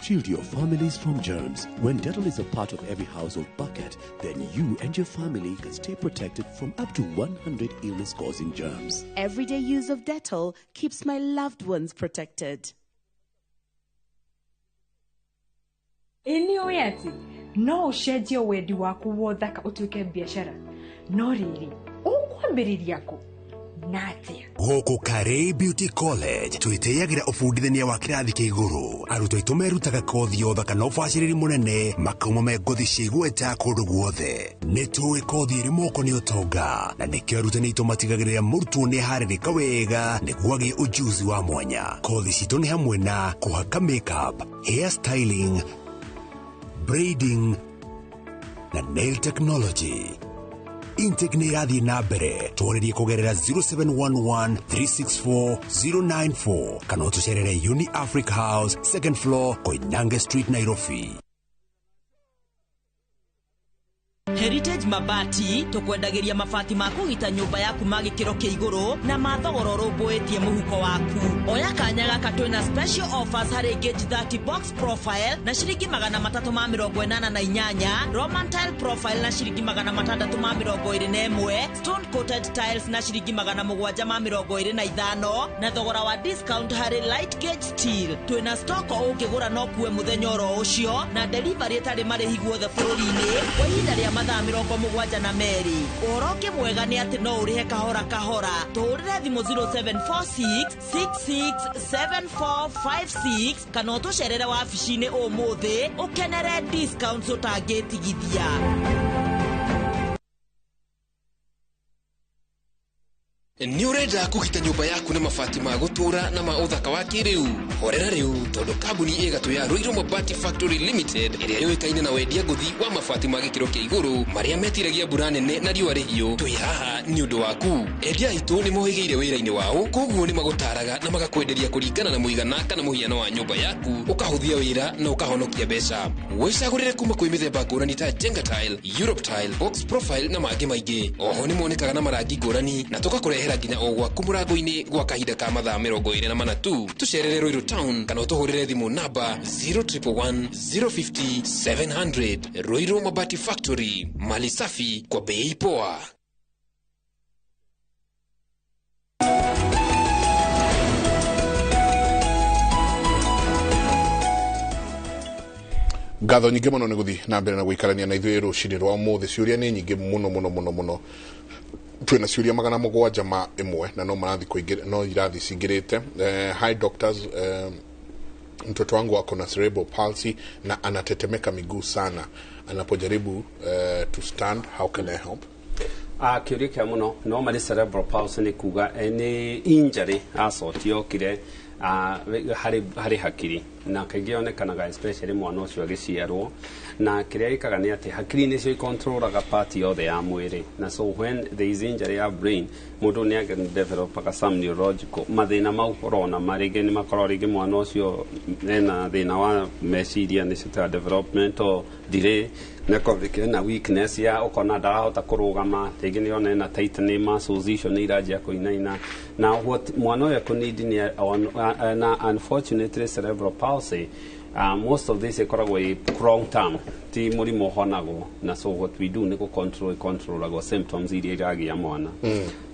Shield your families from germs. When Dettol is a part of every household bucket, then you and your family can stay protected from up to 100 illness-causing germs. Everyday use of Dettol keeps my loved ones protected. Ĩ nĩ ũĩ atĩ no ũcenjie wendi waku wa ũthaka ũtuĩke biacara, no rĩrĩ ũkwambĩrĩria kũ na atĩa? Gũkũ Karĩ Beauty College twĩtĩyagĩra ũbundithania wa kĩrathi kĩa igũrũ. Arutwo aitũ merutaga kothi ya ũthaka na ũbacĩrĩri mũnene, makauma me ngothi cia igweta kũndũ guothe. Nĩ tũĩ kothi ĩrĩ moko nĩ ũtonga, na nĩkĩo arutani aitũ matigagĩrĩra mũrutwo nĩ aharĩrĩka wega nĩguo agĩe ũjuzi wa mwanya. Kothi citũ nĩ hamwe na kũhaka makeup, hair styling, braiding na nail technology. Intake nĩ ĩrathiĩ na mbere, twarĩrie kũgerera 0711 364 094 kana ũtũcerere Uni Africa House, second floor, Koinange Street, Nairobi. Heritage Mabati tukwendagĩria mabati ma kũgita nyũmba yaku ma gĩkĩro kĩa igũrũ na ma thogora ũrũmbũĩtie mũhuko waku. Oya kanya gaka twĩna special offers harĩ gauge 30 box profile na ciringi 388, Roman tile profile na ciringi 621, stone coated tiles na ciringi 725, na thogora wa discount harĩ light gauge steel. Twĩna stock ũngĩgũra no kuwe mũthenya oro ũcio na delivery ĩtarĩ marĩhi guothe bũrũri-inĩ kwa ihinda rĩa mathaa 72. Ũhoro ũngĩ mwega nĩ atĩ no ũrĩhe kahora kahora. Tũhũrĩre thimũ 0746 667456 kana ũtũcerere wabici-inĩ ũmũthĩ ũkenere discounts ũtangĩtigithia. Nĩ ũrenda kũgita nyũmba yaku na mabati ma gũtũũra na ma ũthaka wa kĩrĩu? Horera rĩu tondũ kambuni ĩgatũ ya Ruiru Mabati Factory Limited ĩrĩa yũĩkaine na wendia ngũthi wa mabati ma gĩkĩro kĩa igũrũ marĩa metiragia mbura nene na riũa rĩhiũ, twĩ haha nĩ ũndũ waku. Endia aitũ nĩ mohĩgĩire wĩra-inĩ wao, koguo nĩ magũtaraga na magakwenderia kũringana na mũigana kana mũhiano wa nyũmba yaku, ũkahũthia wĩra na ũkahonokia mbeca. Wĩcagũrĩre kuma kwĩ mĩthemba ngũrani ta Jenga tile, Europe tile, box profile na mangĩ maingĩ. Oho nĩ monekaga na marangi ngũrani na tũgakũrehera nginya o gwaku mũrango-inĩ gwa kahinda ka mathaa 24 tu. Tũcerere Ruiru Town kana ũtũhũrĩre thimũ namba 0111 050 700. Ruiru Mabati Factory, mali safi kwa bei poa. Ngatho nyingĩ mũno nĩ gũthiĩ na mbere na gũikarania na ithuĩ rũcinĩ rwa ũmũthĩ. Ciũria nĩ nyingĩ mũno mũno mũno mũno, twĩna ciũria 701 na no marathi kũingĩra, no irathi cingĩrĩte. Hi doctors, mtoto wangu ako na cerebral palsy na anatetemeka miguu sana anapojaribu to stand, how can I help? Kĩũria kĩa mũno. Normally cerebral palsy nĩ kuga nĩ injury acoti yokire harĩ hakiri. Na kaingĩ yonekanaga especially mwana ũcio agĩciarwo, na kĩrĩa ĩkaga nĩ atĩ hakiri nĩcio icontrolaga part yothe ya mwĩrĩ, na so when there is injury ya brain, mũndũ nĩ developaga some neurological mathĩna mau ũrona marĩngĩ nĩ makorwo rĩngĩ mwana ũcio ena thĩna wa meciria, nĩcio ta developmental delay, na weakness ya ũkona ndarahota kũrũgama, rĩngĩ nĩ ona ena tightening muscles icio nĩ iranjia kũinaina. Na what mwana ũyũ ekũneed nĩ na unfortunately cerebral palsy, most of this ĩkoragwo ĩ long term, ti mũrimũ ũhonagwo, na so what we do nĩ gũ controlagwo symptoms iria iragĩa mwana.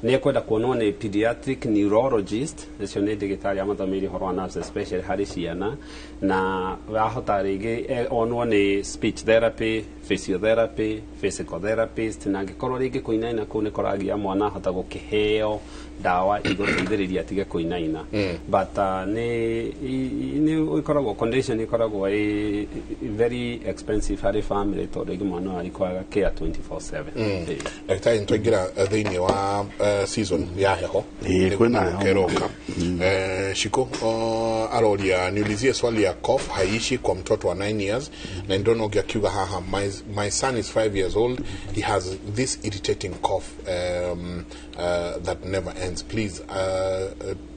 Nĩ ekwenda kuonwo nĩ pediatric neurologist, ũcio nĩ ndagĩtarĩ amathomeire ũhoro wa nerves especially harĩ ciana, na wahota rĩngĩ onwo nĩ speech therapy, physiotherapy, physical therapist, na angĩkorwo rĩngĩ kũinaina kũu nĩ kũragia mwana, ahota gũkĩheo ndawa igũteithĩrĩria atige kũinaina. But nĩ ĩkoragwo condition ĩkoragwo ĩ very expensive harĩ family, tondũ rĩngĩ mwana ũyũ arikwaga care 24/7. Ndagĩtarĩ, nĩ twaingĩra thĩinĩ wa season ya heho. Ĩĩ, kwĩna heho. Keroka. Shiko aroria, niulizie swali ya cough haiishi kwa mtoto wa 9 years, na ndio akiuga haha, my son is 5 years old, he has this irritating cough that never ends. Please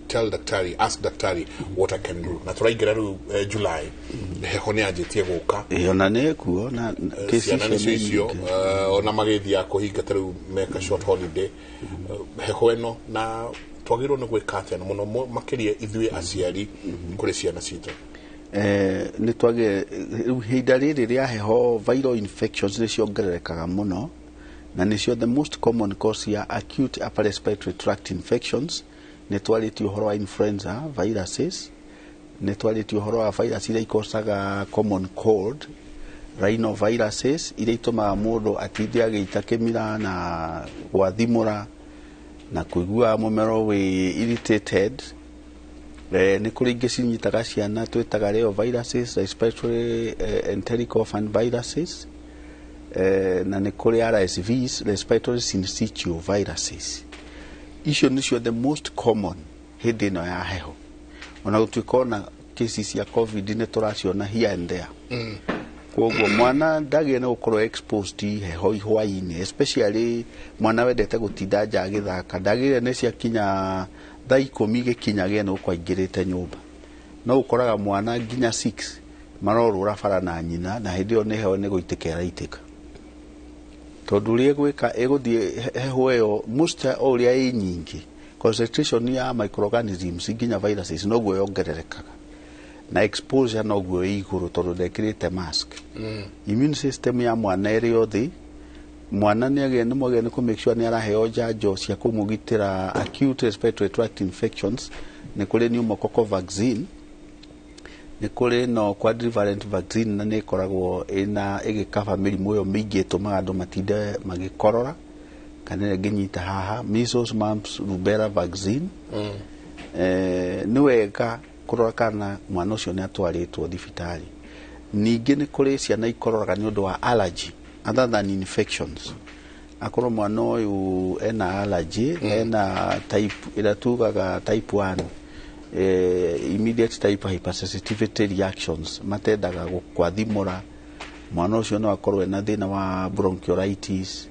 tell daktari, ask daktari what I can do. Na tũraingĩra rĩu July, heho nĩ anjĩtie gũka. Ĩĩ, ona nĩ kuo na kesi ciana icio nĩcio nĩ icio nyingĩ. Ona magĩthiaga kũhinga ta rĩu meka short holiday. Heho ĩno na twagĩrĩirwo nĩ gwĩka atĩa, na mũno makĩria ithuĩ aciari kũrĩ ciana citũ? Nĩ twage rĩu ihinda rĩrĩ rĩa heho, viral infections nĩ ciongererekaga mũno, na nĩcio the most common cause ya acute upper respiratory tract infections. Nĩ twarĩtie ũhoro wa influenza viruses, nĩ twarĩtie ũhoro wa virus iria ikocaga common cold, rhinoviruses iria itũmaga mũndũ atinde agĩita kĩmira na gwathimũra na kũigua mũmero wĩ irritated. Nĩ kũrĩ ingĩ cinyitaga ciana twĩtaga reoviruses, respiratory enteric orphan viruses, na nĩ kũrĩ RSVs, respiratory syncytial viruses. Icio nĩcio the most common hĩndĩ ĩno ya heho, ona gũtuĩka ona cases cia COVID nĩ tũraciona here and there. Koguo mwana ndagĩrĩire nĩ gũkorwo exposed heho hwaĩ-inĩ, especially mwana wendete gũtinda nja agĩthaka, ndagĩrĩire nĩ ciakinya thaa 10 gĩkinyagĩe nĩ gũkorwo aingĩrĩte nyũmba. No ũkoraga mwana nginya 6 marorũra bara na nyina, na hĩndĩ ĩyo nĩ heho nĩ gũitĩka ĩraitĩka, tondũ ũrĩa ĩgwĩka ĩgũthiĩ heho ĩyo most o ũrĩa ĩ nyingĩ, concentration ya microorganisms nginya viruses noguo yongererekaga, na exposure noguo ĩ igũrũ, tondũ ndekĩrĩte mask. Immune system ya mwana ĩrĩ o thĩ. Mwana nĩ agĩrĩire nĩ mwagĩrĩire nĩ kũ make sure nĩ araheo njanjo cia kũmũgitĩra acute respiratory tract infections. Nĩ kũrĩ pneumococcal vaccine, nĩ kũrĩ no quadrivalent vaccine, na nĩ ĩkoragwo ĩna ĩgĩkaba mĩrimũ ĩyo mĩingĩ ĩtũmaga andũ matinde magĩkorora kana ĩrĩa ĩngĩnyita haha, measles, mumps, rubella vaccine. Nĩ wega kũrora kana mwana ũcio nĩ atwarĩtwo thibitarĩ. Ningĩ nĩ kũrĩ ciana ikororaga nĩ ũndũ wa allergy other than infections. Akorwo mwana ũyũ ena allergy, ena type ĩrĩa tugaga type 1 immediate type hypersensitivity reactions, matendaga gũkwathimũra, mwana ũcio no akorwo ena thĩna wa bronchiolitis,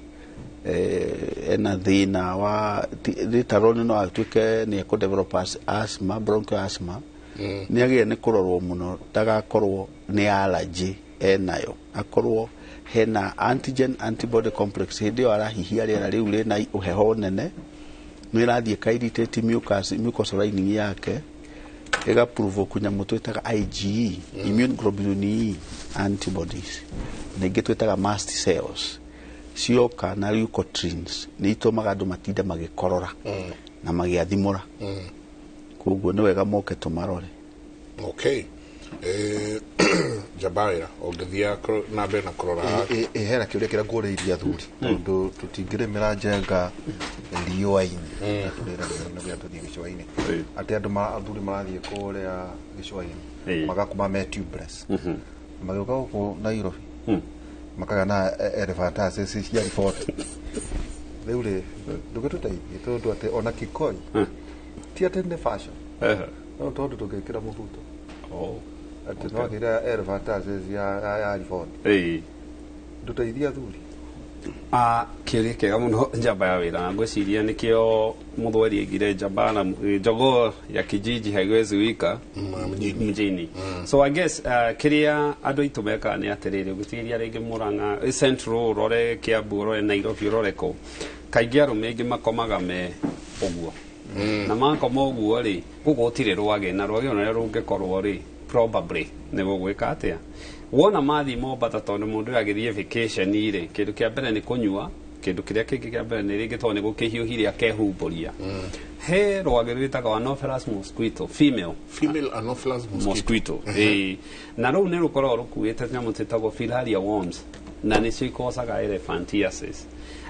ena thĩna wa later on no atuĩke nĩ ekũ develop asthma, bronchial asthma. Nĩ agĩrĩire nĩ kũrorwo mũno ndagakorwo nĩ allergy enayo, akorwo hena antigen antibody complex. Hĩndĩ ĩyo arahihia rĩera rĩu rĩna ũheho nene, nĩ ĩrathiĩ ka irritate mucosal lining yake, ĩga provoke nyamũ twĩtaga IgE, immune globulin E antibodies, na ingĩ twĩtaga mast cells cioka na leukotrienes, nĩ itũmaga andũ matinde magĩkorora na magĩathimũra. Koguo nĩ wega moke tũmarore. Okay, Jabawĩra ũngĩthiĩ na mbere na kũrora. Hena kĩũria kĩrĩa ngũrĩirie athuri, tondũ tũtingĩrĩmĩra njenga riũa-inĩ na tũrĩra nĩguo tũthiĩ gĩcũa-inĩ, atĩ andũ athuri marathiĩ kũrĩa gĩcũa-inĩ magakoma me tubeless, magĩũka gũkũ Nairobi makagĩa na elephantiasis cia riboti. Rĩu rĩ, ndũgĩtũteithie, tondũ atĩ ona kikoi ti atĩ nĩ fashion, no tondũ tũngĩkĩra mũbuto. Atĩ no akĩra elephantiasis ya riboti. Ndũteithia athuri. Kĩũria kĩega mũno njamba ya wĩra, na ngwĩciria nĩkĩo mũthweri aigire njamba na jogoo ya kijiji haiwezi wika mjini. So I guess kĩrĩa andũ aitũ mekaga nĩ atĩrĩrĩ, ũgĩtigĩria rĩngĩ Murang'a Central, ũrore Kiambu, ũrore Nairobi, ũrore kũ, kaingĩ arũme aingĩ makomaga me ũguo, na makoma ũguo rĩ, koguo gũtirĩ rwagĩ, na rwagĩ ona rũrĩa rũngĩkorwo rĩ, probably nĩ gũgwĩka atĩa wona mathiĩ Mombatha, tondũ mũndũ ũyũ agĩthiĩ vacation rĩ, kĩndũ kĩa mbere nĩ kũnyua, kĩndũ kĩrĩa kĩngĩ kĩa mbere nĩ rĩngĩ tondũ nĩ gũkĩhiũhire akehumbũria. He rwagĩ rwĩtagwo Anopheles mosquito, female. Female Anopheles mosquito. Mosquito. Ĩĩ, na rũu nĩ rũkoragwo rũkuĩte nyamũ twĩtagwo filaria worms, na nĩcio ikocaga elephantiasis.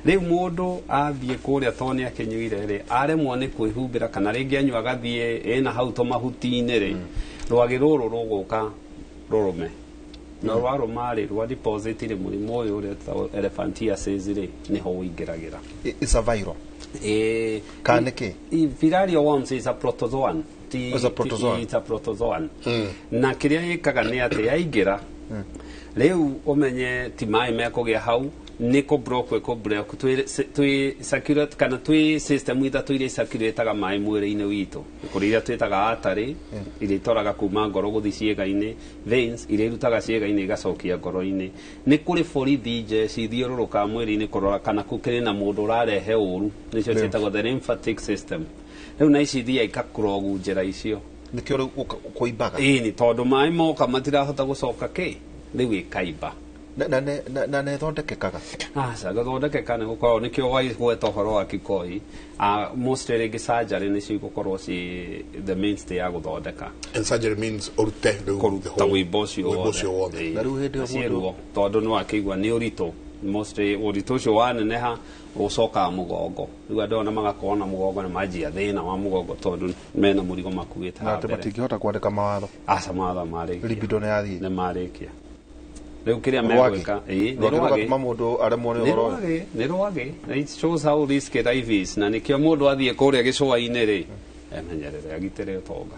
Rĩu mũndũ athiĩ kũrĩa, tondũ nĩ akĩnyuire rĩ, aremwo nĩ kwĩhumbĩra, kana rĩngĩ anyua agathiĩ ĩna hau tũmahuti-inĩ rĩ, rwagĩ rũrũ rũgũka rũrũme, na rwarũma rĩ, rwa deposit rĩ, mũrimũ ũyũ ũrĩa wĩtagwo elephantiasis rĩ, nĩho ũingĩragĩra. It's a viral. Kana nĩkĩ? Filaria worms is a protozoan. It's a protozoan. It's a protozoan. Na kĩrĩa ĩkaga nĩ atĩ yaingĩra rĩu, ũmenye ti maĩ mekũgĩa hau, nĩ kũ block, ĩkũ block twĩ circulate kana twĩ system ithatũ iria circulataga maĩ mwĩrĩ-inĩ witũ. Kũrĩ iria twĩtaga artery, iria itwaraga kuma ngoro gũthiĩ ciĩga-inĩ, veins iria irutaga ciĩga-inĩ igacokia ngoro-inĩ. Nĩ kũrĩ borithi njeci ithiũrũrũkaga mwĩrĩ-inĩ kũrora kana kũkĩrĩ na mũndũ ũrarehe ũru, nĩcio ciĩtagwo the lymphatic system. Rĩu na ici ithiaga ikakrogu njĩra icio. Nĩkĩo rĩu kũimbaga. Ĩĩ, nĩ tondũ maĩ moka matirahota gũcoka kĩ, rĩu ĩkaimba. Na nĩ ĩthondekekaga? Aca, gũthondekeka nĩ gũkoragwo, nĩkĩo waigweta ũhoro wa kikoi, mostly rĩngĩ surgery nĩcio igũkorwo ci the mainstay ya gũthondeka. And surgery means ũrute rĩu the kũruta whole wĩimbo ũcio. Wĩimbo ũcio wothe. Ĩĩ. Na rĩu hĩndĩ ĩyo Na ciĩ mũndũ- ruo, tondũ nĩ wakĩigua nĩ ũritũ, mostly ũritũ ũcio waneneha ũcokaga mũgongo. Rĩu andũ ona magakorwo na mũgongo nĩ manjia thĩna wa mũgongo, tondũ mena mũrigo makuĩte Na haha atĩ mbere. matingĩhota kwandĩka mawatho. Aca, mawatho marĩkia. Libido nĩ yathiĩ. Nĩ marĩkia. Rĩu kĩrĩa Rwagĩ. megwĩka, ĩĩ, nĩ Rwagĩ rwagĩ. rũgatũma mũndũ aremwo nĩ Nĩ ũhoro ũyũ. rwagĩ, nĩ rwagĩ. Na it shows how risky life is, na nĩkĩo mũndũ athiĩ kũrĩa gĩcũa-inĩ rĩ, emenyerere, agitĩre ũtonga.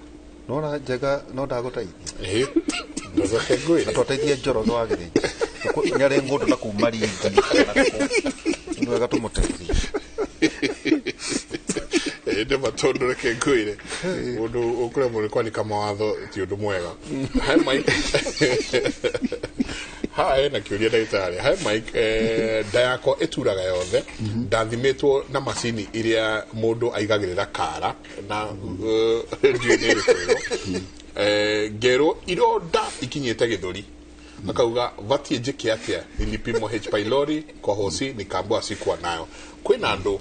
Nona njega no ndagũteithia. Ĩĩ, ndocoke ngwĩre. Na twateithia Njoroge wa Gĩthĩnji nyarĩ ngũndũ na kuma ringi, nĩ wega tũmũteithie. Ĩndĩ matondũ reke ngwĩre, mũndũ ũkũremwo nĩ kwandĩka mawatho ti ũndũ mwega. Hi Mike, haha hena kĩũria, ndagĩtarĩ. Hi Mike, nda yakwa ĩturaga yothe, ndathimĩtwo na macini iria mũndũ aigagĩrĩra kara na ndiũĩ nĩ ĩrĩkũ ĩyo. Ngerwo ironda ikinyĩte gĩthũri, akauga vatie njĩke atĩa? Nilipimwa H pylori kwa hosi, nikaambiwa sikuwa nayo. Kwĩna andũ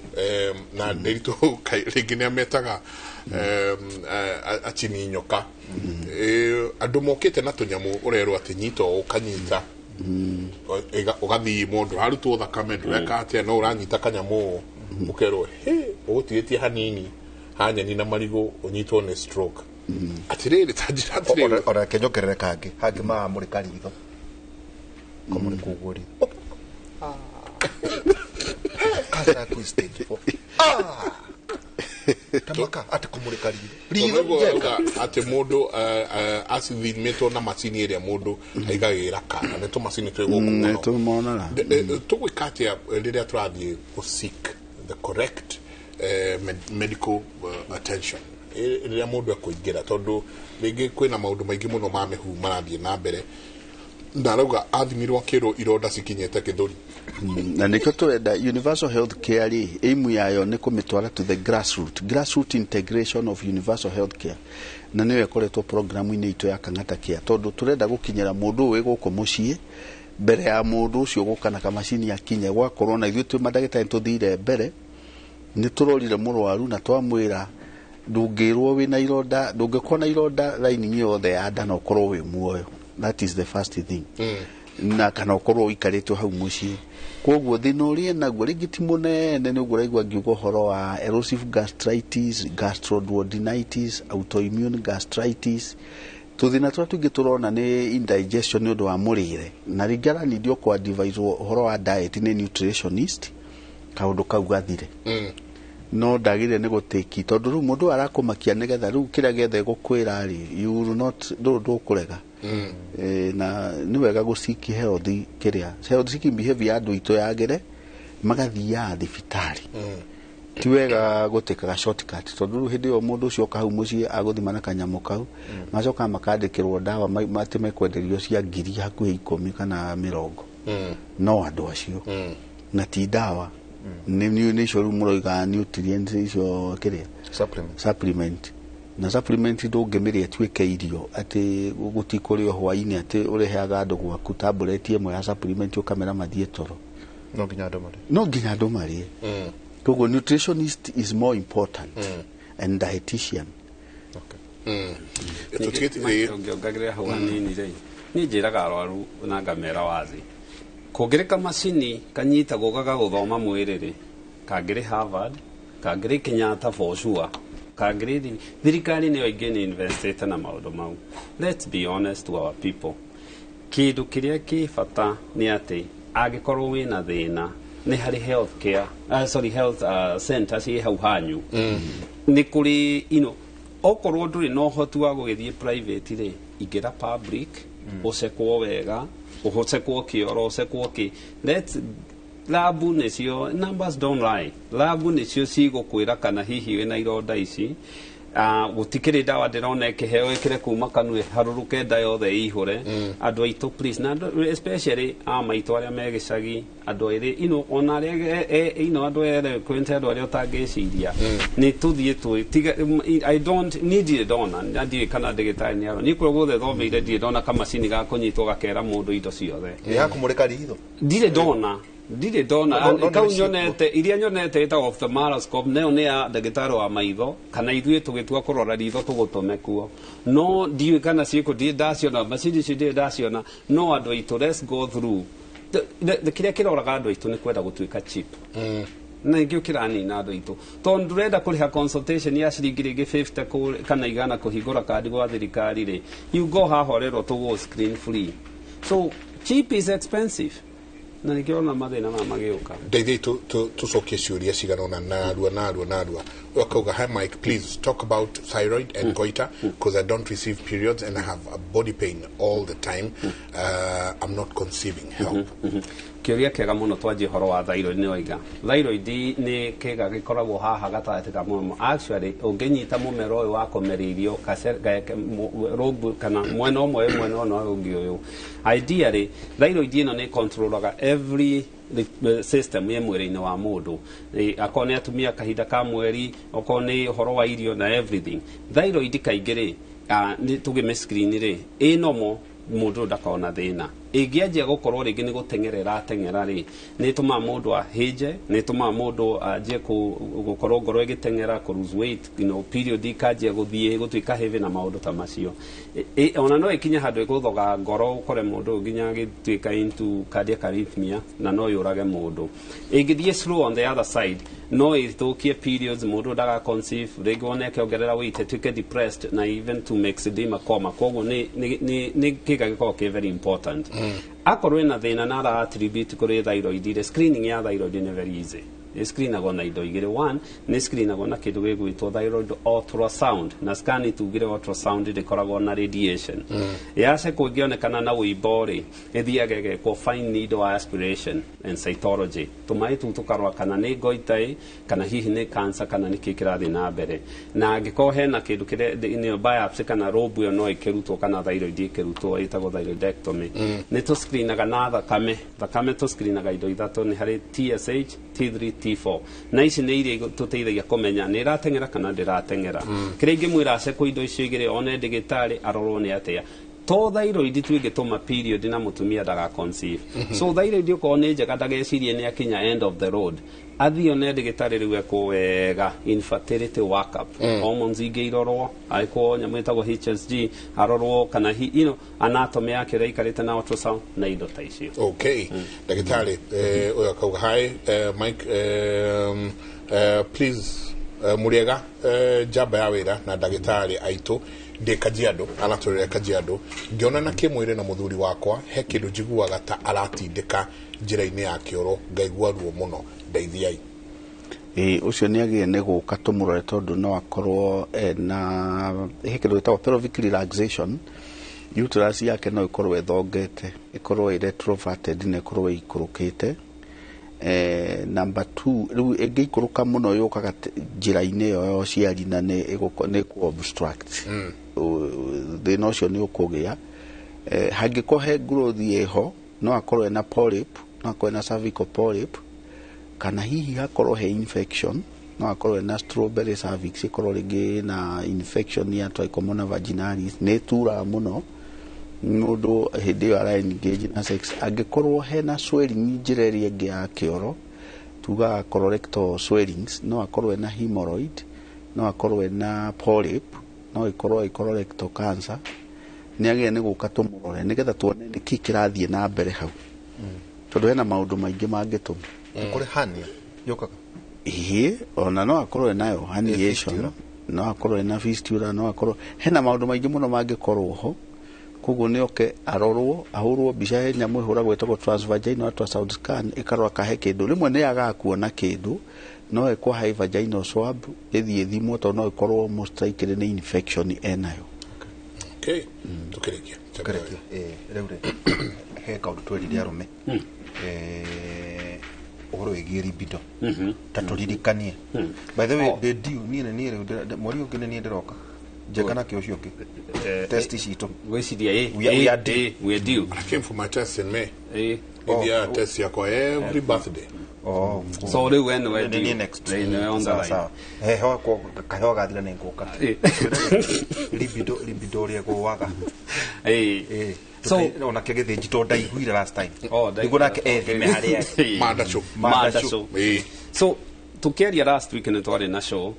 na ndĩritũ rĩngĩ nĩ ametaga achini nyoka. Andũ mokĩte na tũnyamũ, ũrerwo atĩ nyita ũũ, ũkanyita, ũgathiĩ mũndũ ũrarutwo thakame, ndũreka atĩa, no ũranyita kanyamũ ũũ, ũkerwo hĩ ũgũtigĩtie hanini ha nyeni na marigũ ũnyitwo nĩ stroke. Atĩrĩrĩ, ta njĩra atĩrĩrĩ. Ona reke njongerere kangĩ hangĩ maramũrĩka ritho, kamũrĩka ũguo ritho, cancer yaku is stage 4. Tamaka atĩ kũmũrĩka ritho ritho Tondũ njega. ũguo atĩ mũndũ acithimĩtwo na macini ĩrĩa mũndũ aigagĩrĩra kana nĩ tũmacini twĩ gũkũ mũno. Tũmonaga. Tũgwĩka atĩa rĩrĩa tũrathiĩ gũ seek the correct medical attention, rĩrĩa mũndũ ekũingĩra, tondũ rĩngĩ kwĩna maũndũ maingĩ mũno ma mĩhu marathiĩ na mbere, ndarauga athimirwo akĩrwo ironda cikinyĩte gĩthũri? Na nĩkĩo tũrenda universal health care rĩ, aim yayo nĩ kũmĩtwara to the grassroot integration of universal health care, na nĩyo ĩkoretwo programu-inĩ itũ ya Kang'ata Care, tondũ tũrenda gũkinyĩra mũndũ ũyũ wĩ gũkũ mũciĩ mbere ya mũndũ ũcio gũka na kamacini akinye, gwakorwo na ithuĩ twĩ mandagĩtarĩ tũthire mbere, nĩ tũrorire mũrwaru na twamwĩra ndũngĩrwo wĩna ironda, ndũngĩkorwo na ironda lining yothe ya nda na ũkorwo wĩ muoyo. That is the first thing. Na kana ũkorwo ũikarĩte hau mũciĩ, koguo thĩna ũrĩa naguo rĩngĩ ti mũnene, nĩ ũguo ũraigua ngiuga ũhoro wa erosive gastritis, gastroduodenitis, autoimmune gastritis, tũthĩna tũrĩa tũingĩ tũrona nĩ indigestion nĩ ũndũ wa mũrĩre, na rĩngĩ aranindio kũ-advise ũhoro wa diet nĩ nutritionist, kaũndũ kau gathire. No ndagĩrĩire nĩ gũtĩki, tondũ rĩu mũndũ arakũmakia nĩgetha rĩu kĩrĩa gĩothe gũkwĩra rĩ, you will not, ndũrũ ndũkũrega. Na nĩ wega gũciki health kĩrĩa health seeking behavior ya andũ aitũ yagĩre, magathiaga thibitarĩ. Ti wega gũtĩkaga shortcut, tondũ rĩu hĩndĩ ĩyo mũndũ ũcio oka hau mũciĩ agũthima na kanyamũ kau, macokaga makandĩkĩrwo ndawa atĩ mekwenderio cia ngiri hakuhĩ 10 kana 20. No andũ acio na ti ndawa, nĩ icio rĩu mũroiga nutrients icio kĩrĩa supplement, na supplement ndũngĩmĩrĩa ĩtuĩke irio atĩ gũtikũrĩo hwainĩ, atĩ ũreheaga andũ gwaku tablet ĩmwe ya supplement ũkamera mathiĩ toro. No nginya andũ marĩe. No nginya andũ marĩe. Koguo nutritionist is more important and dietitian. Ũngĩongagĩrĩra hau hanini rĩ, niĩ njĩraga arwaru na ngamera wazi, kũngĩrĩ kamacini kanyitagwo gagagũthoma mwĩrĩ rĩ, kangĩrĩ Harvard, kangĩrĩ Kenyatta for sure, kangĩrĩ thirikari nĩyo ingĩ nĩ investĩte na maũndũ mau. Let's be honest to our people, kĩndũ kĩrĩa kĩ bata nĩ atĩ angĩkorwo wĩna thĩna nĩ harĩ health care, sorry, health center ciĩ hau hanyu. Nĩ kũrĩ okorwo ndũrĩ na ũhoti wa gũgĩthiĩ private rĩ, ingĩra public, ũcekwo wega, ũcekwo kĩoro, ũcekwo kĩ. Let's labu nĩcio, numbers don't lie, labu nĩcio cigũkwĩra kana hihi wĩna ironda ici. Gũtikĩrĩ ndawa ndĩrona ĩkĩheo ĩkĩre kuma kanua harũrũke nda yothe ĩihũre. Andũ aitũ please, na especially a maitũ arĩa me gĩcagi, andũ erĩ ona arĩa andũ erĩ kwĩnte, andũ arĩa ũtangĩciria nĩ tũthiĩ twĩ tiga. I don't need ndirĩ ndona, na ndiũĩ kana ndagĩtarĩ nĩ arona. Niĩ kũrĩa guothe thomeire ndirĩ ndona kamacini ga kũnyitwo gakera mũndũ indo ciothe. Nĩ ya kũmũrĩka ritho. Ndirĩ ndona, ndirĩ ndona kau. Nyonete iria nyonete ĩtagwo ophthalmoscope, nayo nĩ ya ndagĩtarĩ wa maitho kana ithuĩ tũgĩtua kũrora ritho tũgũtũme kuo, no ndiũĩ kana ciĩkũ, ndirĩ ndaciona macini icio, ndirĩ ndaciona. No andũ aitũ, let's go through kĩrĩa kĩroraga andũ aitũ nĩ kwenda gũtuĩka cheap, na nĩkĩo kĩranina andũ aitũ, tondũ ndũrenda kũrĩha consultation ya ciringi rĩngĩ 50 kana 100 kũhingũra kandi gwa thirikari rĩ, you go haha ũrerwo tũgũ screen free. So cheap is expensive, na nĩkĩo ona mathĩna maya magĩũka. Ndeithia tũcokie ciũria cigana ũna narua narua narua. Ũyũ akauga, "Hi Mike, please talk about thyroid and goiter because I don't receive periods and I have a body pain all the time. I'm not conceiving. Help." Kĩũria kĩega mũno. Twanjie ũhoro wa thyroid. Nĩ waiga thyroid nĩ kĩga gĩkoragwo haha gatagatĩ ka mũromo. Actually, ũngĩnyita mũmero ũyũ wa kũmeria irio lobe kana mwena ũmwe wĩ mwena ũyũ na ũyũ ũngĩ ũyũ, ideally thyroid ĩno nĩ controlaga every system ĩ mwĩrĩ-inĩ wa mũndũ. Akorwo nĩ atumia kahinda ka mweri, okorwo nĩ ũhoro wa irio na everything. Thyroid kaingĩ rĩ, nĩ tũgĩme screen rĩ, ĩ normal, mũndũ ndakoragwo na thĩna. Ĩngĩanjia gũkorwo rĩngĩ nĩ gũteng'era ĩrateng'era rĩ, nĩ ĩtũmaga mũndũ ahĩnje, nĩ ĩtũmaga mũndũ anjie gũkorwo ngoro ĩgĩteng'era, kũ lose weight, period ikanjia gũthiĩ gũtuĩka heavy na maũndũ ta macio. Ona no ĩkinye handũ ĩgũthoga ngoro, ũkore mũndũ ũyũ nginya agĩtuĩka into cardiac arrhythmia, na no yũrage mũndũ. Ĩngĩthiĩ slow on the other side, no ĩthũkie periods, mũndũ ndaga conceive rĩngĩ, wone akĩongerera weight, atuĩke depressed na even to myxedema coma. Koguo nĩ kĩga gĩkoragwo kĩ very important. Akorwo ĩna thĩna na ara attribute kũrĩ thyroid rĩ, screening ya thyroid nĩ very easy. Nĩ screenagwo na indo igĩrĩ. One, nĩ screenagwo na kĩndũ gĩgwĩtwo thyroid ultrasound, na scan tugire ultrasound ndĩkoragwo na radiation. Yacekwo ĩngĩonekana na ũimbo rĩ, ĩthiaga ĩgekwo fine needle aspiration and cytology, tũmaĩ tũu tũkarora kana nĩ goiter ĩ, kana hihi nĩ cancer, kana nĩ kĩ kĩrathiĩ na mbere. Na angĩkorwo hena kĩndũ kĩrĩa nĩyo biopsy kana lobe ĩyo no ĩkĩrutwo kana thyroid ĩkĩrutwo, ĩtagwo thyroidectomy. Nĩ tũscreenaga na thakame. Thakame tũscreenaga indo ithatũ, nĩ harĩ TSH, T3, T4, na ici nĩ iria tũteithagia kũmenya nĩ ĩrateng'era kana ndĩrateng'era. Kĩrĩa ingĩmwĩra, acekwo indo icio igĩrĩ, one ndĩgĩtarĩ arorwo nĩ atĩa to thyroid tu ĩngĩtũma period na mũtumia ndaga conceive. So thyroid okorwo nĩ njega, ndagecirie nĩ akinya end of the road. Athiĩ one ndĩgĩtarĩ rĩu, ekwo wega infertility workup, hormones ingĩ irorwo, agĩkwo nyamũ ĩtagwo HSG, arorwo kana anatomy yake ũrĩa ĩikarĩte na ultrasound na indo ta icio. Okay, ndagĩtarĩ, ũyũ akauga, "Hi Mike, please, mũrĩega, njamba ya wĩra na ndagĩtarĩ aitũ. Ndĩ Kajiado, aratũrĩre Kajiado. Ngĩonana kĩmwĩrĩ na mũthuri wakwa, he kĩndũ njiguaga ta aratindĩka njĩra-inĩ ya kĩoro, ngaigua ruo mũno. Ndeithiai." Ĩ ũcio nĩ agĩrĩire nĩ gũka tũmũrore, tondũ no akorwo ena he kĩndũ gĩtagwo pelvic relaxation. Uterus yake no ĩkorwo ĩthongete, ĩkorwo ĩ retroverted na ĩkorwo ĩikũrũkĩte. Number 2, rĩu ĩngĩikũrũka mũno yũkaga njĩra-inĩ ĩyo ya ũciari na nĩ kũ obstruct. Thĩna ũcio nĩ ũkũgĩa. Hangĩkorwo he growth ĩho, no akorwo ena polyp, no akorwo ena cervical polyp, kana hihi hakorwo he infection, no akorwo ena strawberry cervix, ĩkorwo rĩngĩ na infection ya trichomonas vaginalis, nĩ ĩturaga mũno mũndũ hĩndĩ ĩyo ara engage na sex. Angĩkorwo hena swelling njĩra ĩrĩa ĩngĩ ya kĩoro, tugaga colorectal swellings, no akorwo ena hemorrhoid, no akorwo ena polyp, no ĩkorwo ĩ colorectal cancer. Nĩ agĩrĩire nĩ gũka tũmũrore nĩgetha tuone nĩkĩ kĩrathiĩ na mbere hau, tondũ hena maũndũ maingĩ mangĩtũma. Kũrĩ hernia yũkaga? Ĩĩ, ona no akorwo enayo herniation, no akorwo ena fistula, no akorwo hena maũndũ maingĩ mũno mangĩkorwo ho. Koguo nĩ oke arorwo, ahũrwo mbica he nyamũ ĩhũragwo ĩtagwo transvaginal ultrasound scan, ĩkarora kahe kĩndũ. Rĩmwe nĩ yagaga kuona kĩndũ, no ĩkwo high vaginal swab ĩthiĩ ĩthimwo, tondũ no ĩkorwo most likely nĩ infection enayo. Okay, tukĩrĩkia. Tukĩrĩkia. Rĩu rĩ, he kaũndũ twerire arũme ũhoro wĩgiĩ libido, ta tũririkanie. By the way, ndĩ due niĩ nĩ niĩ rĩu mweri ũngĩ nĩ niĩ ndĩroka njeka nake ũcio ũngĩ test citũ. Gwĩciria ĩ, We are due. We are due. I came for my test in May. Nithia test yakwa every birthday. Oh, so rĩu we nĩwe due. Next. Nĩwe on the line. Heho kaheho gathira nĩ ngũka. Libido ũrĩa ĩgũaga. So onake gĩthĩnji tondũ ndaiguire last time. Nĩguo nake ethime harĩa Mandacũ. Mandacũ. So tukiaria last week nĩ twarĩ na show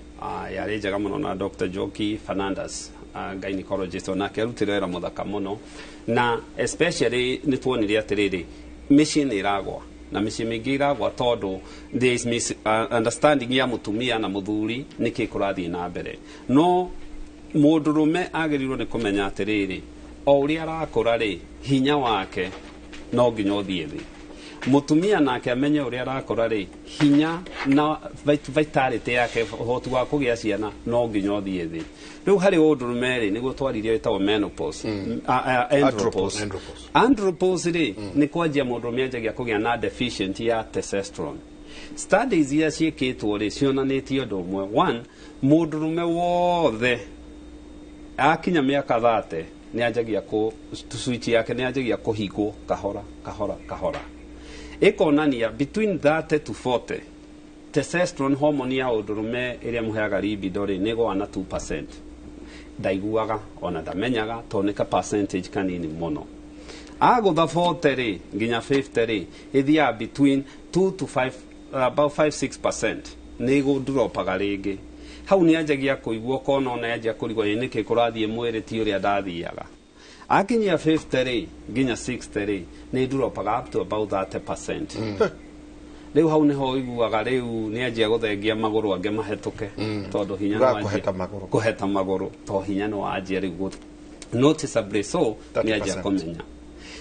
yarĩ njega mũno na Dr. Joki Fernandez, gynecologist, onake arutire wĩra mũthaka mũno, na especially nĩ tuonire atĩrĩrĩ, mĩciĩ nĩ ĩragwa, na mĩciĩ mĩingĩ ĩragwa tondũ there is misunderstanding ya mũtumia na mũthuri nĩkĩ kũrathiĩ na mbere. No mũndũrũme agĩrĩirwo nĩ kũmenya atĩrĩrĩ, o ũrĩa arakũra rĩ, hinya wake no nginya ũthiĩ thĩ. Mũtumia nake amenye ũrĩa arakũra rĩ, hinya na vitality yake, ũhoti wa kũgĩa ciana no nginya ũthiĩ thĩ. Rĩu harĩ ũndũrũme rĩ, nĩguo twaririe ĩtagwo menopause, andropause. Andropause rĩ, nĩ kwanjia mũndũrũme anjagia kũgĩa na deficient ya testosterone. Studies iria ciĩkĩtwo rĩ, cionanĩtie ũndũ ũmwe. One, mũndũrũme wothe akinya mĩaka 30 nĩ anjagia kũ switch yake nĩ anjagia kũhingwo kahora kahora kahora. Ĩkonania between 30 to 40 testosterone hormone ya ũndũrũme ĩrĩa mũheaga libido rĩ, nĩ ĩgũaga na 2%. Ndaiguaga ona ndamenyaga tondũ nĩ ka percentage kanini mũno. Agũtha 40 rĩ nginya 50 rĩ, ĩthiaga between 2 to 5, about 5-6% nĩ ĩgũdropaga rĩngĩ. Hau nĩ anjagia kũigua kona ona anjia kũrigwo ĩ nĩkĩ kũrathiĩ mwĩrĩ ti ũrĩa ndathiaga. Akinyia 50 rĩ nginya 60 rĩ, nĩ dropaga up to about 30%. Rĩu hau nĩho ũiguaga rĩu nĩ anjia gũthengia magũrũ angĩ mahetũke, tondũ hinya nĩ wanjia kũheta magũrũ, tondũ hinya nĩ wanjia rĩu noticeably so nĩ anjia kũmenya.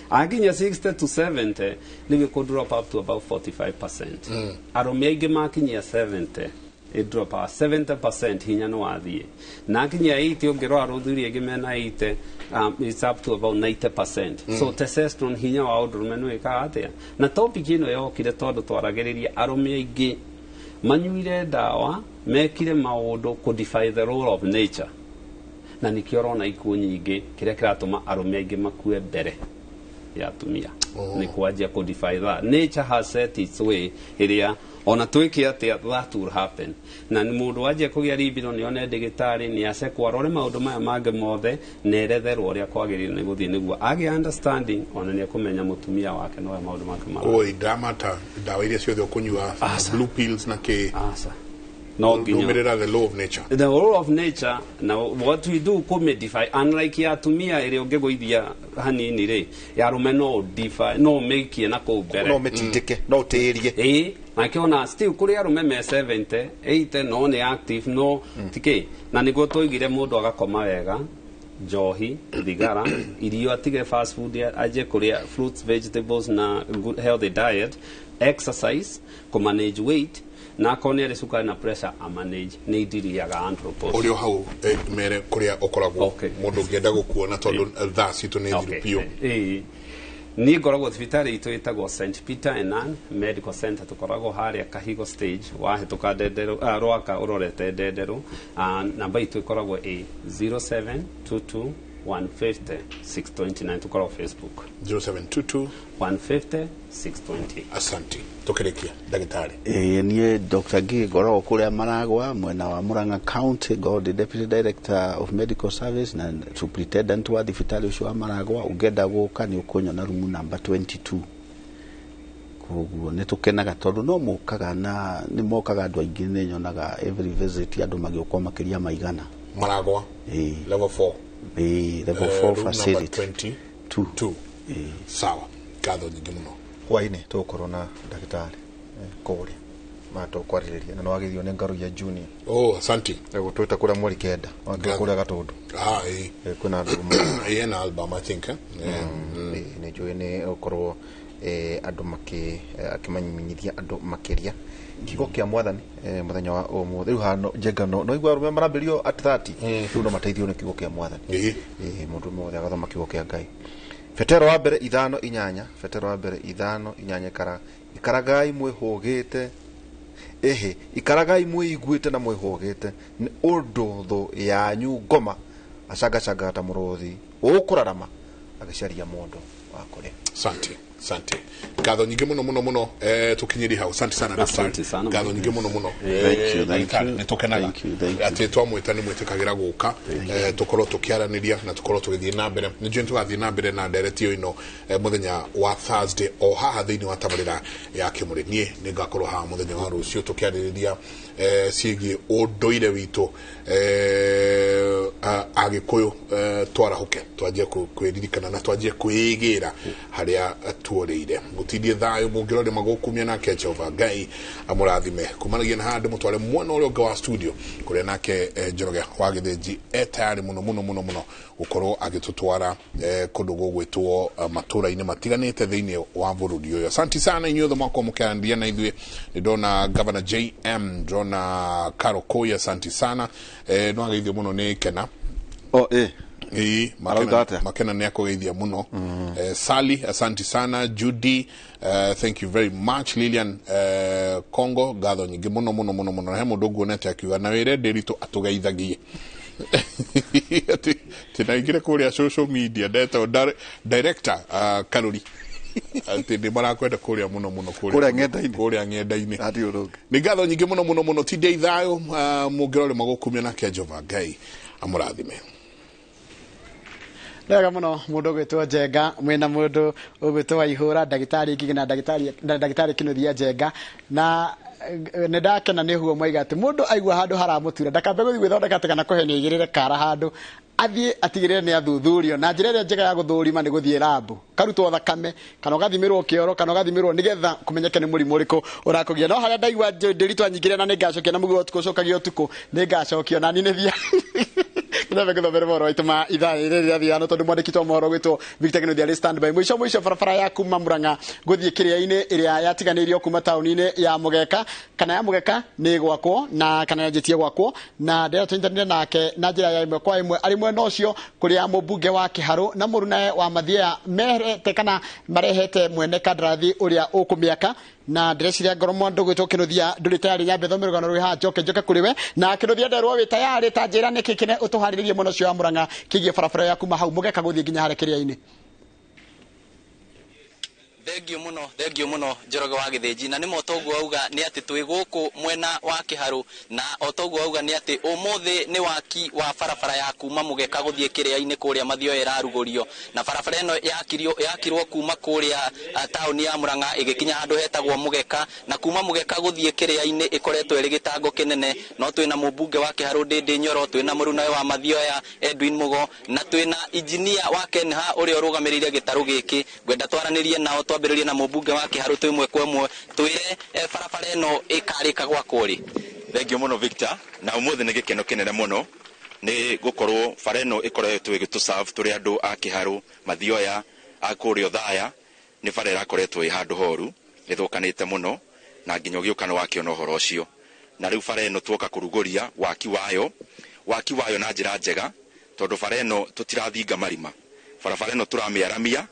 Akinya 60 to 70 rĩu ĩkũ drop up to about 45%. Arũme aingĩ makinyia 70 it drop 70% hinya no wathiĩ. Na akinyia 80 ũngĩrora rũthuri aingĩ mena 80, it's up to about 90%. So testosterone hinya wa ũndũrũme nĩ wĩkaga atĩa? Na topic ĩno yokire tondũ twaragĩrĩria arũme aingĩ manyuire ndawa, mekire maũndũ kũ defy the role of nature. Na nĩkĩo ũrona ikuũ nyingĩ, kĩrĩa kĩratũma arũme aingĩ makue mbere ya atumia. Nĩ kwanjia kũ defy that. Nature has set its way ĩrĩa ona twĩke atĩa that will happen. Na nĩ mũndũ wanjia kũgĩa libido nĩ one ndagĩtarĩ, nĩ acekwo arore maũndũ maya mangĩ mothe, na eretherwo ũrĩa kwagĩrĩire nĩ gũthiĩ nĩguo agĩe understanding, ona nĩ ekũmenya mũtumia wake na ũrĩa maũndũ make mara. Koguo ndamata ndawa iria ciothe ũkũnyua, blue pills na kĩ. Aca. No nginya. Rũmĩrĩra the law of nature. The law of nature. Now what we do kũmedify, unlike ya atumia ĩrĩa ũngĩgũithia hanini rĩ, ya arũme no defy, no mĩikie na kũu mbere. No mĩtindĩke, no ũtĩrie. Ĩĩ, nake ona still kũrĩ arũme me 70, 80 no nĩ active, no tikĩ. Na nĩguo twoigire mũndũ agakoma wega, njohi, thigara, irio atige fast food, anjie kũrĩa fruits, vegetables na good healthy diet. Exercise, kũ manage weight, na akorwo nĩ arĩ cukari na pressure a manage, nĩ indiriaga andropause. Ũrĩ o hau, mere kũrĩa ũkoragwo mũndũ ũngĩenda gũkuona, tondũ thaa citũ nĩ thiru biũ. Ĩĩ, niĩ ngoragwo thibitarĩ itũ ĩtagwo St Peter and Ann Medical Center. Tũkoragwo harĩa Kahigo stage, wahĩtũka Ndenderũ, Rwaka ũrorete Ndenderũ. Namba itũ ĩkoragwo ĩ 0722 150 629. Tũkoragwo Facebook. 0722 150 620. Asanti. Tũkĩrĩkia, ndagĩtarĩ. Ĩĩ, niĩ Dr. Ngigĩ ngoragwo kũrĩa Maragwa, mwena wa Murang'a County. Ngoragwo ndĩ deputy director of medical service na superintendent wa thibitarĩ ũcio wa Maragwa. Ũngĩenda gũka, nĩ ũkũnyona rumu namba 22. Koguo nĩ tũkenaga tondũ no mokaga na nĩ mokaga andũ aingĩ. Nĩ nyonaga every visit andũ magĩũka makĩria ma 100. Maragwa. Ĩĩ. Level 4. Ĩĩ, level 4. Room number Facility 22. 2. Sawa, ngatho nyingĩ mũno. Hwainĩ tũgũkorwo na ndagĩtarĩ kũrĩa ma tũkwarĩrĩria na nĩwagĩthio nĩ Ngaruiya Junior. Oh, asante. Gũtwĩta kũrĩa mweri 9 wakĩra kũrĩa Gatũndũ. Ah, ĩĩ. Kwĩna andũ. Ĩĩ, na album, I think, eh? Yeah. Nĩ njũĩ nĩ ũkorwo andũ akĩmamenyithia andũ makĩria kiugo kĩa Mwathani mũthenya wa ũmũthĩ. Rĩu hano njenga no igua arũme marambĩrio at 30, rĩu no mateithio nĩ kiugo kĩa Mwathani. Mũndũ mothe agathoma kiugo kĩa Ngai. Petero wa mbere 5:8, Petero wa mbere 5:8: Ikaragai mwĩhũgĩte, ĩhĩ, ikaragai mwĩiguĩte na mwĩhũgĩte, nĩ ũndũ thũ yanyu ngoma acangacangaga ta mũrũthi ũkũrarama agĩcaria mũndũ wa kũrĩa. Asante, asante, ngatho nyingĩ mũno mũno mũno. Tũkinyĩrie hau. Asante sana, Asante sana. ngatho nyingĩ mũno mũno. Thank you, thank Ndagĩtarĩ, you. nĩ tũkenaga Thank you, thank you. atĩ twamwĩta nĩ mwĩtĩkagĩra gũka, tũkorwo tũkĩaranĩria na tũkorwo tũgĩthiĩ na mbere. Nĩ njũĩ nĩ tũgathiĩ na mbere na ndereti ĩno mũthenya wa Thursday o haha thĩinĩ wa tabarĩra ya Kĩmũrĩ. Niĩ nĩ ngakorwo haha mũthenya wa rũciũ tũkĩarĩrĩria ciĩgiĩ ũndũire witũ, Agĩkũyũ. Twarahũke, twanjie kwĩririkana na twanjie kwĩgĩra harĩa tuorĩire. Mũtindie thayũ, mũngĩrore magũkumia, nake Jehova Ngai amũrathime. Kumanagia na haha ndĩmũtware mwena ũrĩa ũngĩ wa studio kũrĩa nake Njoroge wa Gĩthĩnji e tayarĩ mũno mũno mũno mũno gũkorwo agĩtũtwara kũndũ gũgwĩtwo matũra-inĩ matiganĩte thĩinĩ wa bũrũri ũyũ. Asanti sana inyuothe mwakorwo mũkĩaranĩria na ithuĩ. Nĩ ndona Governor JM, ndona Caro Koi, asanti sana. No ageithio mũno nĩ Kena. Oh, ĩ. Ĩĩ. Arauga atĩa? Makena nĩ akũgeithia mũno. Sally, asanti sana. Judy, thank you very much. Lilian, Congo, ngatho nyingĩ mũno mũno mũno mũno. Na he mũndũ nguonete akiuga na wĩre Ndĩritũ atũgeithagie atĩ tinaingire kũrĩa social media ndetwo director Karuri, atĩ nĩ marakwenda kũrĩa mũno mũno. Kũrĩa ng'enda-inĩ. Kũrĩa ng'enda-inĩ. Hatirĩ ũndũ ũngĩ. Nĩ ngatho nyingĩ mũno mũno mũno. Tindai thayũ, mũngĩrore magũkumia, nake Jehova Ngai amũrathime. Wega mũno, mũndũ ũgwĩtwo Njenga mwĩna mũndũ ũgwĩtwo Waihũra, ndagĩtarĩ Ngigĩ na ndagĩtarĩ Kĩnuthia Njenga. Na nĩ ndakena nĩ huo mwaiga atĩ mũndũ aigua handũ haramũtura ndakambe gũthiĩ gwĩthondeka atĩ kana kũhenia igĩrĩre kara handũ, athiĩ atigĩrĩre nĩ athuthurio. Na njĩra ĩrĩa njega ya gũthũrima nĩ gũthiĩ rambu, karutwo thakame kana ũgathimĩrwo kĩoro kana ũgathimĩrwo nĩgetha kũmenyeke nĩ mũrimũ ũrĩkũ ũrakũgia. No harĩa ndaigua ndĩritwa nyingĩre na nĩ ngacokia na mũguo ũtukũ ũcokagia ũtukũ, nĩ ngacokio na niĩ nĩ thia ndambe ngũthomere mohoro maitũ ma ithaa rĩrĩ rĩa thithano, tondũ mwandĩki wa mohoro gwĩtwo Victor Kinuthia arĩ standby. Mũico mũico, barabara ya kuma Murang'a gũthiĩ Kĩrĩa-inĩ ĩrĩa yatiganĩirio kuma taũni-inĩ ya Mũgeka kana ya Mũgeka nĩ gwakwo na kana yanjĩtie gwakwo, na ndĩrĩa tũnyitanĩre nake na njĩra ya ĩmwe kwa ĩmwe arĩ mwena ũcio kũrĩa mũmbunge wa Kĩharũ na mũrunae wa Mathioya merete kana marehete mwene kandarathi ũrĩa ũkũmĩaka. Na ndĩreciria ngoro mwandũ gwĩtwo Kĩnuthia ndũrĩ tayarĩ, nyambe thome rũgano rwĩ haha, njoke njoke kũrĩ we. Na Kĩnuthia, nderwo wĩ tayarĩ. Ta njĩra nĩkĩ kĩne ũtũharĩrĩrie mwena ũcio wa Murang'a kĩgiĩ barabara ya kuma hau Mũgeka gũthiĩ nginya harĩa Kĩrĩa-inĩ. Thengio muno, thengio muno, Njoroge wa Gĩthĩnji. Na nĩ ma toguo auga nĩ atĩ twĩ gũkũ mwena wa Kĩharũ, na o toguo auga nĩ atĩ ũmũthĩ nĩ waki wa barabara ya kuma Mũgeka gũthiĩ Kĩrĩa-inĩ kũrĩa Mathioya ĩrarugũrio. Na barabara ĩno yakirwo kuma kũrĩa taũni ya Murang'a ĩgĩkinya handũ hetagwo Mũgeka, na kuma Mũgeka gũthiĩ Kĩrĩa-inĩ ĩkoretwo ĩrĩ gĩtango kĩnene. No twĩna mũmbunge wa Kĩharũ Ndĩndĩ Nyoro, twĩna mũrunawe wa Mathioya Edwin Mugo, na twĩna injinia wa Kenha ũrĩa ũrũgamĩrĩire gĩtarũ gĩkĩ. Ngwenda twaranĩrie nao, twambĩrĩrie na mũmbunge wa Kĩharũ twĩ ĩmwe kwa ĩmwe, twĩre barabara ĩno ĩkarĩka gwakwo rĩ? Thengio mũno, Victor. Na ũmũthĩ nĩ gĩkeno kĩnene mũno nĩ gũkorwo bara ĩno ĩkoretwo ĩgĩtũ serve tũrĩ andũ a Kĩharũ, Mathioya, a kũrĩa Othaya. Nĩ bara ĩrakoretwo ĩ handũ horu. Ĩthũkanĩte mũno na nginya ũgĩũka nĩ wakĩona ũhoro ũcio. Na rĩu bara ĩno tuoka kũrugũria waki wayo na njĩra njega, tondũ bara ĩno tũtirathinga marima. Barabara ĩno tũramĩaramia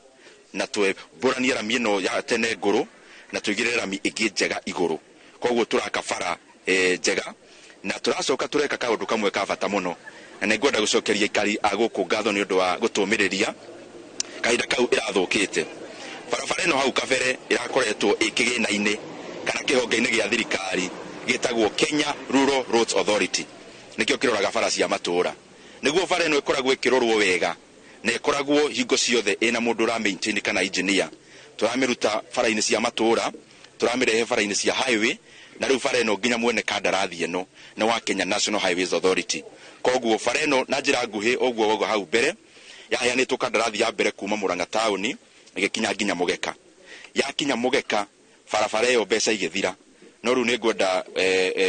na twembũranie rami ĩno ya tene ngũrũ na tũigĩrĩre rami ĩngĩ njega igũrũ. Koguo tũraka bara njega na tũracoka tũreka kaũndũ kamwe ka bata mũno, na nĩngwenda gũcokeria aikari a gũkũ ngatho nĩ ũndũ wa gũtũmĩrĩria kahinda kau ĩrathũkĩte. Barabara ĩno hau kabere ĩrakoretwo ĩ kĩgĩna-inĩ kana kĩhonge-inĩ gĩa thirikari gĩtagwo Kenya Rural Roads Authority, nĩkĩo kĩroraga bara cia matũũra. Nĩguo bara ĩno ĩkoragwo ĩkĩrorwo wega na ĩkoragwo hingo ciothe ĩna mũndũ ũra maintain kana engineer. Tũramĩruta bara-inĩ cia matũũra, tũramĩrehe bara-inĩ cia highway, na rĩu bara ĩno nginya mwene kandarathi ĩno nĩ wa Kenya National Highways Authority. Koguo bara ĩno na njĩra nguhĩ ũguo wauga hau mbere yaheanĩtwo kandarathi ya mbere kuma Murang'a taũni ĩgĩkinya nginya Mũgeka. Yakinya Mũgeka barabara ĩyo mbeca igĩthira. No rĩu nĩngwenda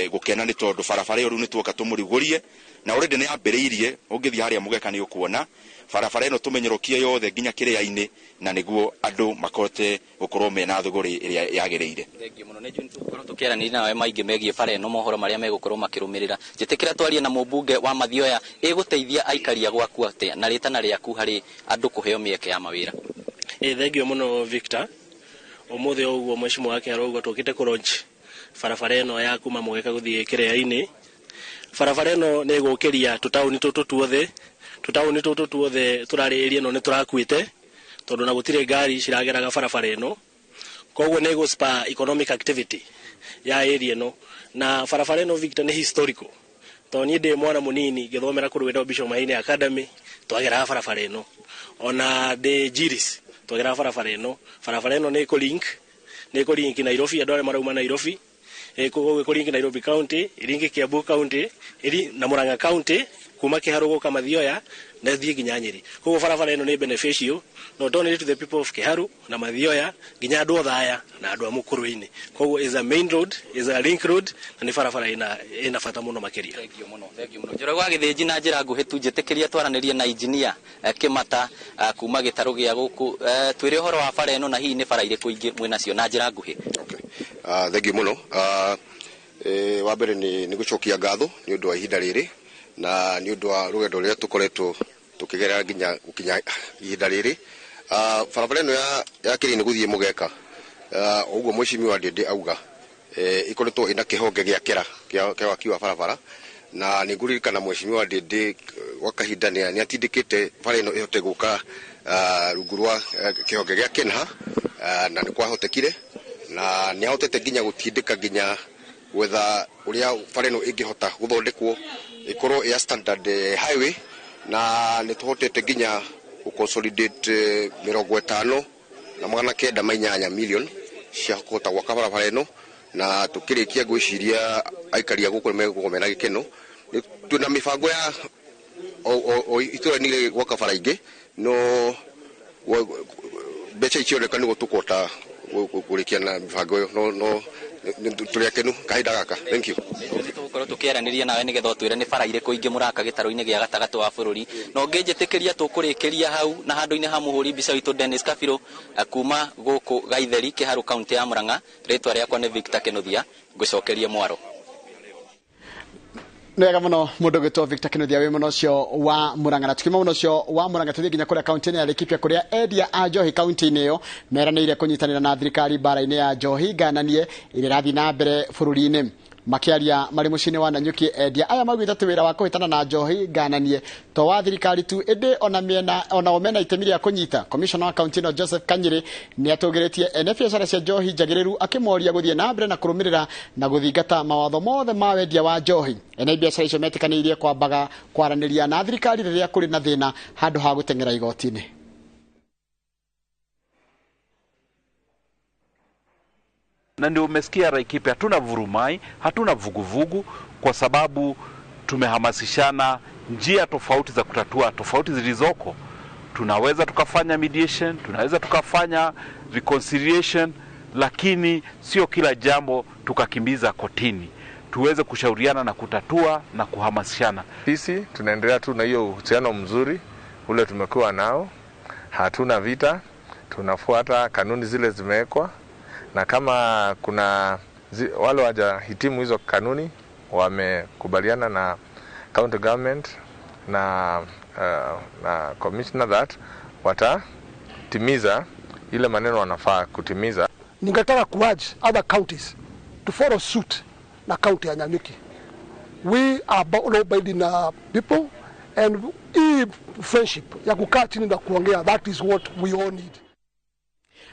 gũkena nĩ tondũ barabara ĩyo rĩu nĩtuoka tũmũrugũrie na already nĩ yambĩrĩirie. Ũngĩthiĩ harĩa Mũgeka nĩ ũkuona barabara ĩno tũmenyerũkie yothe nginya kĩrĩa-inĩ, na nĩguo andũ makote gũkorwo mena thũgũrĩ ĩrĩa yagĩrĩire. Thengiũ mũno. Nĩ njũĩ nĩtũgũkorwo tũkĩaranĩria nawe maingĩ megiĩ bara ĩno, mohoro marĩa megũkorwo makĩrũmĩrĩra. Njĩtĩkĩra twarie na mũmbunge wa Mathioya, ĩgũteithia aikari a gwaku atĩa na rĩtana rĩaku harĩ andũ kũheo mĩeke ya mawĩra? Thengiũ mũno Victor. Ũmũthĩ ũguo mheshimiwa wake arauga tũkĩte kũ launch barabara ĩno ya kuma Mũgeka gũthiĩ kĩrĩa-inĩ. Barabara ĩno nĩ ĩgũkĩria tũtaũni tũtũ tuothe, tũtaũni tũtũ tuothe tũrarĩ area ĩno nĩ tũrakuĩte tondũ na gũtirĩ ngari cirageraga barabara ĩno. Koguo nĩ ĩgũ spur economic activity ya area ĩno. Na barabara ĩno Victor nĩ historical, tondũ niĩ ndĩ mwana mũnini ngĩthomera kũndũ gwĩtagwo Bishop Maine Academy twageraga barabara ĩno, ona ndĩ Jiris twageraga barabara ĩno. Barabara ĩno nĩ ĩkũ link Nairobi, andũ arĩa marauma Nairobi ĩkũ link Nairobi County, ĩlink Kiambu County, ĩri na Murang'a County, kuma Kiharu gũka Mathioya na thiĩ nginya Nyeri. Koguo barabara ĩno nĩ beneficial not only to the people of Kiharu na Mathioya, nginya andũ othe aya na andũ a Mũkũrwe-inĩ. Koguo is a main road, is a link road, na nĩ barabara ĩna bata mũno makĩria. Thengiũ mũno, thengiũ mũno. Njoroge wa Gĩthĩnji, na njĩra nguhĩ tu njĩtĩkĩria twaranĩrie na engineer Kĩmata kuma gĩtarũ gĩa gũkũ. Twĩre ũhoro wa bara ĩno na hihi nĩ bara irĩkũ ingĩ mwĩnacio na njĩra nguhĩ. Thengiũ mũno. Wa mbere nĩ gũcokia ngatho nĩ ũndũ wa ihinda rĩrĩ na nĩ ũndũ wa rũgendo rũrĩa tũkoretwo tũkĩgerera nginya gũkinya ihinda rĩrĩ. Barabara ĩno ya Kĩrĩinĩ gũthiĩ Mũgeka, ũguo mheshimiwa Ndĩndĩ auga, ĩkoretwo ĩna kĩhonge gĩa kĩra kĩa waki wa barabara, na nĩ ngũririkana mheshimiwa Ndĩndĩ gwa kahinda nĩ atindĩkĩte bara ĩno ĩhote gũka rungu rwa kĩhonge gĩa KENHA, na nĩ kwahotekire, na nĩ ahotete nginya gũtindĩka nginya gwetha ũrĩa bara ĩno ĩngĩhota gũthondekwo ĩkorwo ya standard highway, na nĩ tũhotete nginya gũ consolidate 850 908 million cia kũhota gwaka barabara ĩno, na tũkĩrĩkia ngwĩciria aikari a gũkũ nĩmegũkorwo mena gĩkeno. Twĩna mĩbango ya o itũra nĩ gwaka bara ingĩ, no mbeca icioneka nĩguo tũkũhota kũrĩkia na mĩbango ĩyo, no tũrĩ akenu kahinda gaka. Thank you. Tũgũkorwo tũkĩaranĩria nawe nĩgetha ũtwĩre nĩ bara irĩkũ ingĩ mũraka gĩtarũ-inĩ gĩa gatagatĩ wa bũrũri. Na ũngĩnjĩtĩkĩria tũkũrĩkĩria hau na handũ-inĩ ha mũhũri mbica witũ Dennis Kabirũ, kuma gũkũ Gaitheri, Kĩharũ, kaunti ya Murang'a. Rĩtwa rĩakwa nĩ Victor Kĩnuthia, ngũcokerie mwaro. Nĩ wega mũno mũndũ ũgwĩtwo Victor Kĩnuthia wĩ mũno ũcio wa Murang'a. Na tukiuma mũno ũcio wa Murang'a tũthiĩ nginya kũrĩa kaunti-inĩ ya Laikipia, kũrĩa endia a njohi kaunti-inĩ ĩyo meranĩire kũnyitanĩra na thirikari mbara-inĩ ya njohi ngananie ĩrĩa ĩrathiĩ na mbere bũrũri-inĩ. Makĩaria marĩ mũciĩ-inĩ wa Nanyuki, endia aya maugĩte atĩ wĩra wa kũhĩtana na njohi ngananie to wa thirikari tu, ĩndĩ ona mĩena onao mena itemi rĩa kũnyita. Commissioner wa kaunti ĩno Joseph Kanyiri nĩ atũgĩrĩtie ene biacara cia njohi njagĩrĩru, akĩmoria gũthiĩ na mbere na kũrũmĩrĩra na gũthingata mawatho mothe ma wendia wa njohi. Ene biacara icio metĩkanĩirie kwambaga kwaranĩria na thirikari rĩrĩa kũrĩ na thĩna handũ ha gũteng'era igoti-inĩ. Na ndio umesikia Laikipia hatuna vurumai, hatuna vuguvugu, kwa sababu tumehamasishana njia tofauti za kutatua tofauti zilizoko. Tunaweza tukafanya mediation, tunaweza tukafanya reconciliation, lakini sio kila jambo tukakimbiza kotini. Tuweze kushauriana na kutatua na kuhamasishana. Sisi tunaendelea tu na hiyo uhusiano mzuri ule tumekuwa nao, hatuna vita, tunafuata kanuni zile zimewekwa, Na kama kuna wale hawajahitimu hizo kanuni, wamekubaliana na county government na commissioner that watatimiza ile maneno wanafaa kutimiza. Ningetaka kuurge other counties to follow suit na county ya Nanyuki. We are law-abiding people, and hii friendship ya kukaa chini na kuongea, that is what we all need.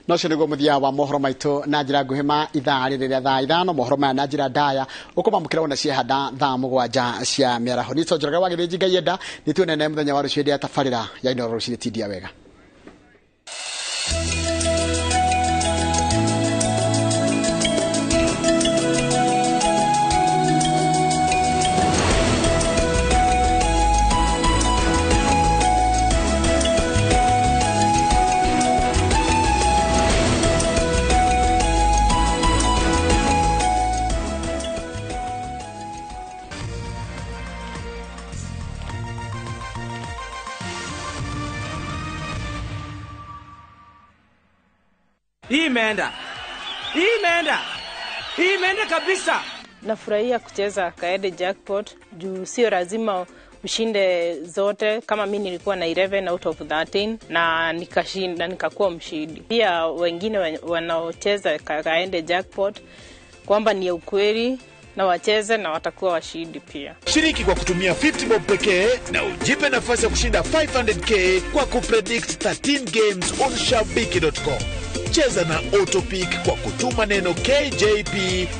No cio niguo muthia wa mohoro maitu na njira nguhi ma ithaa rĩrĩ rĩa thaa 5, mohoro maya na njira ndaya ũkũmamũkĩra wona ciehanda thaa 7 cia mĩaraho. Nĩ Njoroge wa Gĩthĩnji, Ngai enda nĩ tuonane mũthenya wa rũciũ hĩndĩ ya tabarĩra ya Inooro rũcinĩ. Tindia wega. Imeenda kabisa. Nafurahia kucheza Kaede Jackpot juu sio lazima ushinde zote. Kama mimi nilikuwa na 11 out of 13 na nikashinda, nikakuwa mshindi. Pia wengine wanaocheza Kaede Jackpot kwamba ni ukweli na wacheze na watakuwa washindi pia. Shiriki kwa kutumia 50 bob pekee na ujipe nafasi ya kushinda 500k kwa kupredict 13 games on shabiki.com. Cheza na Autopick kwa kutuma neno KJP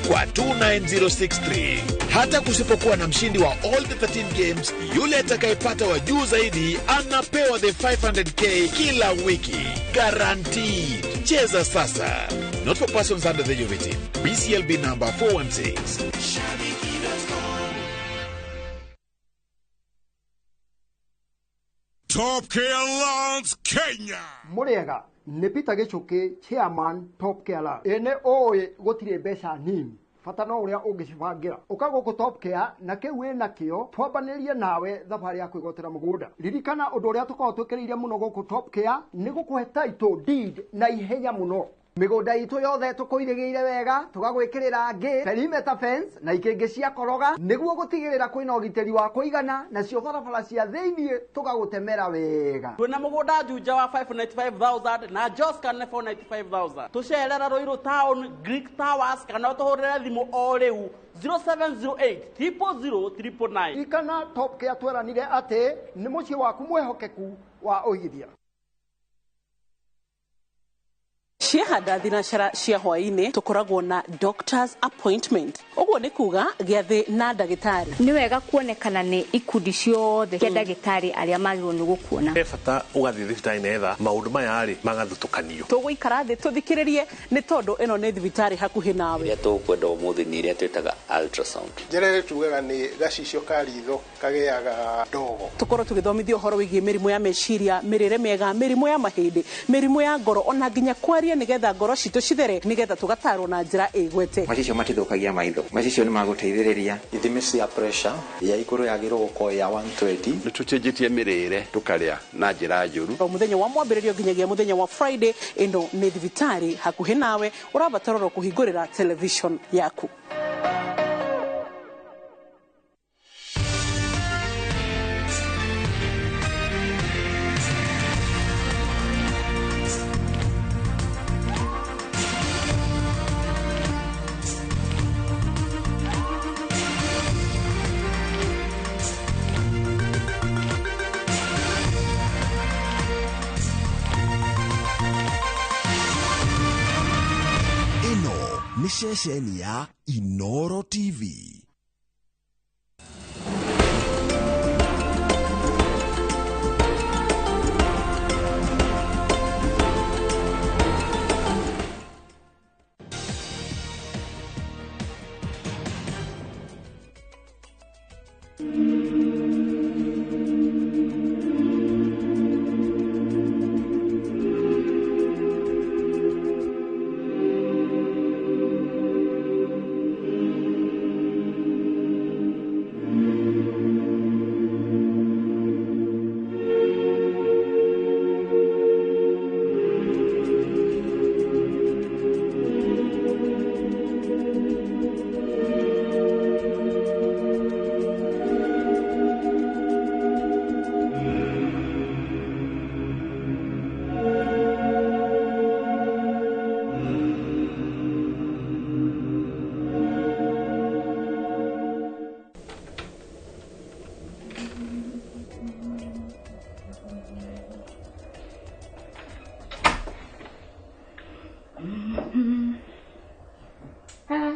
kwa 29063. Hata kusipokuwa na mshindi wa all the 13 games, yule atakayepata wa juu zaidi anapewa the 500k kila wiki. Guaranteed. Cheza sasa. Not for persons under the age of 18. BCLB number 416. Top Care Loans Kenya. Muriega nĩ Peter Gĩchũkĩ, chairman Top Care Loans. Ĩĩ ũĩ gũtirĩ mbeca nini, bata no ũrĩa ũngĩcibangĩra. Ũka gũkũ Top Care na kĩu wĩ nakĩo twambanĩrie nawe thabarĩ ya kwĩgwatĩra mũgũnda. Ririkana ũndũ ũrĩa tũkoragwo twĩkĩrĩire mũno gũkũ Top Care nĩ gũkũhe title deed na ihenya mũno. Mĩgũnda itũ yothe tũkũirĩgĩire wega, tũgagwĩkĩrĩra ngĩ, perimeter fence na ikĩngĩ cia koroga nĩguo gũtigĩrĩra kwĩna ũgitĩri wa kũigana, nacio barabara cia thĩiniĩ tũgagũtemera wega. Twĩna mũgũnda Juja wa 595,000 na Joska nĩ 495,000. Tũcerera Ruiru Town, Greek Towers, kana ũtũhũrĩre thimũ o rĩu 0708 000 999. Ririkana Top Care tweranire atĩ nĩ mũciĩ waku mwĩhokeku wa ũigithia. Ciehanda thinacara cia hwaĩ-inĩ tũkoragwo na doctor's appointment. Ũguo nĩ kuga gĩathĩ na ndagĩtarĩ. Nĩ wega kuonekana nĩ ikundi ciothe cia ndagĩtarĩ arĩa magĩrĩirwo nĩ gũkuona. He bata ũgathiĩ thibitarĩ nĩgetha maũndũ maya rĩ magathutũkanio. Tũgũikara thĩ tũthikĩrĩrie nĩ tondũ ĩno nĩ thibitarĩ hakuhĩ nawe. Ĩrĩa tũkwenda ũmũthĩ nĩ ĩrĩa twĩtaga ultrasound. Njĩra ĩrĩa tugaga nĩ gacicio ka ritho kagĩaga ndogo. Tũkorwo tũgĩthomithio ũhoro wĩgiĩ mĩrimũ ya meciria, mĩrĩre mĩega, mĩrimũ ya mahĩndĩ, mĩrimũ ya ngoro, ona nginya kwaria nigetha ngoro citũ cithere, nigetha tũgatarwo na njĩra ĩgwete. Macicio matithũkagia maitho, macicio nĩ magũteithĩrĩria. Ithimi cia pressure ya igũrũ yagĩrĩirwo gũkorwo ya 120. Nĩ tũcenjetie mĩrĩre tũkarĩa na njĩra njũru. O mũthenya wa mwambĩrĩrio nginyagia mũthenya wa Friday, ĩno nĩ thibitarĩ hakuhĩ nawe, ũrabatarwo kũhingũrĩra television yaku. Ceceni ya Inooro TV.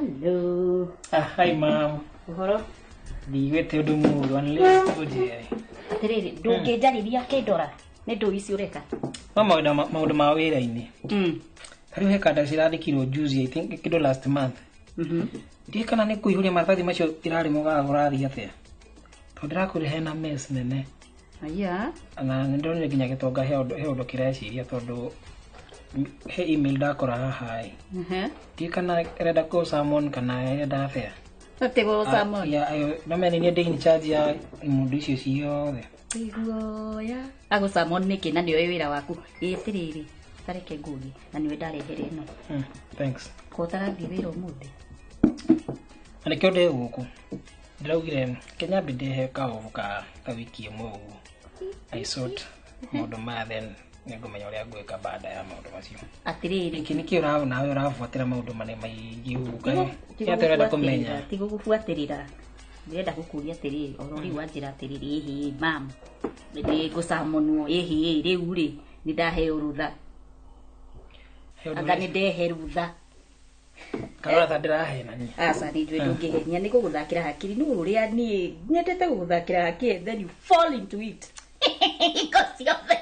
Hello. Ah, hi mom. Ũhoro? Ndigwĩte ũndũ mũũru unless ũnjĩre. Atĩrĩrĩ, ndũngĩnjarĩria kĩndora nĩ ndũ ici ũreka. No maũndũ ma wĩra-inĩ. Ta rĩu he kanda cirandĩkirwo juzi, I think kĩndũ last month. Ndiũĩ kana nĩ kũihũria maratathi macio ĩrarĩ mũgaga ũrathiĩ atĩa. Tondũ ndĩrakwĩra hena mess nene. Aya. Na nĩ ndĩronire nginya gĩtonga he ũndũ kĩreciria tondũ he email ndakora haha ĩ. Ndiũĩ kana ĩrenda kũ summon kana ĩrenda atĩa. Atĩ gũ summon. No menya nĩ niĩ ndĩ in charge ya mũndũ icio ciothe. Iguoya. Agũ summon nĩkĩ na nĩoĩ wĩra waku. Ĩ atĩrĩrĩ, tareke ngũrie na nĩwe ndarehere ĩno. Thanks. Ko ũtarathiĩ wĩra ũmũthĩ? Na nĩkĩo ndĩ gũkũ. Ndĩraugire Kenya ndĩhe kaobu ka ta wiki ĩmwe ũguo. I sort maũndũ maya then nĩngũmenya ũrĩa ngwĩka baada ya maũndũ macio. Atĩrĩrĩ. Nĩkĩ nĩkĩ ũraona nawe ũrabuatĩra maũndũ marĩa maingĩ ũguo kaĩ? Kĩ atĩ ũrenda kũmenya? Ti gũgũbuatĩrĩra. Ndĩrenda gũkũria atĩrĩrĩ, oro rĩu wanjĩra atĩrĩrĩ, ĩhĩ mam, nĩ ngũcamonwo, ĩhĩ rĩu rĩ, nĩ ndaheo rũtha. Anga nĩ ndehe rũtha. Karora ta ndĩrahenania. Aca nĩ njũĩ ndũngĩhenia, nĩ gũgũthakĩra hakiri, nĩ ũrĩa niĩ nyendete gũgũthakĩra hakiri, then you fall into it. Hingo ciothe.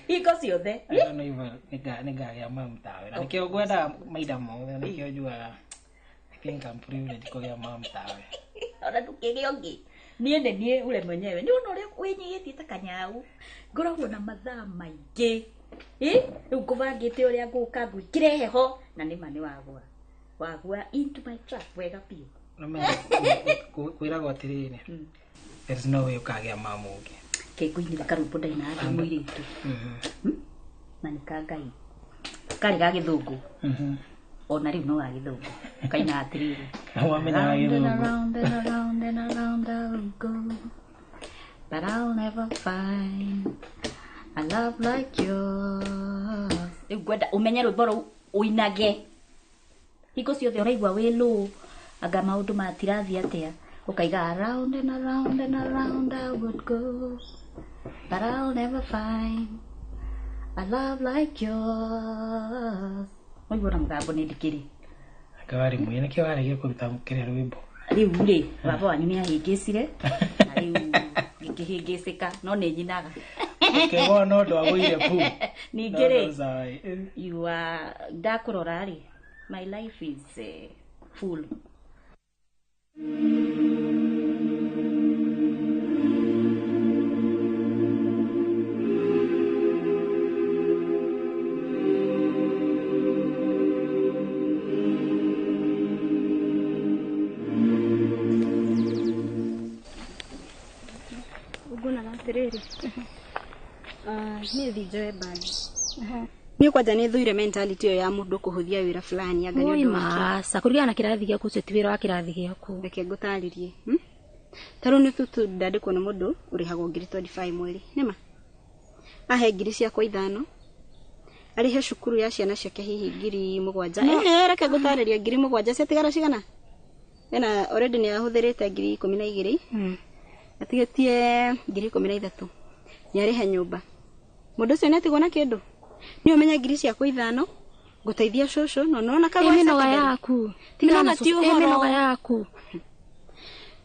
Hingo ciothe. I don't know if nĩngagĩa mam tawe. Na nĩkĩo ngwendaga mahinda mothe, na nĩkĩo njugaga I think I'm privileged kũgĩa mam tawe. Ona ndũkĩgĩa ũngĩ. Niĩ nĩ niĩ ule mwenyewe. Nĩ wona ũrĩa wĩnyihĩtie ta kanyau. Ngoragwo na mathaa maingĩ. Rĩu ngũbangĩte ũrĩa ngũka ngwĩkĩre heho na nĩma nĩ wagũa. Wagũa into my trap wega biũ. Kwĩragwo atĩrĩrĩ, there is no way ũkagĩa mamu ũngĩ. Kĩngũinĩra karwĩmbo ndainaga ndĩ mũirĩtu. Na nĩ ka Ngai. Karĩ ga gĩthũngũ. Ona rĩu no ga gĩthũngũ. Kainaga atĩrĩrĩ. Wamenyaga gĩthũngũ. Round and around and around I'll go, but I'll never find a love like yours. Rĩu ngwenda ũmenye rwĩmbo rũu ũinage. Hingo ciothe ũraigua wĩ low, anga maũndũ matirathiĩ atĩa, ũkaiga around and around and around I would go, but I'll never find a love like yours. Waigua na mũgambo nĩ ndikĩrĩ. Anga warĩ mũĩ, nĩkĩo waregire kũruta kĩrĩa rwĩmbo. Rĩu rĩ, baba wanyu nĩ ahĩngĩcire, na rĩu ngĩkĩhĩngĩcĩka, no nĩ nyinaga. Ũkĩgwa no ndwagũire pu. Ningĩ rĩ, you are, ndakũrora rĩ, my life is full. Atĩrĩrĩ, niĩ thi njoe bagi. Niĩ kwanja nĩ thũire mentality ĩyo ya mũndũ kũhũthia wĩra fulani anga nĩ ũndũ wa kĩ. Aca, kũringana na kĩrathi gĩaku ũcio ti wĩra wa kĩrathi gĩaku. Reke ngũtarĩrie. Ta rĩu nĩ tutu ndandĩkwo nĩ mũndũ ũrĩhagwo 25,000 mweri, nĩma? Ahe 5,000 ciakwa, arĩhe cukuru ya ciana ciake hihi 7,000. Reke ngũtarĩrie 7,000 ciatigara cigana? Ena already nĩ ahũthĩrĩte 12,000. Atigĩtie 13,000. Nĩ arĩhe nyũmba. Mũndũ ũcio nĩ atigwo na kĩndũ. Nĩ ũmenye 5,000 ngũteithia cũcũ no nona kagwa mĩnoga yaku. Mĩnoga ti ũhoro. Mĩnoga yaku.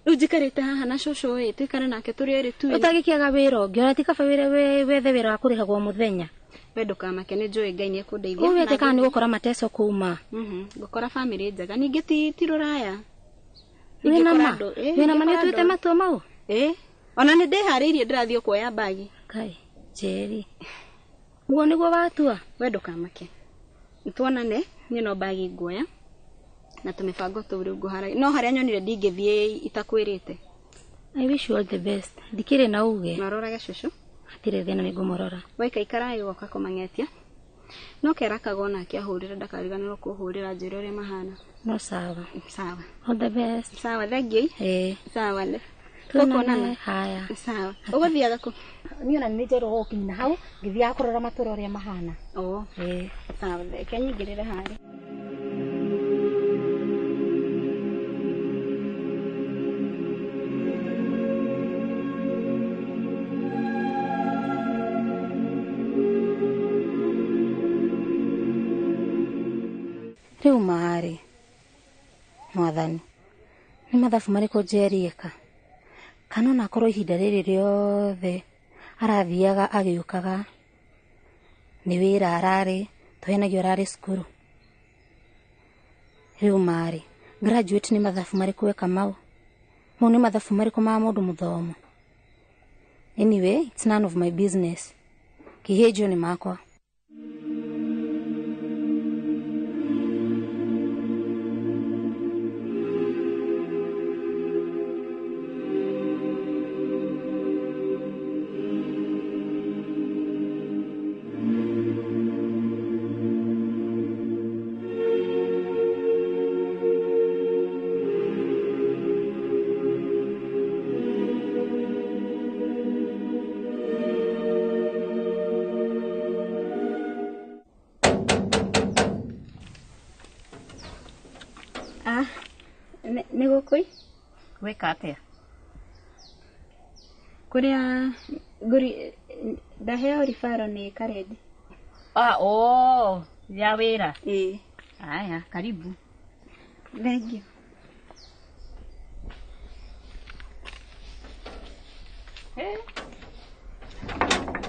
Rĩu njikarĩte haha na cũcũ ĩ, tũikare nake tũrĩ erĩ tu. Ũtagĩkĩaga wĩra ũngĩ, ona ti kaba wĩra wethe wĩra wa kũrĩhagwo mũthenya. We ndũkamake nĩ njũĩ Ngai nĩ ekũndeithia. Ũgwete kana nĩ gũkora mateso kuuma. Ngũkora bamĩrĩ njega. Ningĩ ti rũraya. Wĩna ma? Wĩna ma nĩ ũtuĩte matua mau? Ona nĩ ndĩharĩirie ndĩrathiĩ kuoya bagi. Kai, Njeri. Ũguo nĩguo watua? We ndũkamake. Tuonane, niĩ no bagi nguoya. Na tũmĩbango tũu rĩu ngũhara. No harĩa nyonire ndingĩthiĩ itakwĩrĩte. I wish you all the best. Ndikĩrĩ na uge. Marorage cũcũ. Hatirĩ thĩna nĩ ngũmũrora. Waikaikara ĩ woka kũmang'etia. No kera kagona nake ahũrĩra ndakariganĩrwo kũhũrĩra njĩra ũrĩa mahana. No sawa. Sawa. All the best. Sawa, thengiũ. Sawa. Tukonana. Haya. Sawa. Ũgũthiaga kũ? Niĩ ona nĩ njerwo gũkinya hau, ngĩthiaga kũrora matũra ũrĩa mahana. Sawa, reke nyingĩrĩre harĩa. Rĩu marĩ Mwathani, nĩ mathabu marĩkũ Njeri eka? Kana ona akorwo ihinda rĩrĩ rĩothe arathiaga agĩũkaga nĩ wĩra ararĩ, tũhenagio ararĩ cukuru. Rĩu marĩ graduate nĩ mathabu marĩkũ eka mau? Mau nĩ mathabu marĩkũ ma mũndũ mũthomu? Anyway, it's none of my business. Kĩhĩnjio nĩ makwa. Nĩ gũkũ Weka atia? Kũrĩa ngũri ndaheo ribaro nĩ Karendi. Ah, oh, ya wĩra. Ĩĩ. Aya, karibu. Thank you. Eh.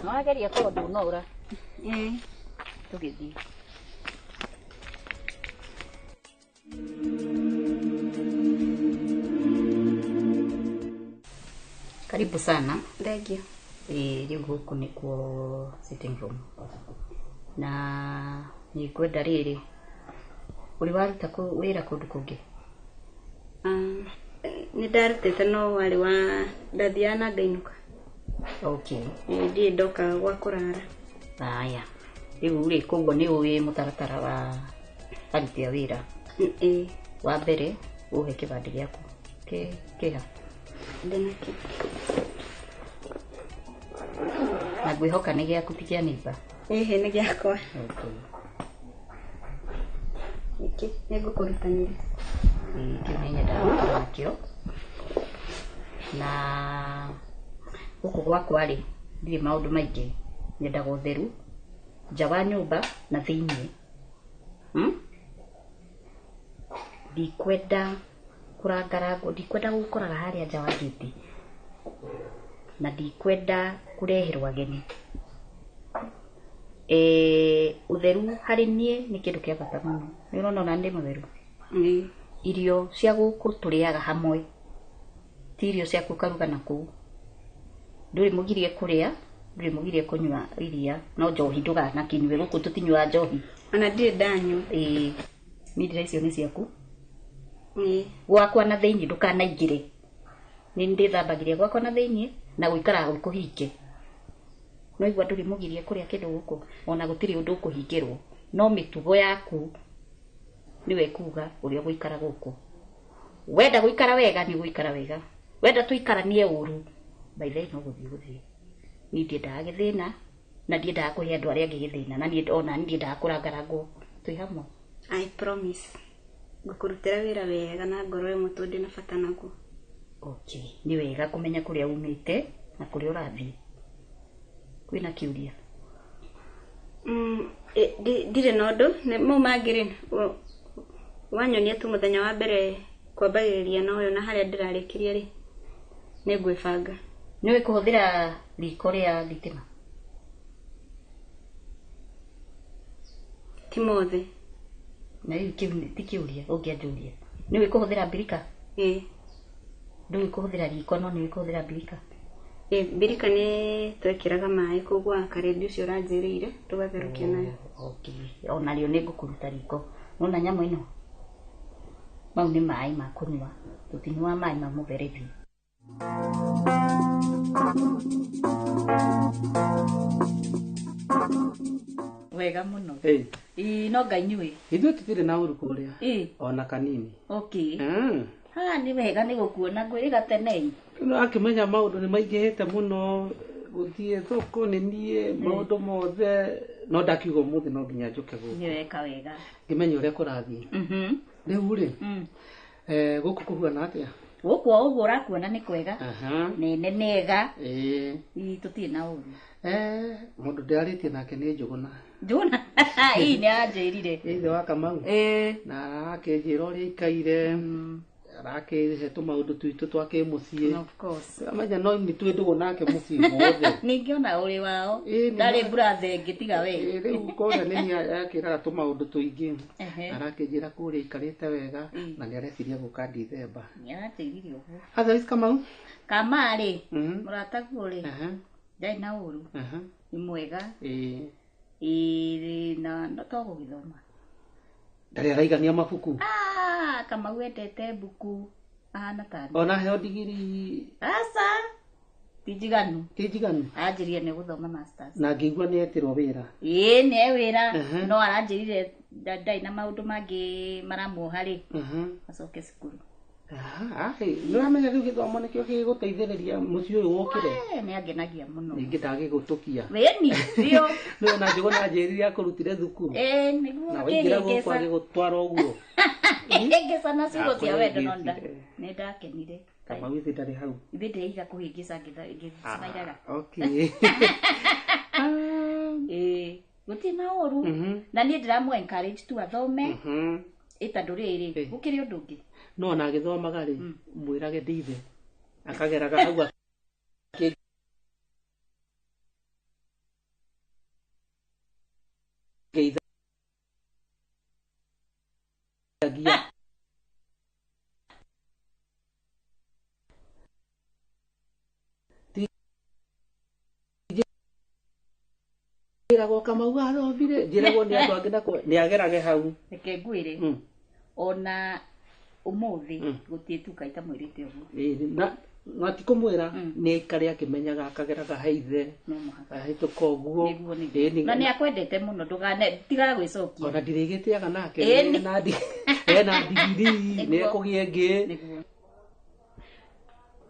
Nĩwageria korwo ndũnora. Ĩĩ. Tũgĩthiĩ. Karibu sana. Thank you. Rĩu gũkũ nĩkuo sitting room. Na nĩ ngwenda rĩrĩ, ũrĩ waruta wĩra kũndũ kũngĩ? Nĩ ndarutĩte no warĩ wa ndathiaga na ngainũka. Okay. Ndirĩ ndoka gwa kũrara. Aya. Rĩu rĩ, koguo nĩ ũĩ mũtaratara wa aruti a wĩra. Ĩĩ. Wa mbere, ũhe kĩbandĩ gĩaku. Kĩha? Ndĩnakĩo. Na ngwĩhoka nĩ gĩaku ti kĩa neighbor. Ĩhĩ nĩ gĩakwa. Okay. Nĩkĩ nĩngũkũrutanĩria. Ĩĩ, kĩu nĩ nyendaga gũkorwo nakĩo. Na gũkũ gwakwa rĩ, ndirĩ maũndũ maingĩ. Nyendaga ũtheru, nja wa nyũmba na thĩiniĩ. Ndikwenda kũrangarangwo, ndikwenda gũkoraga harĩa nja wa gĩti. Na ndikwenda kũreherwo ageni. Ũtheru harĩ niĩ nĩ kĩndũ kĩa bata mũno. Nĩ ũrona ona ndĩ mũtheru? Irio cia gũkũ tũrĩaga hamwe. Ti irio ciaku ũkaruga na kũu. Ndũrĩ mũgirie kũrĩa, ndũrĩ mũgirie kũnyua iria, no njohi ndũganakĩnyue, gũkũ tũtinyuaga njohi. Ona ndirĩ ndanyua. Ĩĩ. Mindira icio nĩ ciaku. Ĩĩ. Gwakwa na thĩiniĩ ndũkanaingĩre. Nĩ ndĩthambagĩria gwakwa na thĩiniĩ na gũikaraga gwĩ kũhinge. No igua ndũrĩ mũgirie kũrĩa kĩndũ gũkũ, ona gũtirĩ ũndũ ũkũhingĩrwo. No mĩtugo yaku nĩwe kuga ũrĩa ũgũikara gũkũ. Wenda gũikara wega nĩ ũgũikara wega. Wenda tũikaranie ũru, by the way no gũthiĩ gũthiĩ. Niĩ ndiendaga gĩthĩna na ndiendaga kũhe andũ arĩa angĩ gĩthĩna na niĩ ona niĩ ndiendaga kũrangarangwo. Twĩ hamwe. I promise. Ngũkũrutĩra wĩra wega na ngoro ĩmwe tondũ ndĩna bata naguo. Okay, nĩ wega kũmenya kũrĩa umĩte na kũrĩa ũrathiĩ. Kwĩna kĩũria? Ndirĩ na ũndũ, mau mangĩ rĩ, wanyonia tu mũthenya wa mbere kwambagĩrĩria na ũyũ na harĩa ndĩrarĩkĩria rĩ, nĩ ngwĩbanga. Nĩ ũĩ kũhũthĩra riko rĩa thitima? Ti mothe. Na rĩu kĩu ti kĩũria ũngĩanjũria. Nĩ ũĩ kũhũthĩra mbirika? Ĩĩ. Ndũĩ kũhũthĩra riko no nĩ ũĩ kũhũthĩra mbirika? Ĩĩ, mbirika nĩ twekĩraga maĩ koguo karendi ũcio ũranjĩrĩire tũgatherũkia nayo. Okay. Ona rĩo nĩ ngũkũruta riko. Nona nyamũ ĩno? Mau nĩ maĩ ma kũnyua. Tũtinyuaga maĩ ma mũberethi. Wega mũno. Ĩĩ. Ĩĩ, no Ngai nyuĩ. Ithuĩ tũtirĩ na ũru kũrĩa. Ĩĩ. Ona kanini. Okay. Ha, nĩ wega nĩ gũkuona ngwĩrĩga tene. No akĩmenya maũndũ nĩ maingĩhĩte mũno, gũthiĩ thoko nĩ niĩ, maũndũ mothe, no ndakiuga ũmũthĩ no nginya njũke gũkũ. Nĩ weka wega. Ngĩmenya ũrĩa kũrathiĩ. Rĩu rĩ, gũkũ kũhuana atĩa? Gũkũ o ũguo ũrakuona nĩ kwega. Nene nega. Ĩĩ. Ĩĩ, tũtirĩ na ũru. Mũndũ ndĩarĩtie nake nĩ Njũgũna. Njũgũna? Ii nĩ anjĩrire. Ithe wa Kamau. Na arakĩnjĩra ũrĩa aikaire. Arakĩhe tũmaũndũ twitũ twa kĩmũciĩ. Of course. Amenya no nĩ twĩ ndũgũ nake mũciĩ wothe. Ningĩ ona ũrĩ wao. Ndarĩ mbura thengĩ tiga we. Rĩu kũrĩa nĩ niĩ akĩraga tũmaũndũ tũingĩ. Arakĩnjĩra kũrĩa aikarĩte wega na nĩ areciria gũka Dithemba. Nĩ aranjĩrire ũguo. Otherwise Kamau? Kama rĩ, mũrataguo rĩ, ndarĩ na ũru. Nĩ mwega. Ĩĩ na no to gũgĩthoma. Ndarĩ araigania mabuku. Ah, Kamau endete mbuku ahana ta niĩ. Ona heo ndigiri. Aca. Ti njiganu. Ti njiganu. Aranjĩrire nĩ gũthoma masters. Na ngĩigua nĩ etirwo wĩra. Ĩĩ nĩ e wĩra no aranjĩrire ndarĩ na maũndũ mangĩ maramuoha rĩ. Acoke cukuru. Nĩ ũramenya rĩu gĩthomo nĩkĩo gĩgũteithĩrĩria mũciĩ ũyũ wũkĩre. Nĩ angenagia mũno. Ningĩ ndagĩgũtũkia. Wĩni, biũ. Nĩ ona Njũgũna anjĩrire akũrutire thukuru. Ĩĩ nĩguo. Na waingĩra gũkũ agĩgũtwara ũguo. Ngĩhĩngĩca na ciugo cia wendo no nĩ ndakenire. Kamau ithe ndarĩ hau. Ithe ndĩreiga kũhĩngĩca ngĩcamairaga. Okay. Ĩĩ gũtirĩ na ũru. Na niĩ ndĩramũ encourage tu athome. Ĩ tondũ rĩrĩ gũkĩrĩ ũndũ ũngĩ. No ona agĩthomaga rĩ, mwĩrage ndithe akageraga hau akĩngeithagia. Njĩragwo Kamau athomire, njĩragwo nĩ andũ angĩ na nĩ agerage hau. Reke ngwĩre, ona ũmũthĩ gũtirĩ tuka itamwĩrĩte ũguo. Na ti kũmwĩra nĩ aikare akĩmenyaga akageraga he ithe. No mũhaka. Ahĩtũka ũguo. Na nĩ akwendete mũno ndũgane tigaga gwĩcokia. Ona ndirĩgĩtĩaga nake. Ena ndigiri nĩ ekũgĩa ĩngĩ.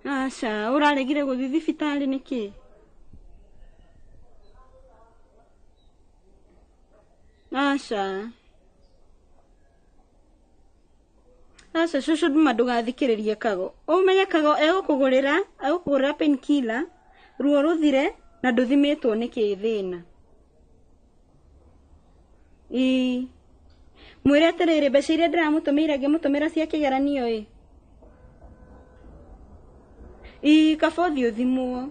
Aca, ũraregire gũthiĩ thibitarĩ nĩkĩ? Aca. Aca cũcũ nduma ndũgathikĩrĩrie Kago. Ũmenye Kago egũkũgũrĩra painkiller, ruo rũthire na ndũthimĩtwo nĩkĩ thĩna. Ĩĩ. Mwĩre atĩrĩrĩ mbeca iria ndĩramũtũmĩire ngĩmũtũmĩra cia kĩgeranio ĩ. Ĩĩ kaba ũthiĩ ũthimwo.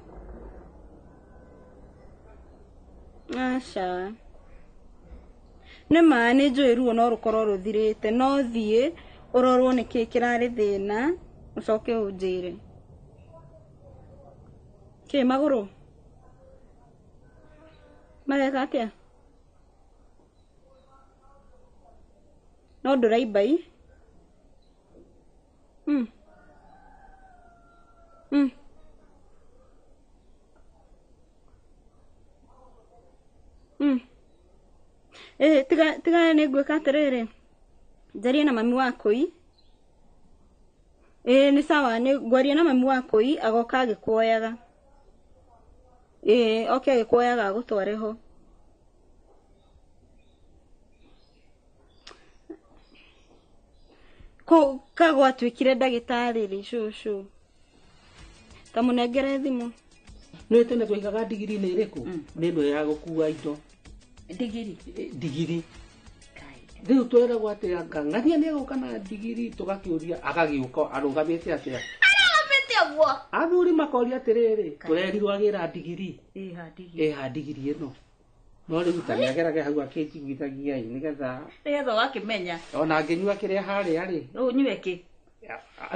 Aca. Nĩ ma nĩ njũĩ ruo no rũkorwo rũthirĩte no thiĩ ũrorwo nĩkĩ kĩrarĩ thĩna ũcoke ũnjĩre. Kĩ magũrũ? Mareka atĩa? No ndũraimba ĩ? Tiga nĩ ngwĩka atĩrĩrĩ. Njarie na mami wa kũi. Ĩĩ nĩ sawa nĩ ngwaria na mami wa kũi agoka agĩkuoyaga. Ĩĩ oke agĩkuoyaga agũtware ho. Kũ Kago atuĩkire ndagĩtarĩ rĩ cũcũ. Ta mũnengere thimũ. Nĩ tene twaigaga ndigiri nĩ ĩrĩkũ? Nĩ ĩno ya gũkua indo. Ndigiri? Ndigiri. Rĩu tweragwo atĩ anga ng'ania nĩ egũka na ndigiri tũgakĩũria agagĩũka arũgamĩte atĩa? Arũgamĩte ũguo. Athuri makoria atĩrĩrĩ, tũrerirwo agĩra ndigiri. Ĩha ndigiri ĩno. No rĩu ta nĩagerage hau akĩnjiguithagia ĩ nĩgetha ũgakĩmenya. Ona angĩnyua kĩrĩa harĩa rĩ. Rĩu ũnyue kĩ?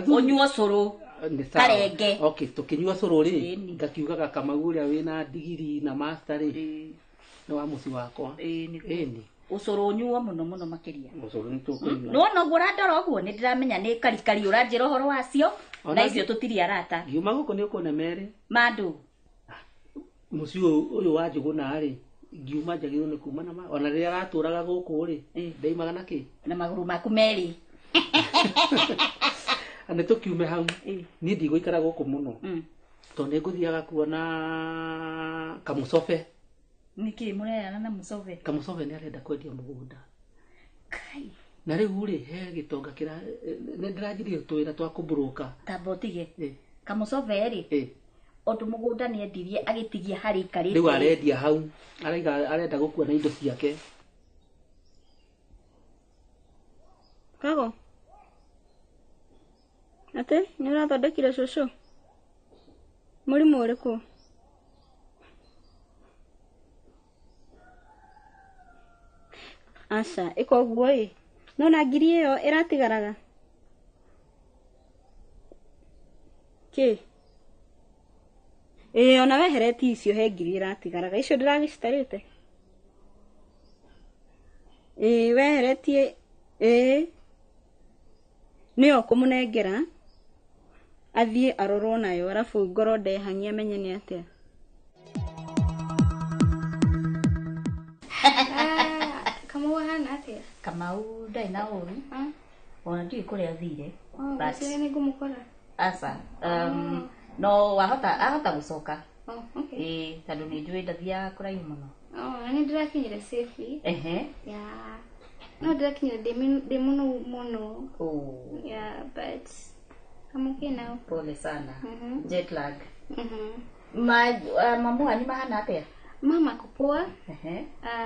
Ũnyue ũcũrũ. Karenge. Okay, tũkĩnyua ũcũrũ rĩ, ngakiugaga Kamau ũrĩa wĩna ndigiri na master rĩ, nĩ wa mũciĩ wakwa. Ĩni. Ũcũrũ ũnyuo mũno mũno makĩria. Ũcũrũ nĩ tũkũnyua. Nĩwona ũguo ũrandora ũguo nĩ ndĩramenya nĩ karikari ũranjĩra ũhoro wacio na icio tũtirĩ arata. Ngiuma gũkũ nĩ ũkuona merĩ. Mandũ. Mũciĩ ũyũ wa Njũgũna rĩ, ngiuma njagĩrĩirwo nĩ kuma na ona rĩrĩa aratũraga gũkũ rĩ, ndaimaga na kĩ? Na magũrũ maku merĩ. Nĩ tũkiume hau. Niĩ ndigũikara gũkũ mũno. Tondũ nĩ ngũthiaga kuona Kamũcobe. Nĩkĩ mũrerana na Mũcobe? Kamũcobe nĩ arenda kwendia mũgũnda. Kai. Na rĩu rĩ he gĩtonga kĩra nĩ ndĩranjirie tũwĩra twa kũmburuka. Tamba ũtige. Kamũcobe rĩ. Ũndũ mũgũnda nĩ endirie agĩtigia harĩa aikarĩte. Rĩu arendia hau. Araiga arenda gũkua na indo ciake. Kago atĩ nĩ ũrathondekire cũcũ mũrimũ ũrĩkũ? Aca ĩka ũguo ĩ no na ngiri ĩyo ĩratigaraga kĩ ĩĩ ona weheretie icio he ngiri ĩratigaraga icio ndĩragĩcitarĩte ĩĩ weheretie ĩĩ nĩyo kũmũnengera athiĩ arorwo nayo arabu ngorwo ndehang'ia menye nĩ atĩa. Kamau ahana atĩa? Kamau ndarĩ na ũru ona ndiũĩ kũrĩa athire. Ngwĩciria nĩ ngũmũkora. Aca no wahota ahota gũcoka. Oh, okay. Ĩĩ tondũ nĩ njũĩ ndathiaga kũraihu mũno. Oh, na nĩ ndĩrakinyire safely. Ehe. Yeah. No ndĩrakinyire ndĩ mũnogu mũno. Oh. Yeah, but I'm okay now. Pole sana. Jet lag. Mamu wanyu mahana atĩa? Mama ako poa. Ehe.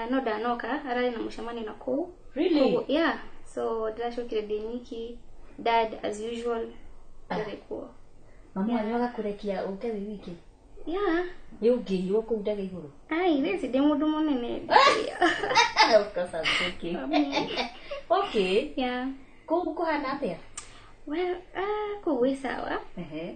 No ndanoka ararĩ na mũcemanio na kũu. Really? Koguo, yeah. So ndĩracokire ndĩ nyiki. Dad as usual ndarĩ kuo. Mamu wanyu agakũrekia ũke wĩ wiki? Yeah. Nĩ ũngĩiywo kũu ndege igũrũ? Ai, thaici ndĩ mũndũ mũnene. Of course I'm joking. Okay. Yeah. Kũu kũhana atĩa? Well, kũu gwĩ sawa. Ehe.